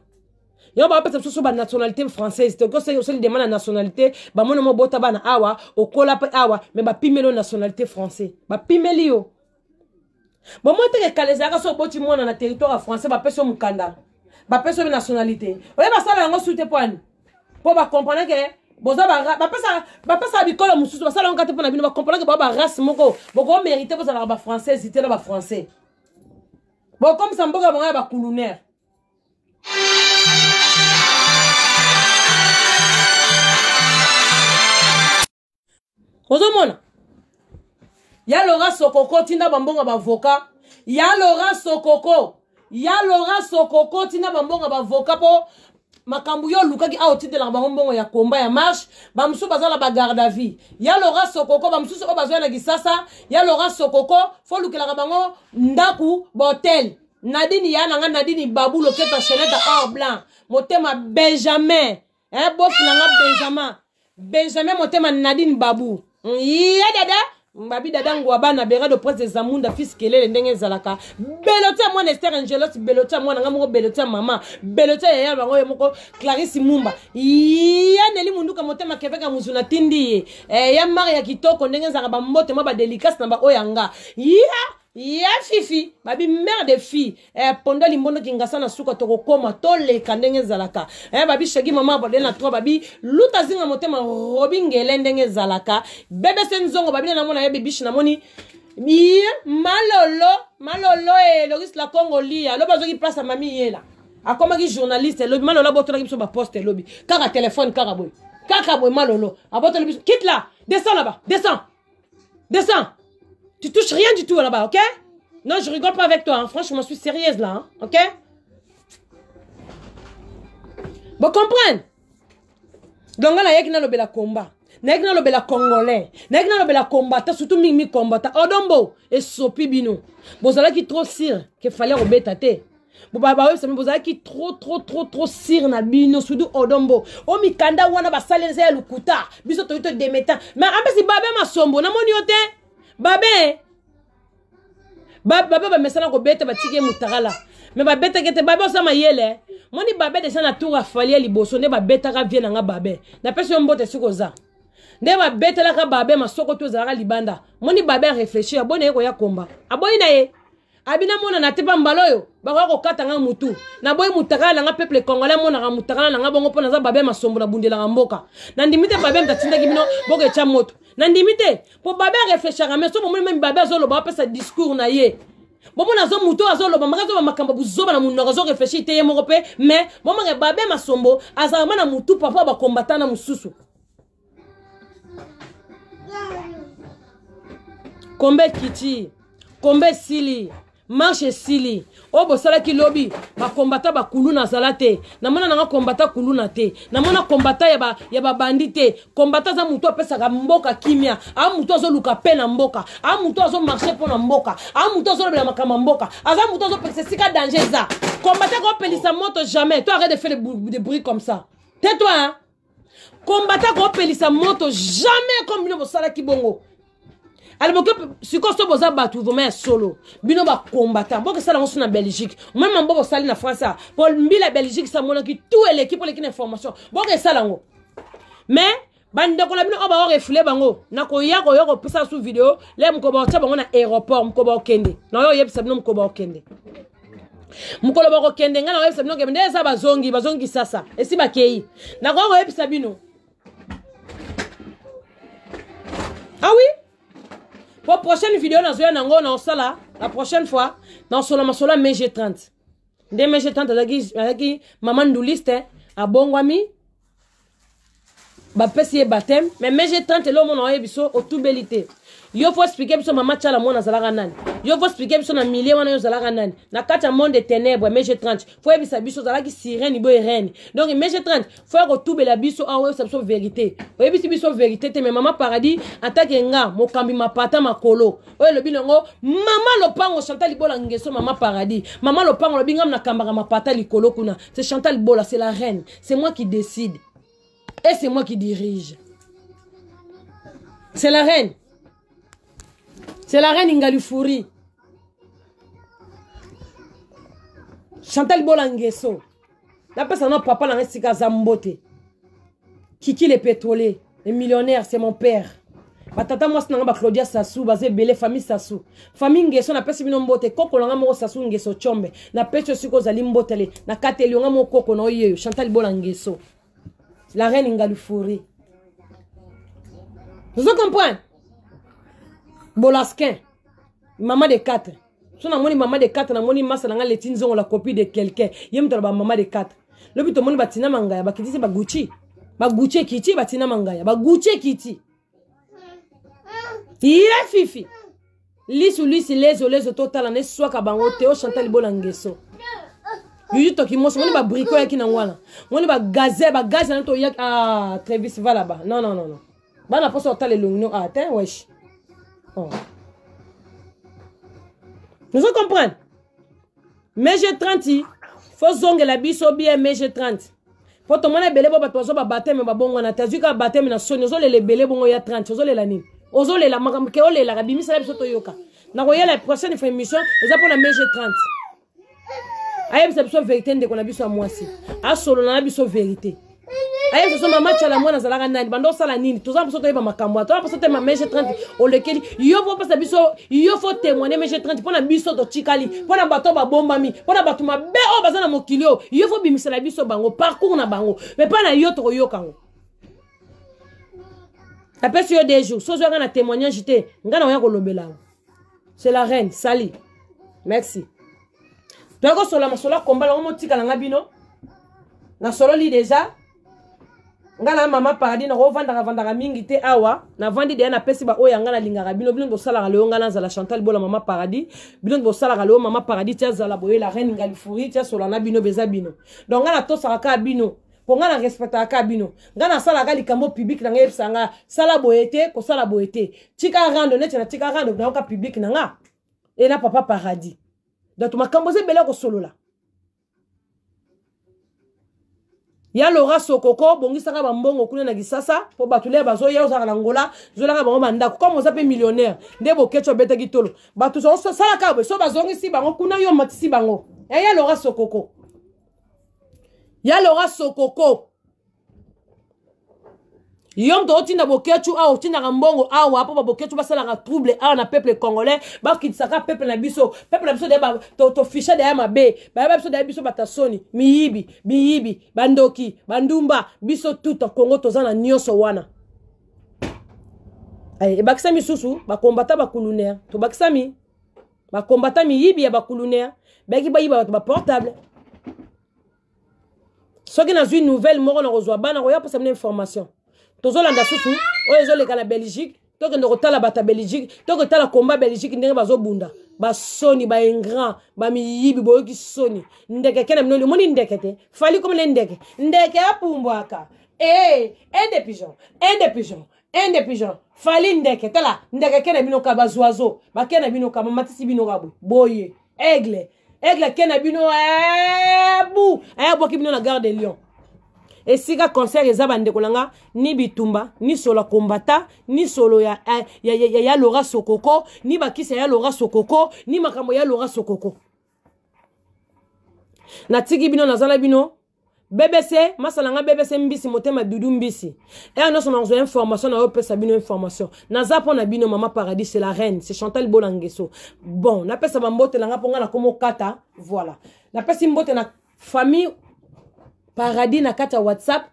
yango, bapesa biso so banationalité française te. Osali demande ya nationalité, bamona mo bota bana awa, okola mpe awa, me bapimeli yo nationalité français, bapimeli yo. Bomoi teke kala ezalaka so oboti mwana na territoire ya français, bapesi yo mokanda, bapesi yo nationalité. Oye basala yango su te pwani mpo bacomprendre ke boza bapesaka bikolo mosusu, basala yango kaka te mpo na bino. Bacomprendre ke bao barace moko bokomérite, bozalaka bafrançaise te na bafrançais, bokomisa mboka bango ya bakulunaire. Ozomona ya Laurent Sokoko tinda bambongo bavoka, ya Laurent Sokoko, ya Laurent Sokoko tinda bambongo bavoka, mpo makambo yo olukaki awa otindelaka bango mbongo ya komba ya marche. Bamosusu baza na bagarde à vie ya Laurent Sokoko, bamosusu oyo bazwa na Kisasa ya Laurent Sokoko, fo olukelaka bango ndaku bahotel. Nadine ya nanga, Nadine Babu loketa chenete or blanc, motema Benjamin, eh, bofu nanga Benjamin, Benjamin motema Nadine Babu ya dada babi dada ngwaba na berado prince de Zamunda fils kelele ndenge ezalaka beloti ya mwana Ester Angelos, beloti ya mwana nga moko, beloti ya mama, beloti ya yaya bango ye moko Clarisse Mumba ya Neli Munduka motema Keveka Muzuna tindi ye, eh, ya mare ya kitoko ndenge ezalaka bambote mwa badelicace na baoyo ya nga ya ya fifi babi mare de fille, eh, pondo limbondo kingasa na suka tokokoma toleka ndenge ezalaka, eh, babi shagi mama bode na 3 babi luta zinga motema robi ngele ndenge ezalaka bbc nzongo babi namona ye bibishi namoni ye malolo malolo e loris la congo lia lobi azwaki place ya mami yela akomaki journaliste elobi malolo abotolaki biso baposte elobi kaka telefone kaka boye kaka boye malolo abotoli biso. Quitte là, descends là-bas, descends, descends, tu touches rien du tout là-bas, ok? Non, je rigole pas avec toi, hein. Franchement, je suis sérieuse là, hein, ok? Bon, comprendre. Donc, là, il y a un combat. Nayaki nalobela congolais, nayaki nalobela combattant, surtout mingi combattant odombo esopi bino. Bozalaki trop sire ke fallait kobeta te, baoyebisa bino bozalaki trop trop trop trop sire na bino, surtout odombo o mikanda wana basali eza ya lokuta. Biso toyi todemeta, mais apesi babe masombo namoni yo te, babe babe bamesana kobeta, batiki ye mutakala, me babetaki te. Babe oza mayele. Moni babe deja na tour afali ya liboso nde babetaka vie na nga babe. Napesi yo mbote soki oza. Nde babetelaka babe masoko to ezalaka libanda. Moni babe a réfléchir, aboyi na ye koya komba. Aboyi na ye. Abi namonana te mpa mbala oyo bakoya kokata nga mutu. Naboyi mutakala na nga peuple congolais amonaka mutakala na nga bongo mpo naza babe masombo nabundelaka mboka. Nandimi te babe moto atindaki bino boketya moto. Nandimi te mpo babe areflechaka mais so bomoni meme babe azoloba apesa discours na ye. Bomona azo moto azoloba maka azoba makambo buzoba na monoko azo réfléchir te ye moko mpe mais bomaka babe masombo azalaka ma na mutu papa bakombata na mosusu. Kombe ekiti, kombe esili, marche esili. Oyo bosalaki lobi, bakombata bakuluna azala te. Namona nanga kombata kuluna te. Namona kombata ya ba ya babandi te. Kombata aza moto apesaka mboka kimia. A moto azoluka pe na mboka. A moto azo marcher mpo na mboka. A moto azolobela makambo ya mboka. Aza moto azopekisa esika danger eza. Kombata kopelisa moto jamais. Toi arrête de faire des bruits comme ça. Tais-toi hein. Kombata kopelisa moto jamais comme bino bosalaki bongo. Aleboke sikoyo so boza bato vraiment ya solo bino bakombata bokesala yango so na Belgique meme mbo bosali na France po mbila Belgique samonaki tout eleki po eleki na information bokesala yango mais bandeko na bino oyo bao refule bango nakoya koya kopesa su video le mokolo bakotia bango na aéroport mokolo bakokende nayo oyebisa bino mokolo bakokende mokolo bakokende ngai nakoyebisa bino kende nde eza bazongi bazongi kisasa esi bakei nakoya koyebisa bino ah oui po prochaine video nazoya nango naosala la prochaine fois naosolola masolo ya mg 30 nde mg 30 azalaki mama nduliste abongwami bapesi ye baptême mais mg 30 eloko mona oye biso otubeli te yo fo explike biso mama tshala mwana azalaka nani yo fo explike biso na milieu wana yo ozalaka nani na kati ya monde de ténèbres mg 30 fo yebisa biso ozalaki sirène boye reine donc mg 30 fo ya kotubela biso awa oyebisa biso vérité oyebisi biso vérité te mais mama paradis atake nga mokambi mapata makolo oyo elobi nango mama lopango chantal libola ngeso mama paradis mama lopango alobi ngam nakambaka mapata likolo kuna c'est chantal bola c'est la reine c'est moi qui décide et c'est moi qui dirige. C'est la reine. C'est la reine Ngalifuri. Chantal Bola Ngeso. Napesa na papa na esika aza mbote. Kiki le pétrolier, le millionnaire, c'est mon père. batata mwasi na nga ba Claudia Sassou baza ebele famille Sassou famille Ngeso napesi bino mbote koko na nga moko Sassou Ngeso Tshombe napesi yo sikoyo ozali mbotele na kateli yo nga moko koko na oyeyo Chantal Bola Ngeso la reine Ngalufuri ozo comprendre Bolaskin maman de 4 so namoni mama de 4 namoni masa na nga leti nzongo la copie de quelqu'un ye moto aloba mama de 4 lobi tomoni batina mangaya bakitisi bagucci bagucci ekiti batina mangaya bagucci ekiti ye fifi lisu lisi lezo lezo totala na eswaka bango te o chantal libola ngeso yuyu tokimoso moni babriko oyaki nango wana moni bagaze bagaze na toyaki ah trevis va là-bas non non non non bana mposa otala elongi no ah te wesh oh. Nous comprendre mg 30 fo zongela biso bien mg 30 mpo tomona ebele bo bato bazo babateme babongwana te azwi kaka bateme na soni ozolela ebele bongo ya 30 ozolela nini ozolela makambo ke olelaka bimisela biso toyoka nakoyela prochaine fois émission eza mpona mg 30 ayebisa biso verité ndeko na biso ya mwasi asolola na biso verité ayebisa biso mama tshala mwana azalaka nani banda osala nini toza mposa toyeba makambo wana toza mposa toyeba mege 30 olekeli yo fo opesa biso yo fo témoigne mege 30 mpo na biso totikali mpo na bato oyo babombami mpo na bato mabe oyo baza na mokili oyo yo fo bimisela biso bango parcours na bango me mpo na yo tokoyoka yango apesi yo deux jours soki ozwaka na témoignage te ngai nakoya kolobela yango c'est la reine sali merci toyaki kosolola masolo ya komba nango motikala nga bino nasololi deja nga na mama paradis nakovandaka vandaka mingi te awa navandi deya napesi baoyo ya nga nalingaka bino bino bosalaka leo nga nazala chantal bola mama paradis bino bosalaka leo mama paradis ti azala boye la reine ngalifuri ti asola na bino beza bino donc nga natosaka kaka bino mpo nga na respectaka kaka bino nga nasalaka likambo public na nga yebisa nga sala boye te kosala boye te tika rando neti natika rando nayoka public na nga e na papa paradis donc makambo eza ebele ya kosolola ya lora sokoko bongisaka bambongo kuna na kisasa mpo bato lea bazoya ozalaka na ngola zolaka bango bandako comme oza mpe millionnaire nde boketsho abetaki tolo bato salaka boye so bazongisi bango kuna yo omatisi bango eya lora sokoko. Ya Laura Sokoko, yo moto otinda Boketshu awa, otindaka mbongo awa mpo baBoketshu basalaka trouble awa na peuple congolais, bakitisaka peuple na biso. Peuple na biso deya tofisha deya mabe, bayeba biso deya, biso bata soni, miyibi, miyibi, bandoki, bandumba. Biso tout Congo toza na nyonso wana. Ebakisa misusu bakombata bakulunaire, tobakisami bakombata miyibi ya bakulunaire, bayaki bayiba bato baportable. Soki nazwi nouvelle moko, na kozwa bana koya posa bino information. Tozolanda susu oyo ezoleka na Belgique. Tokende kotala bato ya Belgique, tokotala komba Belgique ndenge bazobunda. Basoni, baingrand, bamiyibi, boyoki soni. Ndeke ke na bino, omoni ndeke te, Fally komi ne ndeke, ndeke apumbwaka. E un de pigeon, un de pigeon, un de pigeon. Fally ndeke, tala ndeke ke na bino ka bazoiseau bake na bino ka bamatisi bino ka boye boye. Aigle, aigle ake na bino bu ayabwaki bino na gare de Lyon, esika concert eza. Bandeko na nga, ni bitumba, ni solo ya kombata, ni solo ya Lora Sokoko, ni bakisi ya Lora Sokoko, ni makambo ya Lora Sokoko. Natiki bino, naza na bino. BBC masala nga, BBC mbisi motema, dudu mbisi ere nyonso nazwa information na opesa bino information. Naza mpo na bino, Mama Paradis, c'est la reine, c'est Chantal Bolangeso. Bon, napesa bambote na nga mpo nga nakoma okata. Voilà, napesi mbote na famille Paradis na kati ya WhatsApp.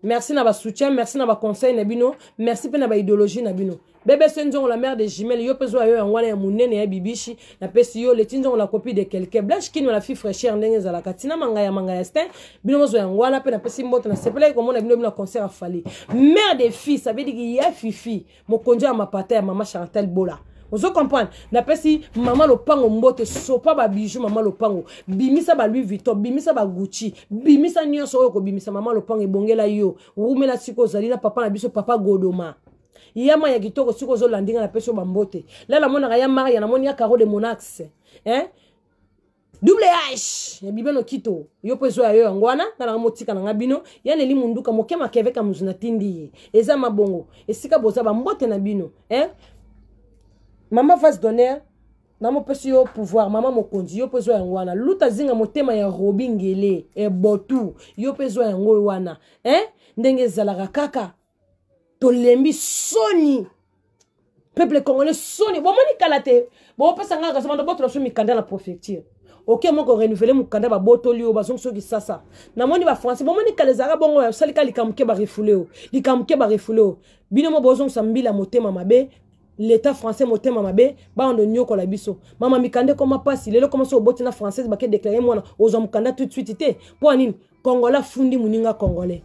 Merci na basoutien, merci na baconseil na bino, merci mpe na baidéologie na bino. BBC Nzongo, la mère de jumelle, yo mpe zwa yo yango wana ya monene ya bibishi, napesi yo. Leti Nzongo, la copie de quelqu'un, Blanche Kino, la fille fraîcheur, ndenge ezalaka ntina manga ya manga ya stin, bino bozwa yango wana. Mpe napesi mbote, nasepelaki komona bino, bino na concert ya Fally. Mère de fille, ça veut dire ya Fifi, mokonzi ya mapata ya mama Chantal Bola, ozo comprendre. Napesi mama lopango mbote, sopa babiju, mama lopango, bimisa ba Louis Vuitton, bimisa baGucci, bimisa nyonso oyo kobimisa. Mama lopango, ebongela yo, rumela sika ozali na papa na biso, papa Godoma yama ya kitoko. Sika ozolandi nga, napesi yo bambote. Lala monaka ya Maria, namoni ya Caro de Monax, hein? Double H ya bibeno kito, yo mpo ezwa ya yo yango wana. Nga nanga motika na nga bino ya Neli Munduka moke makeveka muzu, natindi ye eza mabongo esika boza. Bambote na bino, hein? Mama vase d'honneur, namopesi yo pouvoir. Mama mokonzi, yo mpo ezwa yango wana. Luta zinga motema ya Robi Ngele ebotu, yo mpo ezwa yango wana, hein? Ndenge ezalaka kaka, tolembi soni, peuple congolais, soni. Bomoni kala te, bopesa nga kasi bando botola so mikanda na préfecture. Oke moko renouveler mokanda, babotoli oyo, bazongi soki sasa. Namoni bafrançais, bomoni kala ezalaka bongo, osalika likambo ke barefouler o, likambo ke barefouler o. Bino mo bozongisa mbila motema mabe, l'état français motema mabe, bando nyokola biso. Mama, mikanda ekoma mpasi lelo. Koma so oboti na française, bake déclare mwana, ozwa mokanda tout de suite te. Mpo anini? Congolais afundi moninga congolais.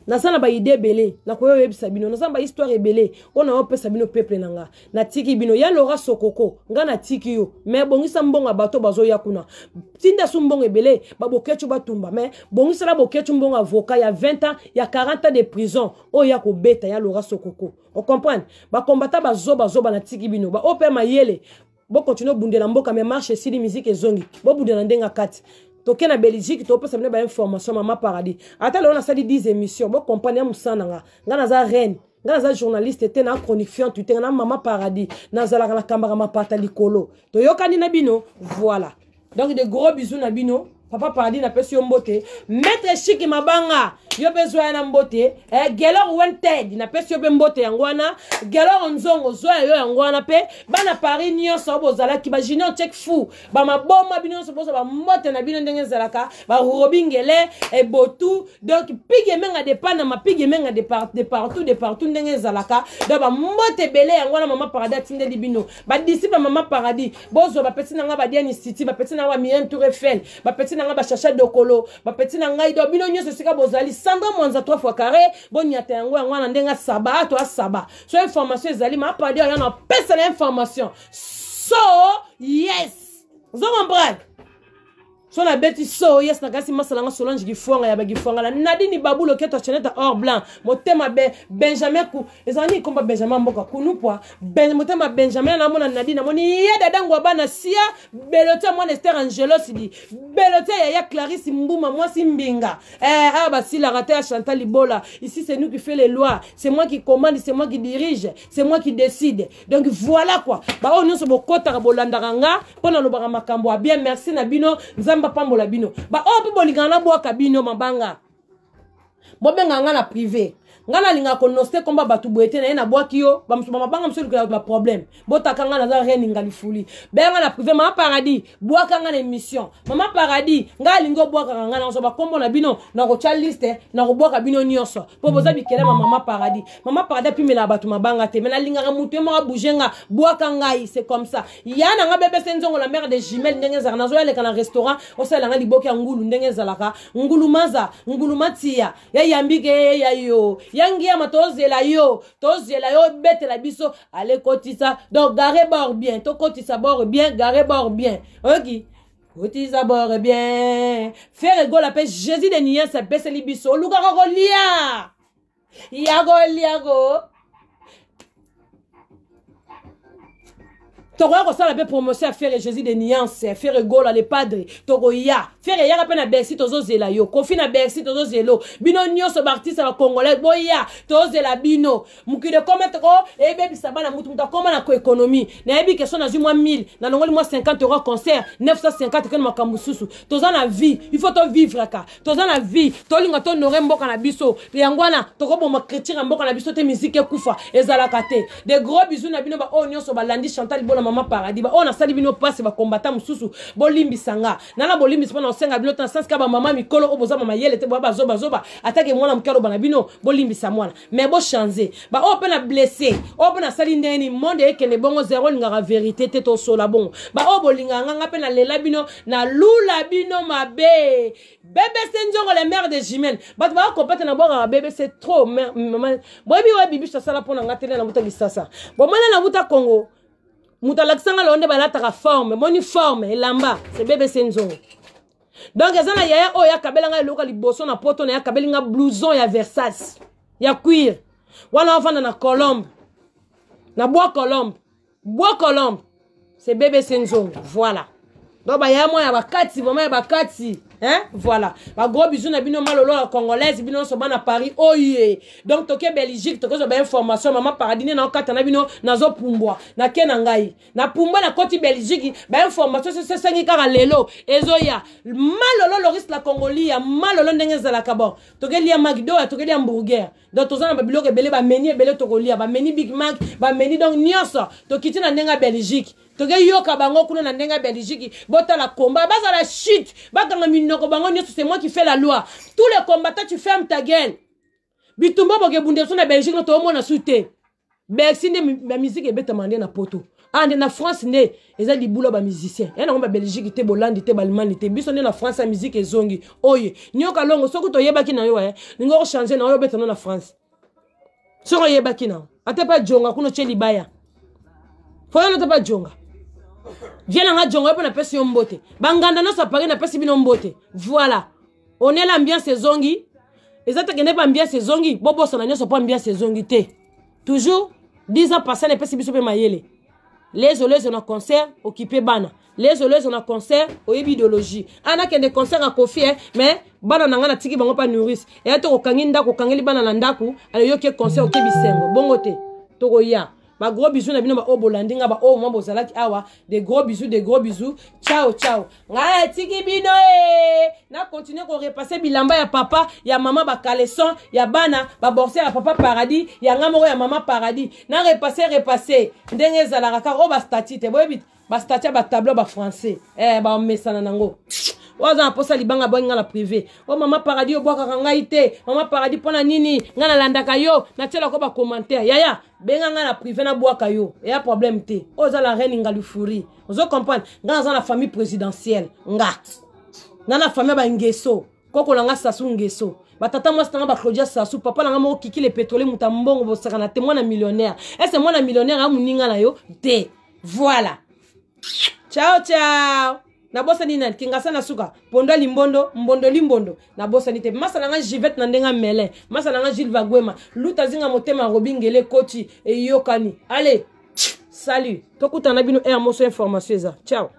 Naza na baidée ebele, nakoya oyebisa bino. Naza na bahistoire ebele oyo naopesa bino, peuple na nga. Natiki bino ya Lora Sokoko, nga natiki yo. Me bongisa mbongo ya bato bazoya kuna, tinda su mbongo ebele, baBoketshu batumba. Me bongisala Boketshu mbongo, avocat ya 20 ans, ya 40 ans de prison oyo ya kobeta ya Lora Sokoko. Ocomprendre? Bakombata bazobazoba, natiki bino. Baoyo mpe mayele, bokontinue obundela mboka. Me marche esili, musique ezongi, bobundela ndenge kati. Toke na Belgique, topesa bino bainformation. Mama Paradis, ata lelo nasali 10 émission, bocomprendre ya mosala na nga. Nga naza reine, nga naza journaliste te, na chronifiante te, nga na Mama Paradis, nazalaka nakambaka mapata likolo. Toyokani na bino. Voilà, donc de gros bisous na bino. Papa Paradis, napesi yo mbote. Maître Chiki Mabanga, yo mpe zwa ya na mbote. Gelor Wented, napesi yo mpe mbote yango wana. Gelor Nzongo, zwa ya yo yango wana. Mpe bana Paris nyonso oyo bozalaki, bajunior check fou, bamaboma, bino nyonso bozwa bambote na bino ndenge ezalaka. Barobi Ngele ebotu, donc pige menga de Panama, pige menga de, par, de partout, de partout, ndenge ezalaka. Donc bambote ebele yango wana Mama Paradis atindeli bino. Badisciple Mama Paradis, bozwa bapeti na nga, badiani city, bapeti na nga, bamiriam Tour Eiffel, bapeti na nga, bachacha Dokolo, bapeti na ngai. Donc bino nyonso esika bozali, Sandra Mwanza 3 fois carré, boniata yango yango wana ndenge asaba to asaba. So information ezali, Mama Paradis oyo na opesa na information. So yes, ozo comprendre? So nabeti so yes, nakasi masala nga Solange Gifwanga ya bagifwanga na Nadini Babu Loketo, Chaneta or blanc, motema be Benjamin ku ezala nini komba Benjamin mboka kunupwa ben, motema Benjamin. Namona Nadine, namoni ye dadango ya bana sia belote, mwana Ester Angelos di belote, yaya Clarisse Mbuma, mwasi mbinga. Eh, basilaka te ya Chantal Libola. Ici, c'est nous qui fait les lois, c'est moi qui commande, c'est moi qui dirige, c'est moi qui décide. Donc voilà quoi, baoyo nyonso bokɔtaka, bolandaka nga mpo nalobaka makambo ya bien. Merci na bino. Nzambe. Nzambe apambola bino. Baoyo mpe bolingaka nabwaka bino mabanga, bobenga nga na privé. Nga nalingaka konoste komba bato boye te, naye nabwaki yo bamosusu bamabanga mosusu elukela bato baproblème. Botaka nga naza reine ngalifuli, benga na privé. Mama Paradis, bwaka nga na émission. Mama Paradis, nga alingi obwakaka nga, nakozwa bakombo na bino, nakotya liste, nakobwaka bino nyonso mpo boza bikelema. Mama Paradis, Mama Paradis apimelaka bato mabanga te, me nalingaka motu ye moko abouge nga, bwaka ngai, c'est comme ça. Ya na nga bebese nzongo, la mère de jumelle, ndenge ezalaka, nazoya leka na restaurant, osalela nga liboke ya ngulu ndenge ezalaka, ngulu maza, ngulu matia ya yambike ya yo ya ngiama, tozela yo, tozela yo, obetela biso ale kotisa. Donc gare bord bien, tokotisa bord bien, gare bord bien, oyoki, kotisa bord bien. Ferre Gola mpe Jésus de Niens apeseli biso, olukaka kolia ya kolia ko tokoya kosala mpe promotion ya Ferre Jésus de Nuance, Ferre Gola le Padre. Tokoya, Ferre eyaka mpe na Bercy, tozozela yo. Kofi na Bercy, tozozela bino nyonso. Baartiste ya bacongolais, boya, tozela bino. Mokili ekoma toko ebebisa bana, mutu mutu akoma na koéconomie. Nayebi ke so nazwi mwa 1000, nalongoli mwa 50 euro, concert 950, ekende makambo mosusu. Toza na vie, il faut tovivraka. Toza na vie, tolinga tohonore mboka na biso. Yango wana tokoboma culture ya mboka na biso te, musique ekufa ezalaka te. De gros bisous na bino baoyo nyonso balandi Chantal Bola, Mama Paradis. Baoyo nasali bino mpasi, bakombata mosusu, bolimbisa nga nana, bolimbisa mpo na kosenga bino te na sens ka bamama mikolo oyo boza bamayele te, boya bazobazoba. Atake mwana moke aloba na bino, bolimbisa mwana, mais bochange. Baoyo mpe na blessé, oyo mpe nasali ndenge nini, monde ekende bongo zero, olingaka vérité te, tosola bongo. Baoyo bolingaka nga, nga mpe nalela bino, nalula bino mabe. BBC Nzongo, la mère de jumelle, bato bakopata na bwakaka BBC trop. Boyebi oyo bibiso asala mpo na nga tele, nabuta Kisasa, bomona nabuta Congo, moto alakisanga lelo nde balataka forme, moni forme elamba, c'est BBC Nzongo. Donc eza na yaya oyo akabela ngai eloko liboso na poto na ye, akabeli nga blouson ya Versace ya cuir wana, avanda na Colombe, na Bois Colombe. Bois Colombe, c'est BBC Nzongo, voilà. Donc baya mwa ya bakati, vraiment ya bakati, hein? Voilà, bagros bisous na bino, malolo ya congolaise, bino nyonso bana Paris oye. Donc toke Belgique, tokozwa bainformation. Mama Paradis nde naokata na bino, nazopumbwa, nake na ngai, napumbwa, nakoti Belgique, bainformation sesengi kaka lelo ezoya. Malolo Loris la Congolia, malolo ndenge ezalaka. Bon, tokelia McDo, tokelia hamburger. Donc toza na babiloko ebele, bameni ebele tokolia, bameni Big Mac, bameni, donc nyonso. Tokiti na ndenge ya Belgique, tokeyoka bango kuna na ndenge ya Belgique. Botala komba, bazala chute, bakanga minoko bango nyonso. C'est moi qui fais la loi. Tous les combattants, tu fermes ta gueule. Bitumba bokebunda biso na Belgique no, toomona su te. Bercy nde bamusique ebetama, nde na poto ah, nde na France nde eza libula bamusicien ya nango. Babelgique te, bolandi te, baallemagne te, biso nde na France ya musique ezongi. Oye nyoka longo, soki toyebaki na yo, ningi okochange na oyo obetano na France. Soki oyebaki na ate mpe jonga kuna, otie libaya foyano te mpe jonga vie nanga, jonga yo mpe napesi yo mbote. Banganda nyonso ya Paris, napesi bino mbote. Voilà, onela ambiance ezongi, eza te kende mpe ambiance ezongi, bobosana nyonso mpo ambiance ezongi te. Toujours 10 ans passé, napesi biso mpe mayele. Lezo lezo na concert, okipe bana, lezo lezo na concert, oyebi idéologie anakende concert ya Kofi, eh, mais bana na ngai natiki bango mpa nourrice. Eya te kokangi ndako, okangeli bana na ndako, ayoki concert, oke bisengo bongo te. Tokoya. Bagros bisous na bino baoyo bolandi nga, baoyo mwa bozalaki awa. De gros bisous, de gros bisous, ciao ciao. Ngai etiki bino e na continue korepasser bilamba ya papa, ya mama, bacaleçon ya bana, baboxer ya papa Paradis, ya nga moko, ya mama Paradis. Na repasse repasse ndenge ezalaka kaka. Oyo bastati te, boyebi bastati ya batableau bafrançais, eh, bamesana nango. Oyo aza na mposa libanga, bwangi nga na privé. O mama Paradis, obwakaka ngai te, mama Paradis, mpo na nini? Ngai nalandaka yo, natielako bacommentaire. Yaya, benga ngai na privé, nabwaka yo, eya problème te. Oyo oza la reine Ngalufuri, ozo comprendre? Ngai naza na famille présidentielle, nga nga na famille ya bangeso. Koko na nga Sasu Ngeso, batata mwasi nanga baclaudia Sasu, papa na nga moko Kiki le pétrolier, moto ya mbongo bosaka na te. Mwana millionnaire, ese mwana millionnaire a moninga na yo te. Voilà, ciao ciao. Nabosani nani? Kingasa na suka pondo ya limbondo, mbondo limbondo, nabosani te. Masa na nga Jivete na ndenge melin, masa na nga Gilles Vagwema, luta zinga motema, Robi Ngele koti eyokani. Allez, salut, tokutana na bino aire moso, information eza. Ciao.